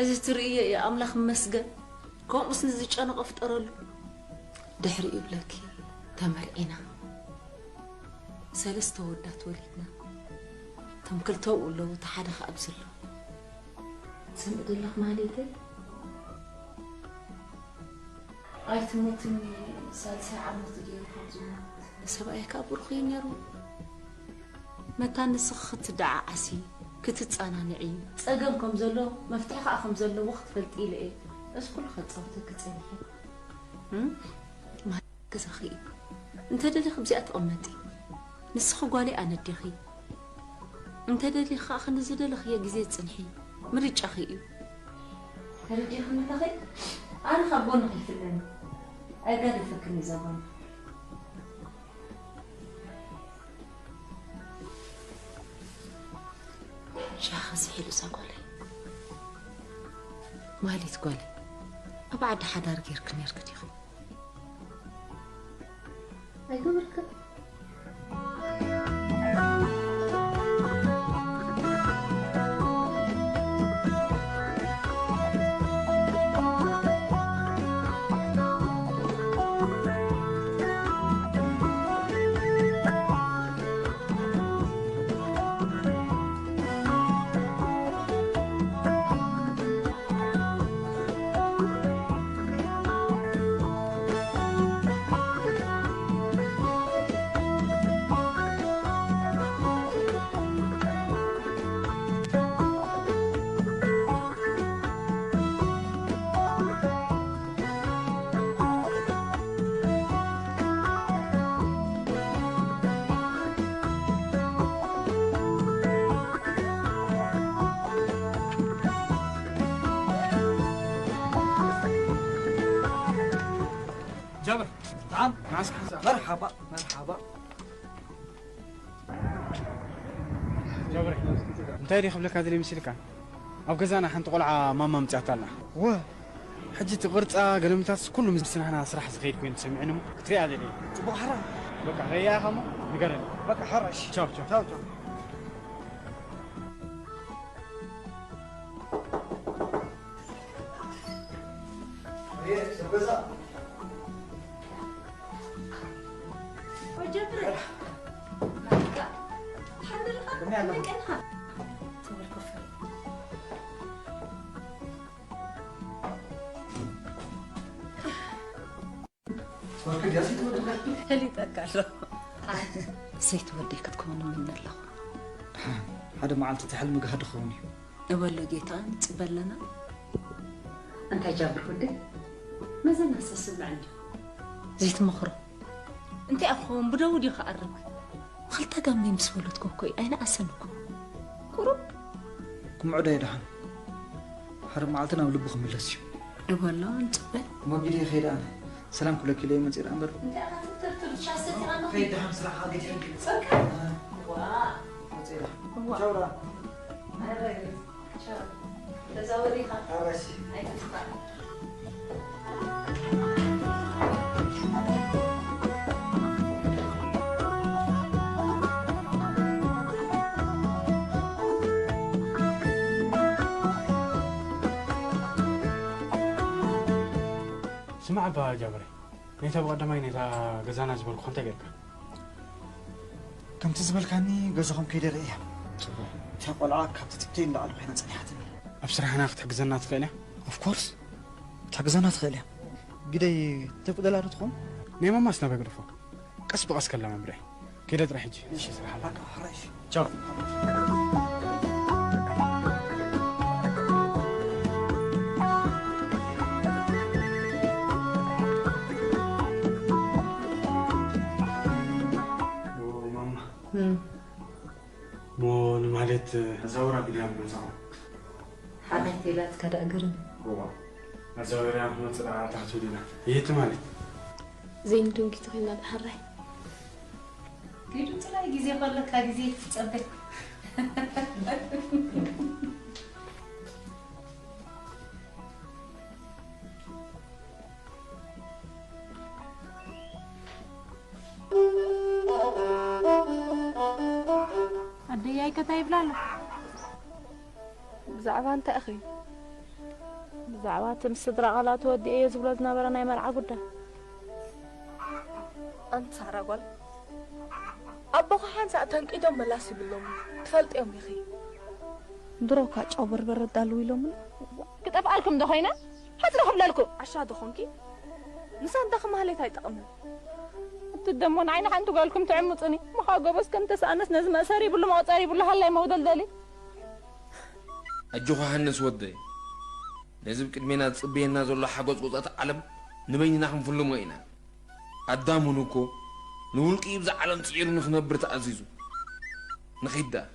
እዚ ትርእዮ እየ ኣምላኽ ይመስገን ከምኡስ ንዝጨነቐ ፍጠረሉ ድሕሪኡ ይብለኪ ተመርዒና ሰለስተ ወዳት ወሊድና እቶም ክልተኡ ኣለዉ እቲ ሓደ ከኣ ኣብዚ ኣለዉ ትስምዒ ዶ ኣለኺ ማህሌተይ ኣይትሞትኒ ሳልሳይ ዓመቱ ገይሩ ካብ ዝሞት ንሰብኣይ ከኣ ብሩኽ እዩ ነይሩ መታን ንስኺ ክትደዓዓሲ ክትጸናንዒ ጸገም ከም ዘሎ መፍትሒ ከኣ ከም ዘለዎ ክትፈልጢ ኢለ እየ እዚ ኩሉ ከጻውተኪ ጸኒሐ ገዛኺ እዩ እንተ ደሊኺ ኣብዚኣ ተቐመጢ ንስኺ ጓለይ ኣነ ኣዴኺ እንተ ደሊኺ ከኣ ክንዝደለኽዮ ግዜ ጽንሒ ምርጫኺ እዩ ተረዲእኽኒ ኣለኺ ኣነ ካብ ጎንኺ ይፍለኒ ኣይጋደፈክን እዩ ዘባን ሻኺ እዚ ሒሉ እዛ ጓለይ ማህሌት ጓለይ ኣብ ዓዲ ሓዳር ጌርኪ ኔርኪ ዲኺ ኣይገበርክን ጃብር፣ ናዓም፣ መዓስ ሓንሳ? መርሓባ፣ መርሓባ። ጃብር፣ እንታይ ድየ ክብለካ ደልየ መሲልካ? ኣብ ገዛና ሓንቲ ቆልዓ ማማ ኣምጺኣታ ኣላ። ወ! ሕጂ እቲ ቅርጻ፣ ገለምታትስ ኩሉ ምስ ናህና ስራሕ ዝኸይድ ኮይኑ ተሰሚዑኒ እሞ ክትሪኣ ደልየ። ጽቡቕ ሓራ። በቃ፣ ርእያ ኢኻ እሞ ንገረኒ። በቃ፣ ሓራ፣ እሺ። ቻው፣ ቻው። ቻው፣ ቻው። ፈሊጠካ ኣለኹ። ሰይቲ ወደይ ክትከውን እምነ ኣለኹ። ሓደ መዓልቲ እቲ ሕልሚ ጋህዲ ክኸውን እዩ። እበሎ ጌታ፣ ንጽበ ኣለና። እንታይ ጃብር ወደይ? መዘና ሰስምዕ እንዲ። ዘይትመኽሮ። እንታይ ክኸውን ብደው ድዩ ክኣርግ? ክልተ ጋመይ ምስ በለትኩ እኮ እዩ ኣይነኣሰን እኮ። ቁሩብ። ክምዑ ዶ የድሓን? ሓደ መዓልቲ ናብ ልቡ ክምለስ እዩ። እበሎ፣ ንጽበ። እሞ ቢልየ ከይደ ኣነ። ሰላም ክብለኪ ኢለ እየ መጺአ እምበር። እንታይ ኢኻ ትብተርትር? ሻሂ ሰቲኻ ኣለኹ። ከይደ ሓም ስራሕኻ ገዲፈኪ። ጸጋ። ዋ። መጺአ። እዋ። ቻው ደኣ። ኣረ፣ ቻው። ተዛወር ኢኻ። ኣረ፣ እሺ። ኣይትጥፋእ። ስማዕ ኣባ ጃብሬ፣ ነታ ብቐዳማይ ነታ ገዛና ዝበልኩኻ እንታይ ጌርካ? ከምቲ ዝበልካኒ ገዛኹም ከይደ ርእየ። እታ ቆልዓ ካብቲ ትብተይ ንላዕሊ ኮይና ጸኒሓትኒ። ኣብ ስራሕና ክትሕግዘና ትኽእል እያ? ኦፍኮርስ ክትሕግዘና ትኽእል እያ። ግደይ ተፍቅደላ ዶ ትኾን? ናይ ማማስ ናበይ ግደፎ? ቀስ ብቐስ ከላ መምርሒ። ከይደ ጥራሕ ሕጂ። እሺ፣ ስራሕ ኣለካ። ሕራይ፣ እሺ። ቻው። ማማ። እም። ሞ ንማህሌት ኣዛውራ ቢልያ ምምጻኹ። ሓራይ ቴላት ካዳእ ግርም። እዋ። ኣዛውራ ክትመጽእ ደኣ እንታይ ክትብል ኢና? ይህቲ ማለት። ዘይንድንጊ ተኺልና ሓራይ። ኪዱ ጥራይ ግዜ ከለካ ግዜ ትጸበ። ኣደይ ኣይከታ ይብላ ኣሎ። ብዛዕባ እንታይ ኢኺ? ብዛዕባ እቲ ምስ ስድራ ቃላቱ ወዲኤዮ ዝብሎ ዝነበረ ናይ መርዓ ጉዳይ። ኣንቲ ሳራ ጓል፣ ኣቦኻ ሓንሳእ ተንቂዶም መላስ ይብሎም፣ ትፈልጥዮም ኢኺ። ድሮ እኳ ጨው በርበረ ኣዳልው ኢሎምኒ። ክጠፍኣልኩም ዶ ኮይነ? ሕጽሪ ክብለልኩም። ዓሻ ዶ ኾንኪ? ንሳ እንዳ ከማህሌት ኣይጠቕምን። እቲ ደሞ ንዓይ ንሓንቲ ጓልኩም ትዕምጹኒ። ምዃ ጎበዝ ከም ተሰኣነስ ነዚ መእሰሪ ይብሉ መቑጸሪ ይብሉ ሃላይ መውደልደሊ። ኣጆኻ ሃንስ ወደይ። ነዚ ብቅድሜና ዝጽበየና ዘሎ ሓጎጽጎጻት ዓለም ንበይንና ክንፍልሞ ኢና። ኣዳም እውን እኮ ንውልቂ ብዛ ዓለም ጽዒሩ ንኽነብር ተኣዚዙ። ንኺድ ደኣ።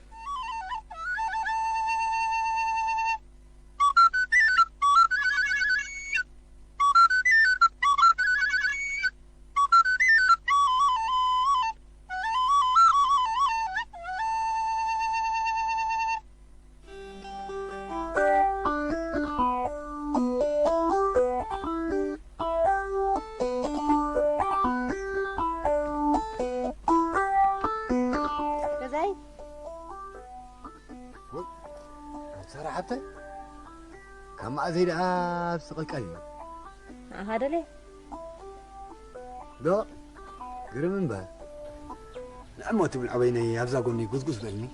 ገዛይ። ወይ፣ ሳራ ሓብተይ፣ ካብ መኣዘይ ደኣ ኣብ ስቕልቀል እዩ? ንዓኻ ደልየ። ዶ፣ ግርም እምበር። ንዕሞ ትብል ዐበይነይ ኣብዛ ጎኒ ጉዝጉዝ በልኒ።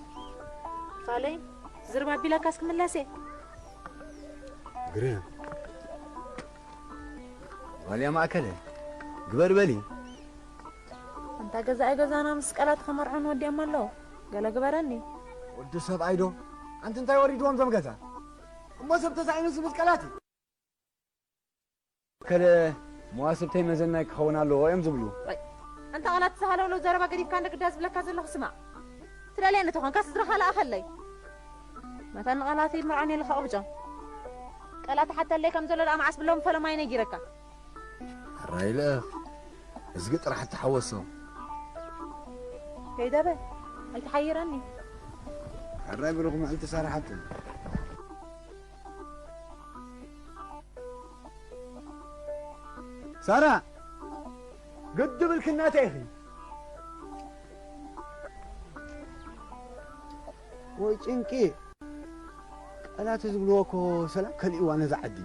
ፋለይ፣ ዝርባ ቢላካስ ክምለስ እየ። ግርም። ዋልያ ማእከለ፣ ግበር በሊ። ኣንታ ገዛኢ ገዛና ምስ ቀላት ከመርዖን ወዲኦም ኣለዉ። ገለ ግበረኒ። ወዲ ሰብኣይ ዶ? ኣንቲ እንታይ ወሪድዎም ዞም ገዛ? እሞ ሰብ ተሳኢኑስ ምስ ቀላት እዩ። ከለ መዋስብተይ መዘናይ ክኸውን ኣለዎ እዮም ዝብሉ። ወይ፣ ኣንታ ቃላት ዝሃለውለው ዘረባ ገዲፍካ እንደ ግዳ ዝብለካ ዘለኹ ስማዕ። ትደልየኒ ተኾንካ ስድራኻ ለኣኸለይ። መታን ቃላት ይመርዖን የለኻ ቁብጮ። ቃላት ሓተለይ ከም ዘሎ ደኣ መዓስ ብሎም ፈለማ ይነጊረካ። ሕራይ ልእኽ፣ እዝጊ ጥራሕ ተሓወሶ። ከይደ በል፣ ኣይትሓይረኒ። ሕራይ ብሩኽ መዓልቲ ሳራ ሓብተይ። ሳራ፣ ግዲ ብልኪ እናተ ኢኺ። ወይ ጭንቂ። ቃላት ዝብልዎ እኮ ሰላም ከሊእዋ ነዛ ዓዲ።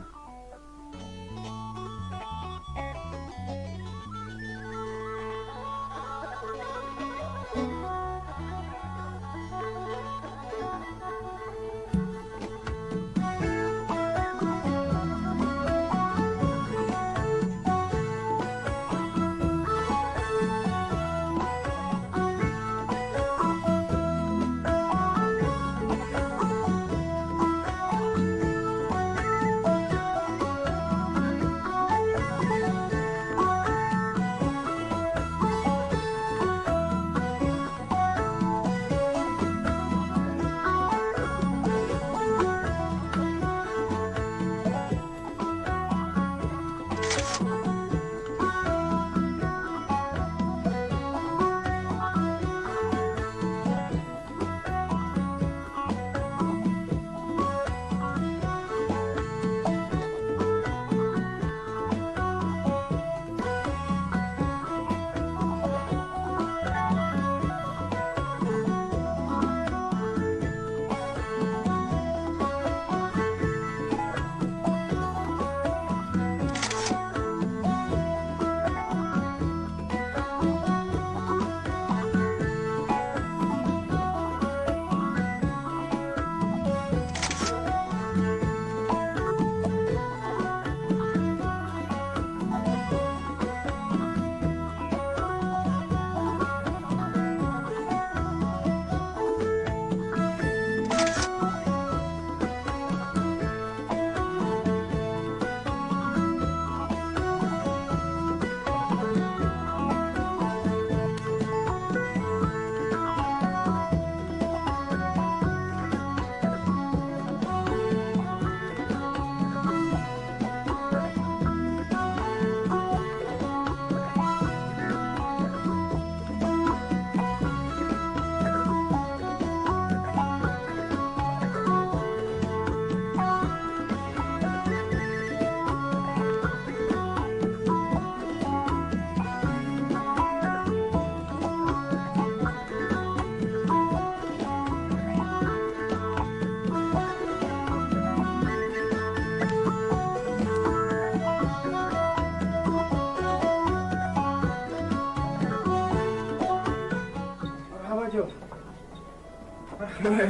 ከመይ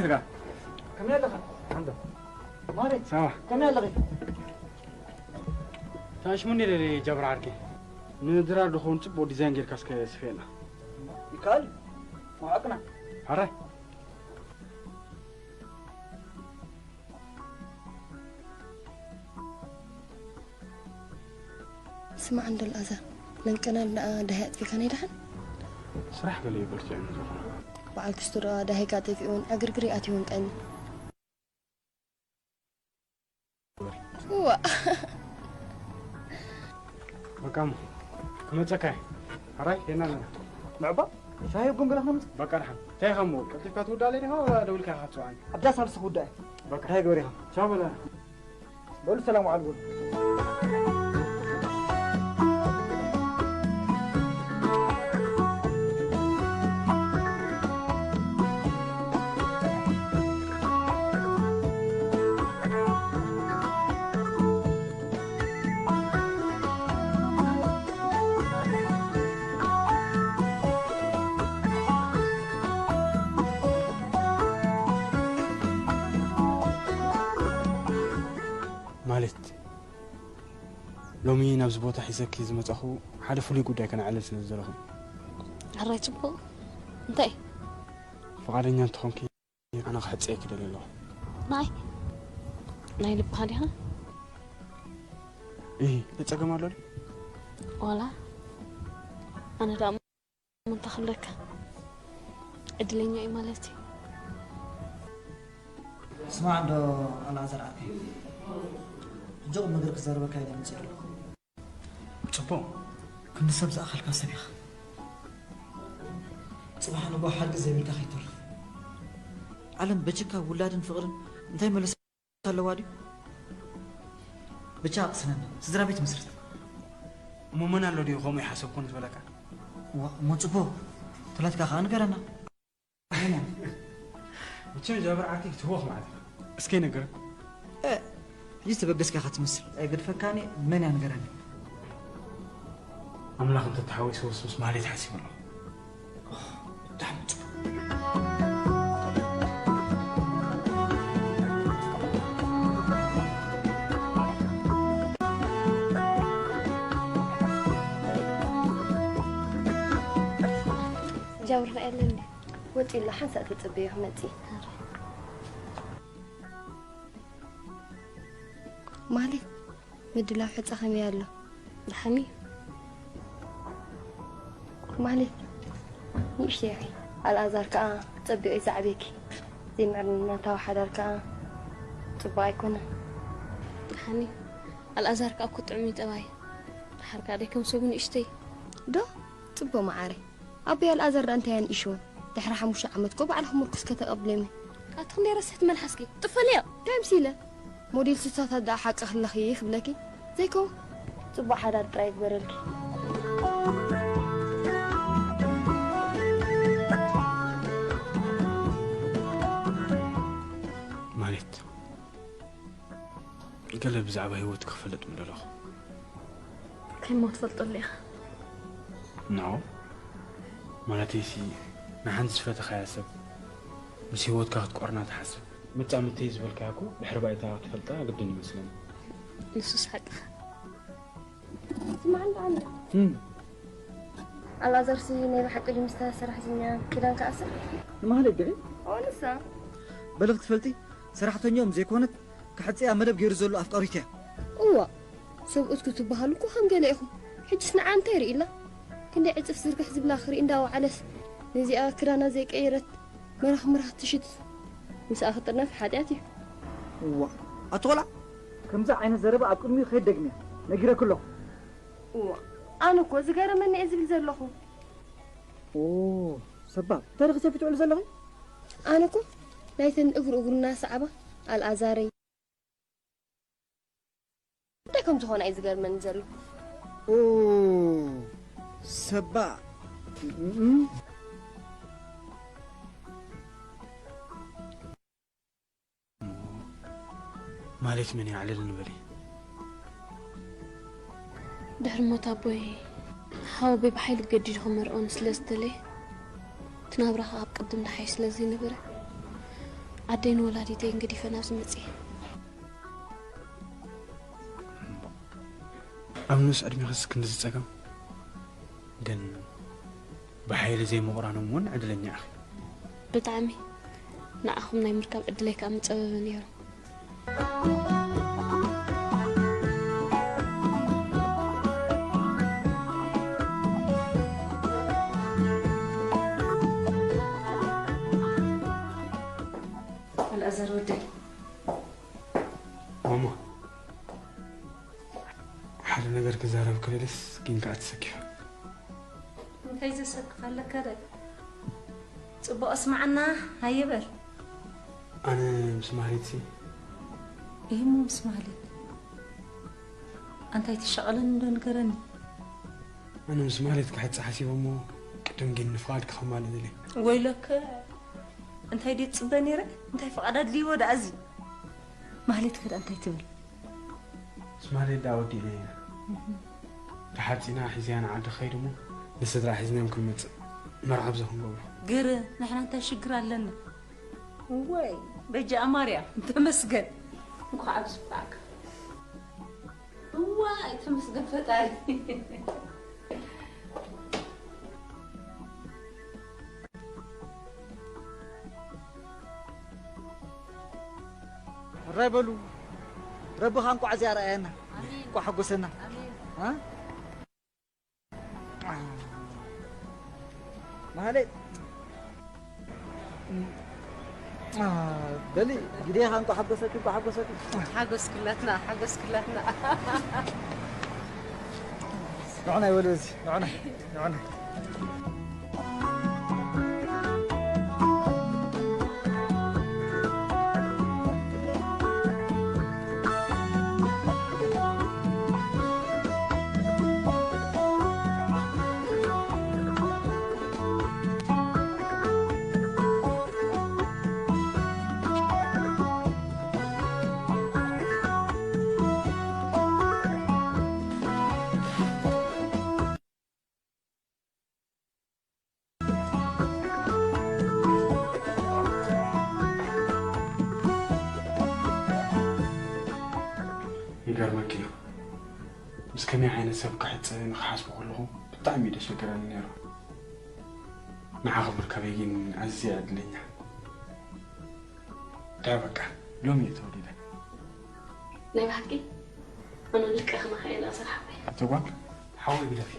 ኣለኻ? ሓንዶ። ማሬ፣ ሰባ። ከመይ ኣለኺ? ታሽሙኒ ለለ ጀብራ ዓርኪ። ንድራር ድኾን ጽቡቕ ዲዛይን ጌርካ እስከ ስፌና። ይከኣል? መዓቅና። ኣረ። ስማዕ እንዶ ኣልኣዛር፣ ለንቀናል ደኣ ዳሃይ ኣጥፊእካ ናይ ደሓን? ስራሕ ገለ ይበርትዕ እዩ ዝኾነ። በዓል ክስቶ ደኣ ዳሃይካ ጠፊኡን ዕግርግር ኣትዩን ቀኒ። እዋ። በቃ እሞ፣ ክመጸካ እየ። ሕራይ፣ ሄና ኣለና። ንዕባ፣ ሻሂ ቡን ገለ ክነምጽእ? በቃ ደሓን። እንታይ ኢኻ እሞ፣ ቀልጢፍካ ትውዳእ ኣለይ ዲኻ፣ ወላ ደው ኢልካ ኢኻ ትጽውዓኒ? ኣብዛ ሳልሲ ክውዳእ እየ። በቃ። እንታይ ግበር ኢኻ? ቻው በለና። በሉ ሰላም ዋዕሉ በሉ። ማለት፣ ሎሚ ናብዚ ቦታ ሒዘኪ ዝመጻኹ ሓደ ፍሉይ ጉዳይ ከነዕልል ስለ ዝደለኹ። ሕራይ ጽቡቕ። እንታይ? ፍቓደኛ እንተኾንኪ ኣነ ክሕጸየኪ ደልየ ኣለኹ። ናይ? ናይ ልብኻ ዲኻ? እሂ፣ እንታይ ጸገም ኣሎ ድዩ? ዋላ፣ ኣነ ደኣ እንታይ ክብለካ? ዕድለኛ እዩ ማለት እዩ። ስማዕ እንዶ ኣልኣዛር ዓርከይ፣ ሕጂ ቁም ነገር ክዛረበካ ኢለ መጺእ ኣለኹ። ጽቡቕ፣ ክንዲ ሰብ ዝኣኸልካ ሰብ ኢኻ። ጽባሕ ንግሆ ሓቂ ዘይብልካ ከይተርፍ። ዓለም በጀካ ውላድን ፍቕርን እንታይ መለሳ ኣለዋ ድዩ? ብቻ ኣቕስነና፣ ስድራ ቤት መስርት። እሞ መን ኣሎ ድዩ ከምኡ ይሓሰብኩን ዝበለካ? ዋ፣ እሞ ጽቡቕ፣ ተላትካ ከኣ ንገረና። መን እያ? መቸም ጃብር ዓርኪ ክትህወኽ ማለት ኢኻ። እስከ ይነግረን። እ፣ ሕጂ ዝተበገስካ ኢኻ ትመስል። ኣይገድፈካን እየ፣ መን እያ ንገረኒ። ኣምላኽ እንተተሓዊሱ ምስ ማህሌት ሓሲቡ ኣሎ። ብጣዕሚ ጽቡቕ። ጃብር ኸኣ የለን ድዩ? ወጺኡ ኣሎ፣ ሓንሳእ ተጸበዮ ክመጽእ። ማለት፣ ምድላው ሕጻ ከመይ ኣሎ? ደሓን እዩ። ማለት፣ ንእሽተይ ኢኺ። ኣልኣዛር ከኣ ጸቢቑ እዩ ዝዓብየኪ። ዘይምዕርነታዊ ሓዳር ከኣ ጽቡቕ ኣይኮነን። ደሓን እዩ። ኣልኣዛር ከኣ እኮ ጥዑም እዩ ጠባይ። ደሓር ከኣ ደይ ከም ሰቡ ንእሽተይ። ዶ? ጽቡቕ መዓረይ። ኣቦይ ኣልኣዛር ደኣ እንታይ ኣንኢሽዎ? ድሕሪ ሓሙሽተ ዓመት እኮ ባዕልኺ ምርኩስ ከተቐብልዮ እምኒ። ኣቲ ክንደይ ረስሕቲ መልሓስኪ። ጥፈልዮ። እንታይ ምስ ኢለ? ሞዴል ስሳታት ደኣ ሓቂ ክለኺ ክብለኪ? ዘይከውን። ጽቡቕ ሓዳር ጥራይ ይግበረልኪ። ማለት፣ ገለ ብዛዕባ ህይወት ክፈልጥ ምደለኹ። ከሞ ትፈልጠሉ ኢኻ። ኖ፣ ማለተይሲ፣ ንሓንቲ ዝፈተኻያ ሰብ ምስ ህይወትካ ክትቆርና ትሓስብ። መጻምድተይ ዝበልካያ እኮ ድሕሪ ባይታ ክትፈልጣ ግድን ይመስለኒ። ንሱስ ሓቅኻ። ስማዕ እንዳ ዓንዳ። እም። ኣልኣዛርሲ ናይ ብሓቂ ድዩ ምስታ ሰራሕተኛ ኪዳን ክኣስር? ንማህሌት ድዒ? ኦ፣ ንሳ። በሊ ክትፈልጢ፣ ሰራሕተኛኦም ዘይኮነት፣ ክሕጽያ መደብ ገይሩ ዘሎ ኣፍቃሪቱ እያ። እዋ፣ ሰብኡት ክትበሃሉ እኮ ከም ገለ ኢኹም። ሕጅስ ንዓ እንታይ ርኢላ? ክንደይ ዕጽፍ ዝርግሕ ዝብላ ክርኢ እንዳወዓለስ፣ ነዚኣ ክዳና ዘይቀየረት፣ መራኽ መራኽ ትሽት ምስኣ ክጥርነፍ ሓጢኣት እዩ። እዋ፣ ኣቲ ቆልዓ፣ ከምዚ ዓይነት ዘረባ ኣብ ቅድሚኡ ከይትደግምያ፣ ነጊረኪ ኣለኹ። እዋ፣ ኣነ እኮ ዝገረመኒ እየ ዝብል ዘለኹ። ኦ፣ ሰባብ፣ እንታይ ዲኺ ሰፊ ትውዕሊ ዘለኺ? ኣነ እኮ ናይተን እግሩ እግሩ እናሰዓባ፣ ኣልኣዛረይ፣ እንታይ ከም ዝኾና እዩ ዝገርመኒ ዘሎ። ኦ፣ ሰባ። እም። ማለት መን እዩ? ኣዕልል ንበሊ። ድሕሪ ሞት ኣቦይ፣ ሓወቦይ ብሓይሊ ገዲዱ ክመርዖኒ ስለ ዝደለየ፣ እቲ ናብራ ኸኣ ኣብ ቅድም ንሓይሽ ስለ ዘይነበረ፣ ኣደይን ወላዲተይን ገዲፈ ናብዚ መፅየ። ኣብ ንኡስ ዕድሜኽስ ክንድዚ ጸገም? ግን ብሓይሊ ዘይምቑራኖም እውን ዕድለኛ ኢኺ። ብጣዕሚ። ንዓኹም ናይ ምርካብ ዕድለይ ከኣ ምጸበበ ነይሩ። ኣልኣዛር ወደይ። ማማ፣ ሓደ ነገር ክዛረብ ክደልስ ግን ከኣ ተሰኪፈ። እንታይ ዘሰክፍ ኣለካ ደ? ጽቡቕ እስማዓና፣ ሃየ በል። ኣነ ምስ ማህሌትሲ። እሂሞ ምስ ማህሌት? ኣንታይ ትሻቐለኒ ዶ ንገረኒ? ኣነ ምስ ማህሌት ክሕጽ ሓሲበ እሞ ቅድም ግን ንፍቓድኪ ከማልእ ደልየ። ወይለከ፣ እንታይ ድየ ትጽበ ነይረ? እንታይ ፍቓድ ኣድልይዎ ደኣ እዚ? ማህሌት ከ ደኣ እንታይ ትብል? ስማሌ ደኣ ወዲእናዮ ኢና። ተሓጺና ሒዘያ ንዓዲ ክኸይድ እሞ ንስድራ ሒዝናዮም ክንመጽእ መርዓ ብዛ ክንገብሮ። ግር ንሕና እንታይ ሽግር ኣለና? እዋይ በጃ ማርያም ተመስገን። እንኳዕ ኣብዚ በቃ። እዋይ ተመስገን ፈጣሪ። ሕራይ በሉ። ረቢ ኸኣ እንቋዕ እዚኣ ረኣየና። ኣሜን። እንቋዕ ሓጎሰና። ኣሜን። እ? ማህሌት። አ፣ በሊ፣ ግዴኻ እንቋዕ ሓጎሰኪ፣ እንቋዕ ሓጎሰኪ። ሓጎስ ኩላትና፣ ሓጎስ ኩላትና። ንዑና ይበሉ እዚ፣ ንዑና፣ ንዑና። ይገርመኪ እዩ። ምስ ከመይ ዓይነት ሰብ ክሕጽ ንኽሓስቦ ከለኹ ብጣዕሚ እዩ ደሸግረኒ ነይሩ። ንዓኺ ምርካበይ ግን ኣዝየ ዕድለኛ። ዳ በቃ ሎሚ እየ ተወሊደ። ናይ ብሓቂ? ኣነ ልቀ ክመኻ እየ ናስር ሓወይ። ኣቶ ጓል፣ ሓወይ ግደፊ።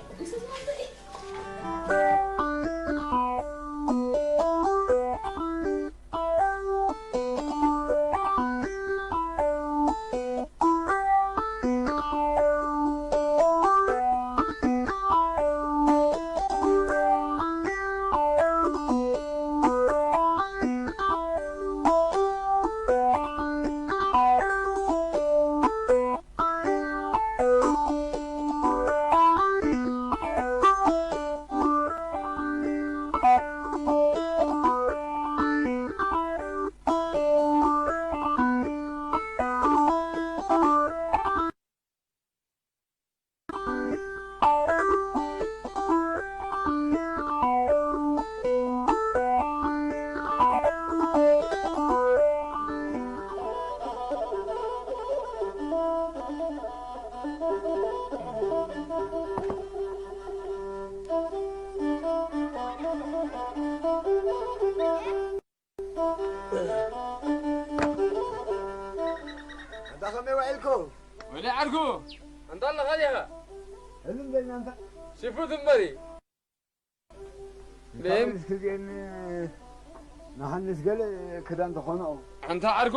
ኣንታ ከመይ ውዒልኩም? ወዲ ዓርኩ፣ ኣንታ ኣለኻ ዲኻ? ህልም በልና ኣንታ። ሽፉት እምበሪ። ደም። እስኪ ዜን ንሃንስ ገለ ክዳን ተኾኖ። ኣንታ ዓርኩ፣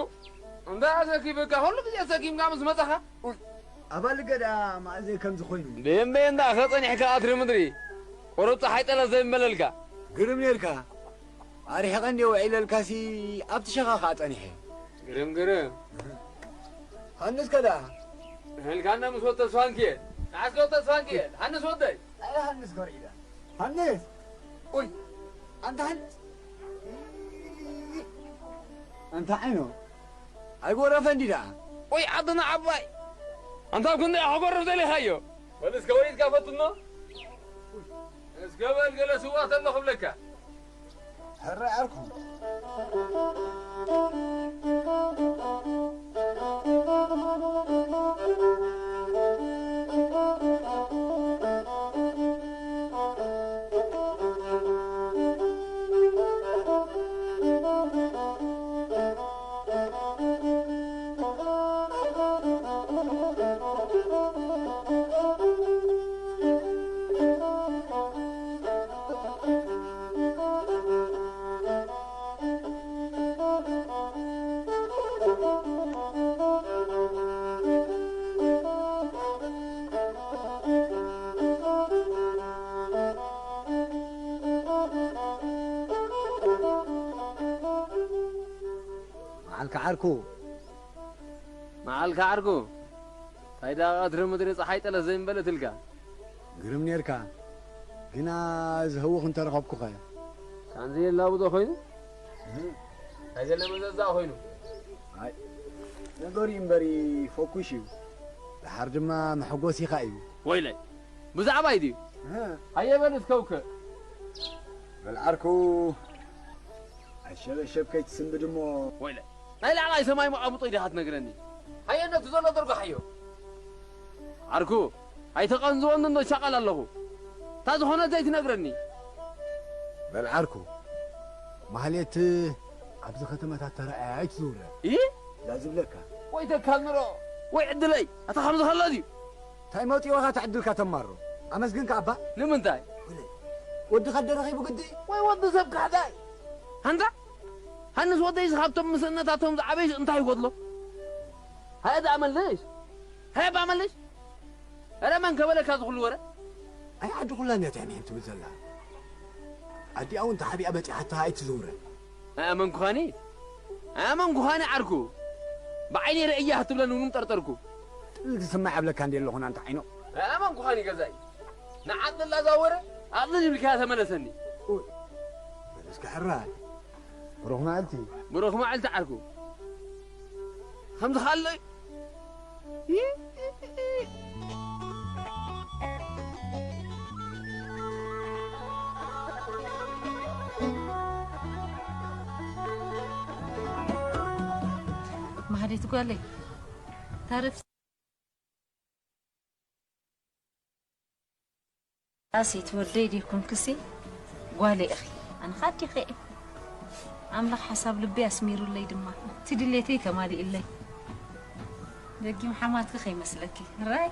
እንታይ ኣሰኪብካ? ኩሉ ግዜ ሰኪምካ ምስ መጻኻ? ኡይ፣ ኣባል ገዳ ማእዘ ከምዚ ኮይኑ። ደም በየንዳ ከጸኒሕካ ኣትሪ ምድሪ። ቁሩብ ጸሓይ ጠለስ ዘይመለልካ። ግርም ኔርካ። ኣርሒቐ እንድየ ውዒለልካሲ ኣብቲ ሸኻ ኸኣ ጸኒሐ። ግርም፣ ግርም። ሃንስ ከ ደኣ? ንህልካና ምስ ወድ ተስፋንኪኤል። ንዓስከ ወድ ተስፋንኪኤል። ሃንስ ወደይ። ኣይ ሃንስ ከርኢዳ። ሃንስ! ኡይ! ኣንታ ሃንስ! ኣንታ ዓይኖ! ኣይጎረፈ እንዲ ደኣ። ኡይ ዓድና ዓባይ! ኣንታ ኣብ ክንደይ ክጎርፍ ደሊኻዮ? በል እስከ ወሊድካ ፈትኖ። እስከ በል ገለ ስዋ ተሎ ክብለካ። ሕራይ ዓርኩ። መዓልካ ዓርኩ፣ መዓልካ ዓርኩ። እንታይ ደኣ ቀትሪ ምድሪ ጸሓይ ጠለስ ዘይምበለትልካ። ግርም ኔርካ። ግና እዚ ህውኽ እንተረኸብኩኸ? ሳንዚ የላቡ ዶ ኮይኑ? እህ። እንታይ ዘለ መዘዛ ኮይኑ? ኣይ፣ ነገሩ እዩ እምበሪ ፈኩሽ እዩ። ደሓር ድማ መሐጎሲኻ እዩ። ወይለይ፣ ብዛዕባይ ድዩ? እህ። ሃየ በል እስከውከ። በል ዓርኩ፣ ኣይሸበሸብ ከይትስንብድ እሞ። ወይለይ፣ ናይ ላዕላይ ሰማይ መቓብጦ ኢኻ ትነግረኒ። ሃየ ነቱ ዘሎ ደርጎ ሓዮ። ዓርኩ፣ ኣይተቐንዝወኒ እንዶ ሻቐል ኣለኹ። እታ ዝኾነት ዘይትነግረኒ። በል ዓርኩ፣ ማህሌት ኣብዚ ከተማታት ተራእያ ኣይትዝውረ። ኢ? ዳ ዝብለካ። ወይ ተካል ንሮ፣ ወይ ዕድለይ፣ ኣታ ከምዚ ከሎ ድዩ? እንታይ መጺእዋኻ እቲ ዕድልካ ተማሮ? ኣመስግንካ ኣባ። ንምንታይ? ወለይ፣ ወድኻ ደረኺቡ ግዲ? ወይ ወዲ ሰብ ካሕዳይ? ሃንታ? ሃንስ ወደይስ ካብቶም ምስእነታቶም ዝዓበዩ እንታይ ይጎድሎ? ሃየ ደኣ መልሽ። ሃየ እባ መልሽ። ኧረ መን ከበለካ ዝኹሉ ወረ? ኣይ ዓዲ ኩላ እንድያ ትሕምሕም ትብል ዘላ። ኣዲኣ እውን ተሓቢኣ በጺሓታ ኣይትዝውረ። ኣመንኩኻኒ? ኣመንኩኻኒ ዓርኩ። ብዓይነይ ርእያ ክትብለኒ እውን ምጠርጠርኩ። ጥል ዝስማዕ ኣብለካ እንድየ ኣለኹ ናንተ ዓይኖ። ኣመንኩኻኒ ገዛኢ። ንዓዲ ላዛወረ ኣብዚ ዝብልካያ ተመለሰኒ። ኡይ፣ በል እስከ ሕራይ። ብሩኽ መዓልቲ። ብሩኽ መዓልቲ ዓርኩ። ከምዚ ከኣሎ እዩ። ማህሌት ጓለይ፣ ታረፍ ኣሴት ወደይ ዲኹምክሲ ጓለይ ኢኺ። ኣነ ኻዲኸ እየ። ኣምላኽ ሓሳብ ልበይ ኣስሚሩለይ ድማ፣ እቲ ድሌተይ ተማሊኡለይ። ደጊም ሓማትኪ ከይመስለኪ። ራይ።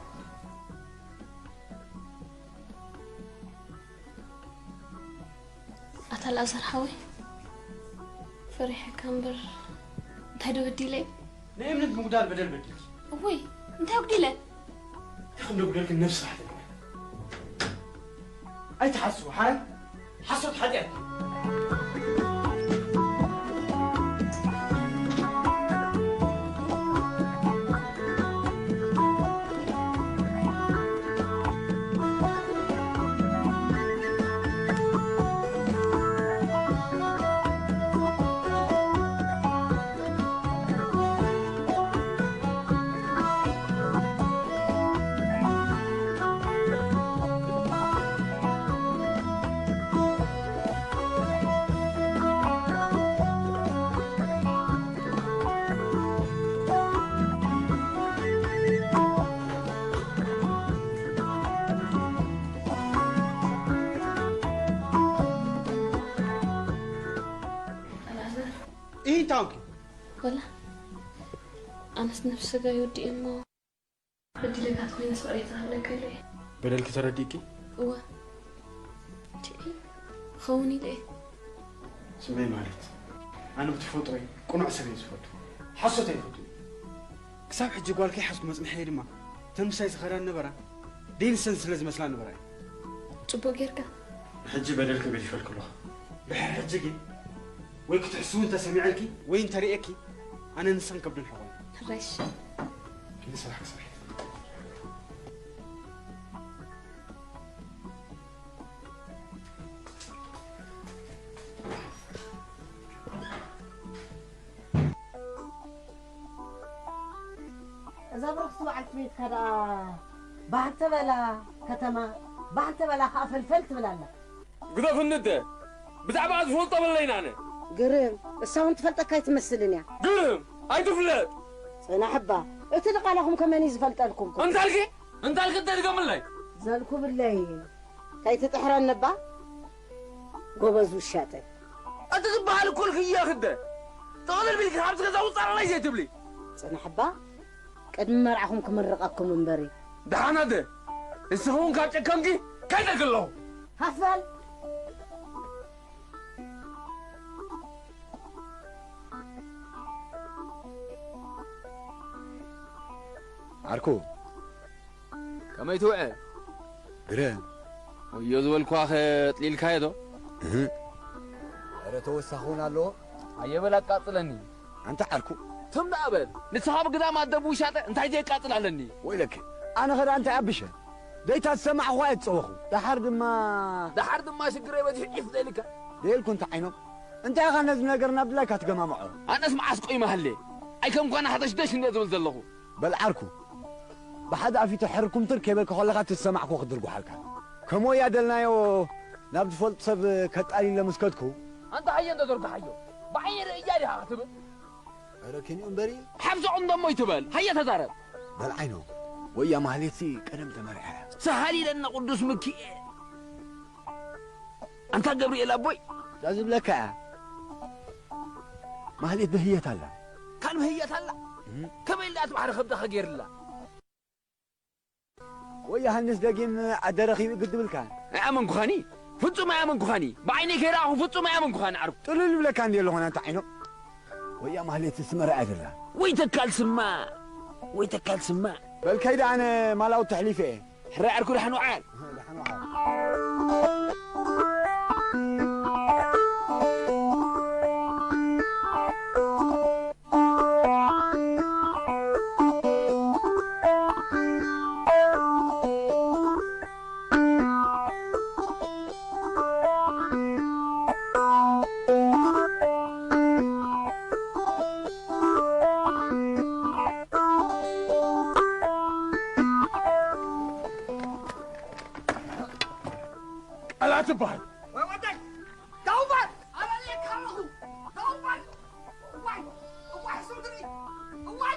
ኣታ ኣልኣዛር ሓወይ፣ ፈሪሐካ እምበር እንታይ ዶ በዲለ? ንእምነት ምጉዳል በደል በዲልኪ። እወይ፣ እንታይ ኣጉዲለ? እንታይ ከም ዘጉደልኪ ነብሲ ስራሕ ተገበረ። ኣይትሓስቡ፣ ሓራይ ሓሶት ሓጢኣት። ኣልኣዛር። ኢንታንኪ። ወላ ኣነስ ነፍሲ ስጋ ይወዲ እሞ በዲለካ ተኮይነ ስቕሬታ ክብለካ ኢለ እየ። በደልኪ ተረዲእኪ? እወ። ቲኢ፣ ክኸውን ኢለ እየ። ስመይ ማለት ኣነ ብተፈጥሮይ ቅኑዕ ሰብ እየ ዝፈቱ። ሓሶት ኣይፈቱን። ክሳብ ሕጂ ጓል ከይሓዝኩ መጽንሐየ ድማ እተን ምሳይ ዝኸዳ ነበራ ደይ ንሰን ስለ ዝመስላ ነበራ እዩ። ጽቡቕ ጌርካ። ሕጂ በደልኪ ገዲፈልኪ ኣለኹ። ድሕሪ ሕጂ ግን ወይ ክትሕስዊ እንተሰሚዐልኪ ወይ እንተርእየኪ ኣነ ንስኽን ከብዲ ንሕቆን። ሕራይ እሺ። ኪዲ ስራሕ ክሰርሕ። እዛ ብርኽቲ በዓልቲ ቤትካ ደኣ ባህ ተበላ ከተማ፣ ባህ ተበላ ከኣ ፈልፈል ትብል ኣላ። ግደፍኒ እደ። ብዛዕባ ዝፈልጦ በለይና ኣነ። ግርም፣ እሳ እውን ትፈልጠካ ኣይትመስልን እያ። ግርም፣ ኣይትፍለጥ። ጽናሕ እባ፣ እቲ ድቓላኹም ከመን እዩ ዝፈልጠልኩም? እንታልኪ? እንታልኪ እንተ ድገምለይ? ዘልኩብለይ፣ ከይትጥሕረኒ እባ። ጎበዝ ውሻጠ። እቲ ዝበሃል እኮ ልክየ ክደ። ጥቕልል ቢልኪ ካብዚ ገዛ ውጻእ ኣለይ ዘይትብሊ። ጽናሕ እባ፣ ቅድሚ መርዓኹም ክምርቐኩም እምበሪ። ደሓን ኣደ፣ ንስኺ እውን ካብ ጨከንኪ ከይደልኪ ኣለኹ። ሃፍ በል። ዓርኩ፣ ከመይ ትውዕል? ግረ። ወዮ ዝበልኳኸ ኣጥሊልካዮ ዶ? እህ። ኧረ ተወሳኺ እውን ኣለዎ። ኣየበል ኣቃጽለኒ። ኣንታ ዓርኩ። ትም ደኣ በል። ንስኻ ብግዳም ኣደብ ውሻጠ እንታይ ዘየቃጽል ኣለኒ? ወይለኪ። ኣነ ኸ ደኣ እንታይ ኣብሸ? ደይታ ዝሰማዕኹ ኣይትጸወኹ። ደሓር ድማ ደሓር ድማ ሽግረይ በዚሑ ዒፍ ደይልካ። ደይልኩ እንታይ ዓይኖም? እንታይ ኢኻ ነዚ ነገር ናብ ድላይካ ትገማምዖ? ኣነስ መዓስ ቆይ መሃሌ? ኣይ ከም ኳና ሓደሽደሽ እንደ ዝብል ዘለኹ። በል ዓርኩ። ብሓደ ኣፊቱ ሕርኩም ትር ከይበልካ ከለኻ ትሰማዕኮ ክድርጉሓልካ። ከም ወያ ደልናዮ ናብ ዝፈልጡ ሰብ ከጣሊለ ምስ ከድኩ። ኣንታ ሃየ እንዶ ዘርግሓዮ። ብዓይኒ ርእያ ዲኻ ክትብል? ኧረ ኪንኡ እምበሪ። ሓብዞ ቁንዶ እሞ ይትበል። ሃየ ተዛረብ። በል ዓይኖ። ወያ ማህሌትሲ ቀደም ተመርሐ። ሰሃሊለና ቅዱስ ሚኪኤል። ኣንታ ገብርኤል ኣቦይ። እዛ ዝብለካ እያ። ማህሌት ብህየት ኣላ። ካን ብህየት ኣላ? እም። ከመይ ኢላ እቲ ባሕሪ ከብዳ ከገይርላ? ወይ ዮሃንስ ደጊም ዓደ ረኺቡ ግዲ ብልካ። ኣይኣመንኩኻኒ። ፍጹም ኣይኣመንኩኻኒ። ብዓይነይ ከይረኣኹ ፍጹም ኣይኣመንኩኻኒ ዓርኩ። ጥሉል ይብለካ እንዲ ኣለኹና እንተ ዓይኖ። ወያ ማህሌት ስመራ ኣይደላ። ወይ ተካል ስማ። ወይ ተካል ስማ። በል ከይደ ኣነ ማላው ተሕሊፈ እየ። ሕራይ ዓርኩ ደሓን ውዓል። ደሓን ውዓል። ቃላት ትበሃል። ወይ ወደይ! ደው በል! ኣረልየካ ኣለኹ! ደው በል! እዋይ! እዋይ! ስምግሪ! እዋይ!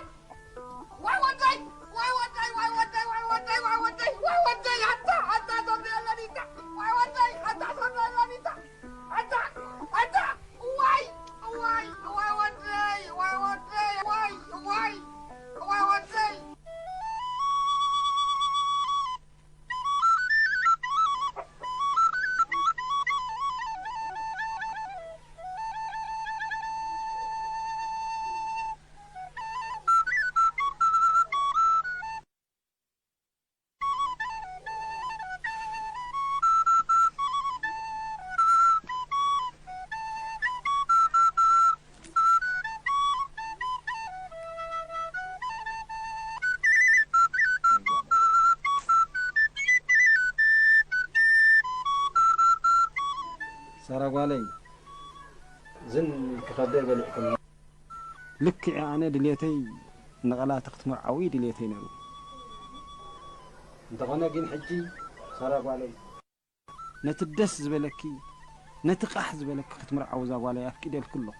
ዋይ ወደይ! ዋይ ወደይ! ዋይ ወደይ! ዋይ ወደይ! ዋይ ወደይ! ዋይ ወደይ! ኣታ! ኣታ! ዞም የለኒታ! ዋይ ወደይ! ኣታ! ዞም የለኒታ! ኣታ! ኣታ! ዋይ! ዋይ! ዋይ ወደይ! ዋይ ወደይ! ዋይ! ዋይ! ዋይ ወደይ! ሳራ ጓለይ፣ ዝን ኢልኪ ከብደይ በሊዕክኒ። ልክዕ ኣነ ድሌተይ ንቐላቲ ክትምርዓዊ ድሌተይ ነይሩ። እንተኾነ ግን ሕጂ ሳራ ጓለይ፣ ነቲ ደስ ዝበለኪ፣ ነቲ ቃሕ ዝበለኪ ክትምርዓዊ እዛ ጓለይ ኣፍቂደልኪ ኣለኹ።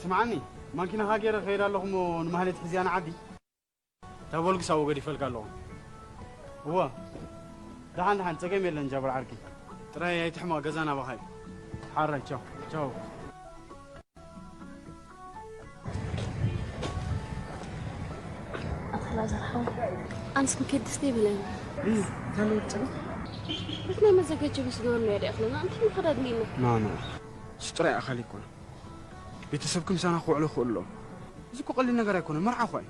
ስምዓኒ፣ ማኪናኻ ገይረ ክኸይድ ኣለኹ እሞ ንማህሌት ሕዝያ ንዓዲ። እታ ቮልግስ ኣብኡ ገዲፈልካ ኣለኹ። እወ። ደሓን ደሓን፣ ጸገም የለን ጃብር ዓርኪ። ጥራይ ኣይትሕመቕ፣ ገዛ ናባኻ እዩ። ሓራይ፣ ቻው፣ ቻው። ኣታ ላዛር ሓወይ፣ ኣንስ ምኬድ ደስ ይብለኒ። እይ፣ ካልእ ወርቂ ጸገም? እቲ ናይ መዘጋጀቢ ዝገበርናዮ ዶ ይኣኽለና? እንታይ ምኸዳ ድልዩና? ኖ፣ ኖ። እሱ ጥራይ ኣኻሊ ኣይኮነን። ቤተሰብኪ ምሳና ክውዕሉ ይኽእሉ ኣለዉ። እዚ እኮ ቀሊል ነገር ኣይኮነን። መርዓ እኮ እዩ።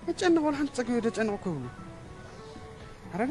ዘጨንቕ ወላ ሓንቲ ጸገም ዘጨንቕ እኮ ይብሉ። ኣረጋ?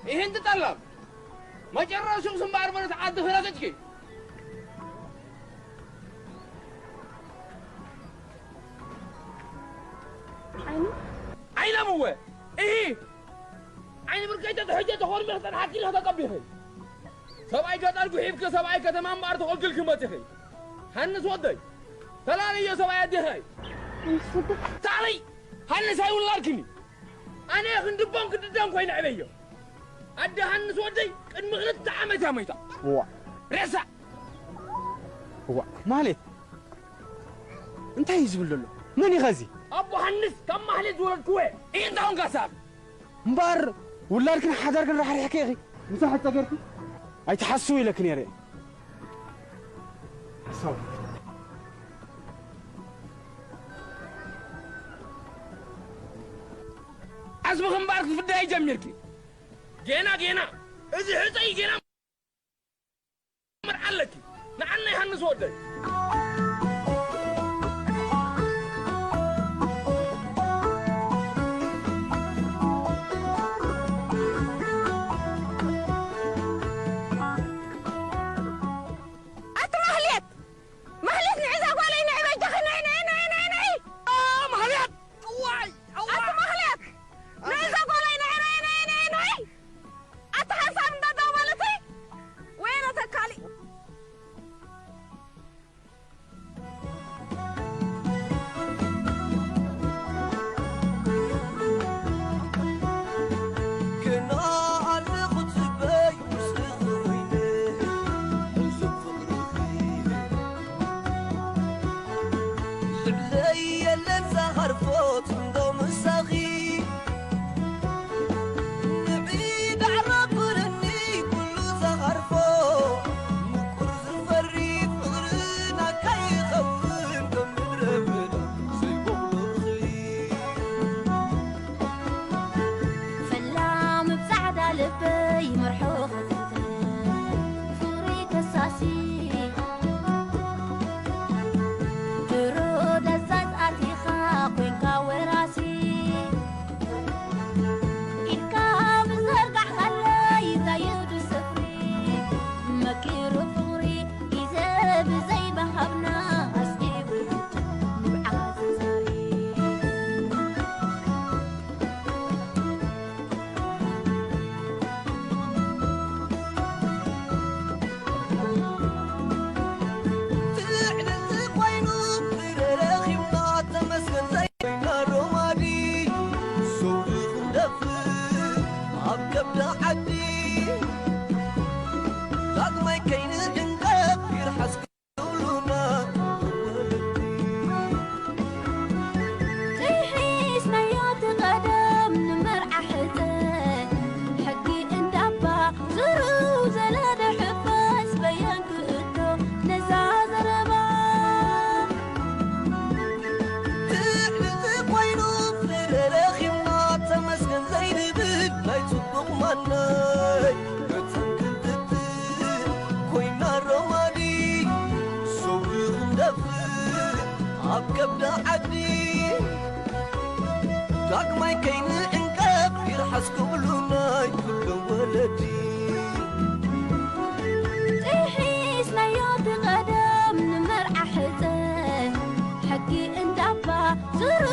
ይህን ትጠላም መጨረሹ ስምባር መለት ዓዲ ክረግጥኪ። ዓይኑ? ዓይኖም እወ። እሂ። ዓይኒ ብርከይ ተትሕጀ ተኾርሚ ክጸንሓኪ ኢለ ከተቀቢኺ። ሰብኣይ ገጠር ጉሒፍኪ ሰብኣይ ከተማ እምበኣር ተኾልኪልኪ መጺኺ። ሃንስ ወደይ። ተላለዮ ሰብኣይ ኣዴኸይ። ታለይ ሃንስ ኣይውላድክኒ። ኣነ ክንድቦን ክድደን ኮይነ ዕበዮ። ኣደ ሃንስ ወደይ ቅድሚ ክልተ ዓመት እያ ሞይታ። እዋ። ሬሳ። እዋ፣ ማህሌት። እንታይ እዩ ዝብል ዘሎ? መን እዩ ኸዚ? ኣቦ ሃንስ ካብ ማህሌት ዝወለድክዎ እየ። እንታይ ኾንካ ሰብ? እምበኣር ውላድክን ሓዳርክን ራሕሪሕኪ ኢኺ። ምሳሕ ጸገርኪ? ኣይትሓስዊ ኢለኪ ነይረ እየ። ሓሳዊ። ዓጽምኺ እምበኣር ክትፍዳይ ጀሚርኪ። ጌና፣ ጌና። እዚ ሕጸይ ጌና መርዓ ኣለኪ። ንዓና ዮሃንስ ወደይ። ኣቲ ማህሌት! ማህሌት ንዒ እዛ ጓለይ ንዒ በጃኺ ንዒ፣ ንዒ፣ ንዒ፣ ንዒ፣ ንዒ! ኦ ማህሌት! እዋይ! እዋይ! ኣቲ ማህሌት! ንዒ እዛ ጓለይ ንዒ፣ ንዒ፣ ንዒ፣ ንዒ፣ ንዒ! ኣቲ ሓንሳብ እንዳደወለቲ ወይነ ተካሊ። ገና ኣለኹ ጽበይ ምስልኺ ኮይነ ሕሱም ፍቕርኺ ልዕለይ የለን ዝሃርፎ ጽምዶ ምሳኺ። ንዒ ዳዕሮ ኩርኒ ኩሉ ዝሃርፎ ምቁር ዝፈሪ ፍቕርና ከይኸውን ከም ምድረ በዳ ዘይበቑሎ እኽሊ። ፈላም ብ ጻዕዳ ልበይ ይመርሖ ኸተተ ፍቕሪ ከሳሲ። ድሮ ደዛዝ ኣቲኻ ኮይንካ ወራሲ። ኢድካ ብዘርጋሕካለይ ይዛይድ ስፍሪ። መኪሩ ፍቕሪ ግዜ ብዘይ ምሃብና ኣስዒቡ ንብዓት ዛሪ። ትዕልልቲ ኮይኑ ፍረ ረኺብና ተመስገን ዘይኮይና ሮማዲ። ሰውሪ ክንደፍእ ኣብ ከብዲ ዓዲ ዳግማይ ከይንድንቀፍ ይርሓስ። ጥሒስናዮ እቲ ቀደም ንመርዓ ሕጸ፣ ሕጊ እንዳባ ዝሩ ዘለደ ሕፈስ በየን ክእቶ ነዛ ዘረባ። ትዕልልቲ ኮይኑ ፍረ ረኺብና ተመስገን ዘይንብል ናይ ጽቡቕ ማነይ መጸን ክንትትን ኮይና ሮማዲ። ሰውሪ ክንደፍእ ኣብ ከብዳ ዓዲ ዳግማይ ከይንዕንቀፍ ይርሓስ ክብሉ ናይ ኩሎም ወለዲ። ጥሒስናዮ እቲ ቀደም ንመርዓ ሕጸ፣ ሕጊ እንዳባ ዝሩ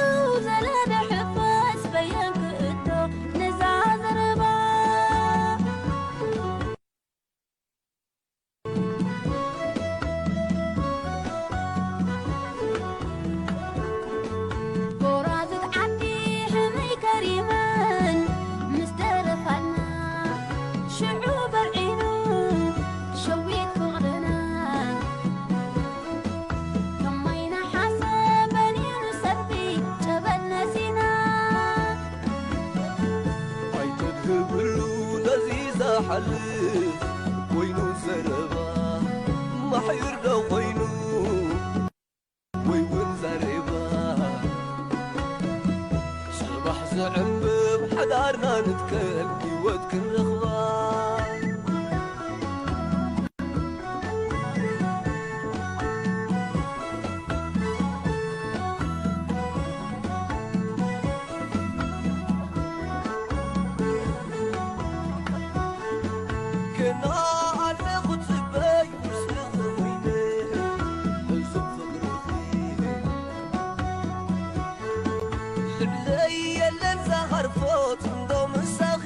ዘለደ ሕፈስ በየን ክእቶ ነዛ ዘረባ። ጎራዙት ዓዲ ሕመይ ከሪመን ምስ ደረፋና፣ ሽዑ በርዒኑ ሸዊት ፍቕርና። ከማይና ሓሰበን ኢሉ ሰልፊ ጨበል ነሲና። ኣይተድህብሉ ነዚ ዝሓልፍ ኮይኑ ዘረባ ማሕዩር ዶ ኮይኑ ወይ እውን ዘረባ ጽባሕ ዝዕንብብ ሓዳርና ንትከል ህይወት ክንረኽባ። ኣለኹ ጽበይ ውርስኺ ኮይነ፣ እዞም ፍቕርኺ ልዕለይ የለን ዝሃርፎ ጽምዶ ምሳኺ።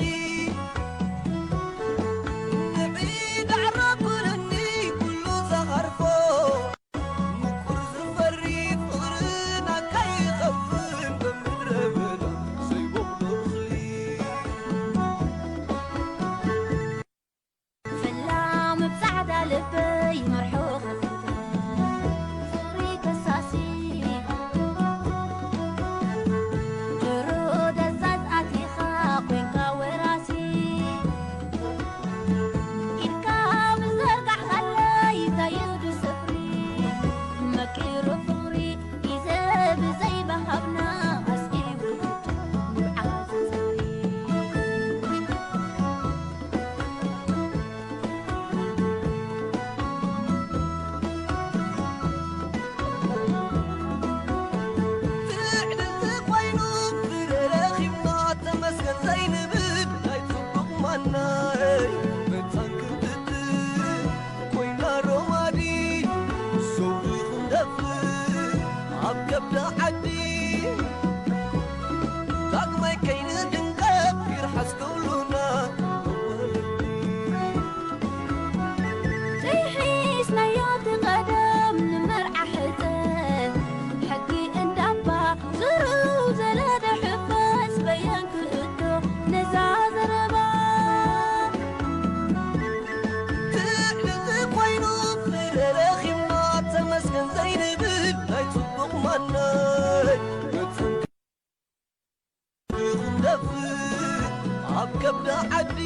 ንብዒ ዳዕሮ ኩልኒ ኩሉ ዝሃርፎ፣ ምቁር ዝፈሪ ፍቕሪ ናካ ይኸፍን ብምድረ በዳ ዘይበቑሎ እኽሊ። ፈላም ብ ጻዕዳ ልበይ መርሖ ከፊተ፣ ፍቕሪ ከሳሲ፣ ድሮ ደዛዝ ኣቲኻ ኮንካ ወራሲ። ኢድካ ምዘርጋሕካለይ እንታይ እዩ ድስፍሪ፣ መቂሩ ፍቕሪ ግዜ ብዘይ ምሃብና ኣስዒቡ ንብዓት ዝጽሪ። ትዕድልቲ ኮይኑ ፍረ ረኺብና ተመስገን ዘይንብል ናይ ጽቡቕ ማናይ መታን ክብድቲ ኮይና ሮማዲ ሰው ይኹን ደፍር ኣብ ከብዳ ዓዲ ዳግማይ ከይንድንገፍ ይርሓስ ክብሉና ዘይሒስናዮ እቲ ቀደም ንመርዓ ሕጸ ሕጊ እንዳባ ዝርው ዘለ ደሕፈስ በየን ክእቶ ነዛ ዘረባ። ትዕድልቲ ኮይኑ ፍረ ረኺብና ተመስገን ዘይንብል ናይ ጽቡቕ ማናይ መታን ይኹን ደፍር ኣብ ከብዳ ዓዲ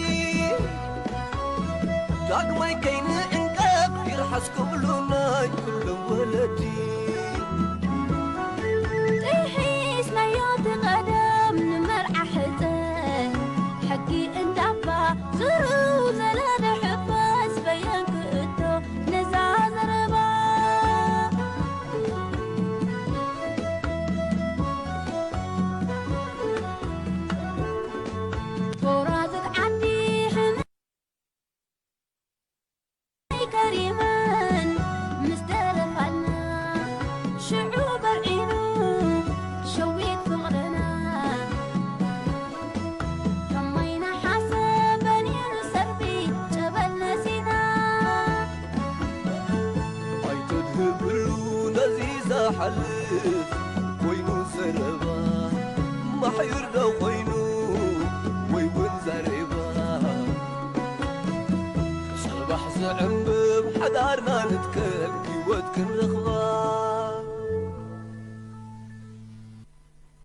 ዳግማይ ከይንዕንቀፍ ይርሓስ ክብሉ ናይ ኩሎም ወለዲ። ጥሒስናዮ እቲ ቀደም ንመርዓ ሕጸ ሕጊ እንዳባ ዙሩ ዘለለ ሕፈስ በየን ክእቶ ነዛ ዘረባ። ጎራዙት ዓዲ ሕነ ከሪመን ምስ ደረፋልና ሽዑ በርዒኑ ሸዊት ፍቕርና። ከማይና ሓሰበን ይርሰፊ ጨበል ነሲና። ኣይተድህብሉ ነዚ ዝሓልፍ ኮይኑ ዘረባ ማሕዩር ዶ ኮይኑ ወይ እውን ዘሬባ። ጽባሕ ዝዕንብብ ሓዳርና ንትከል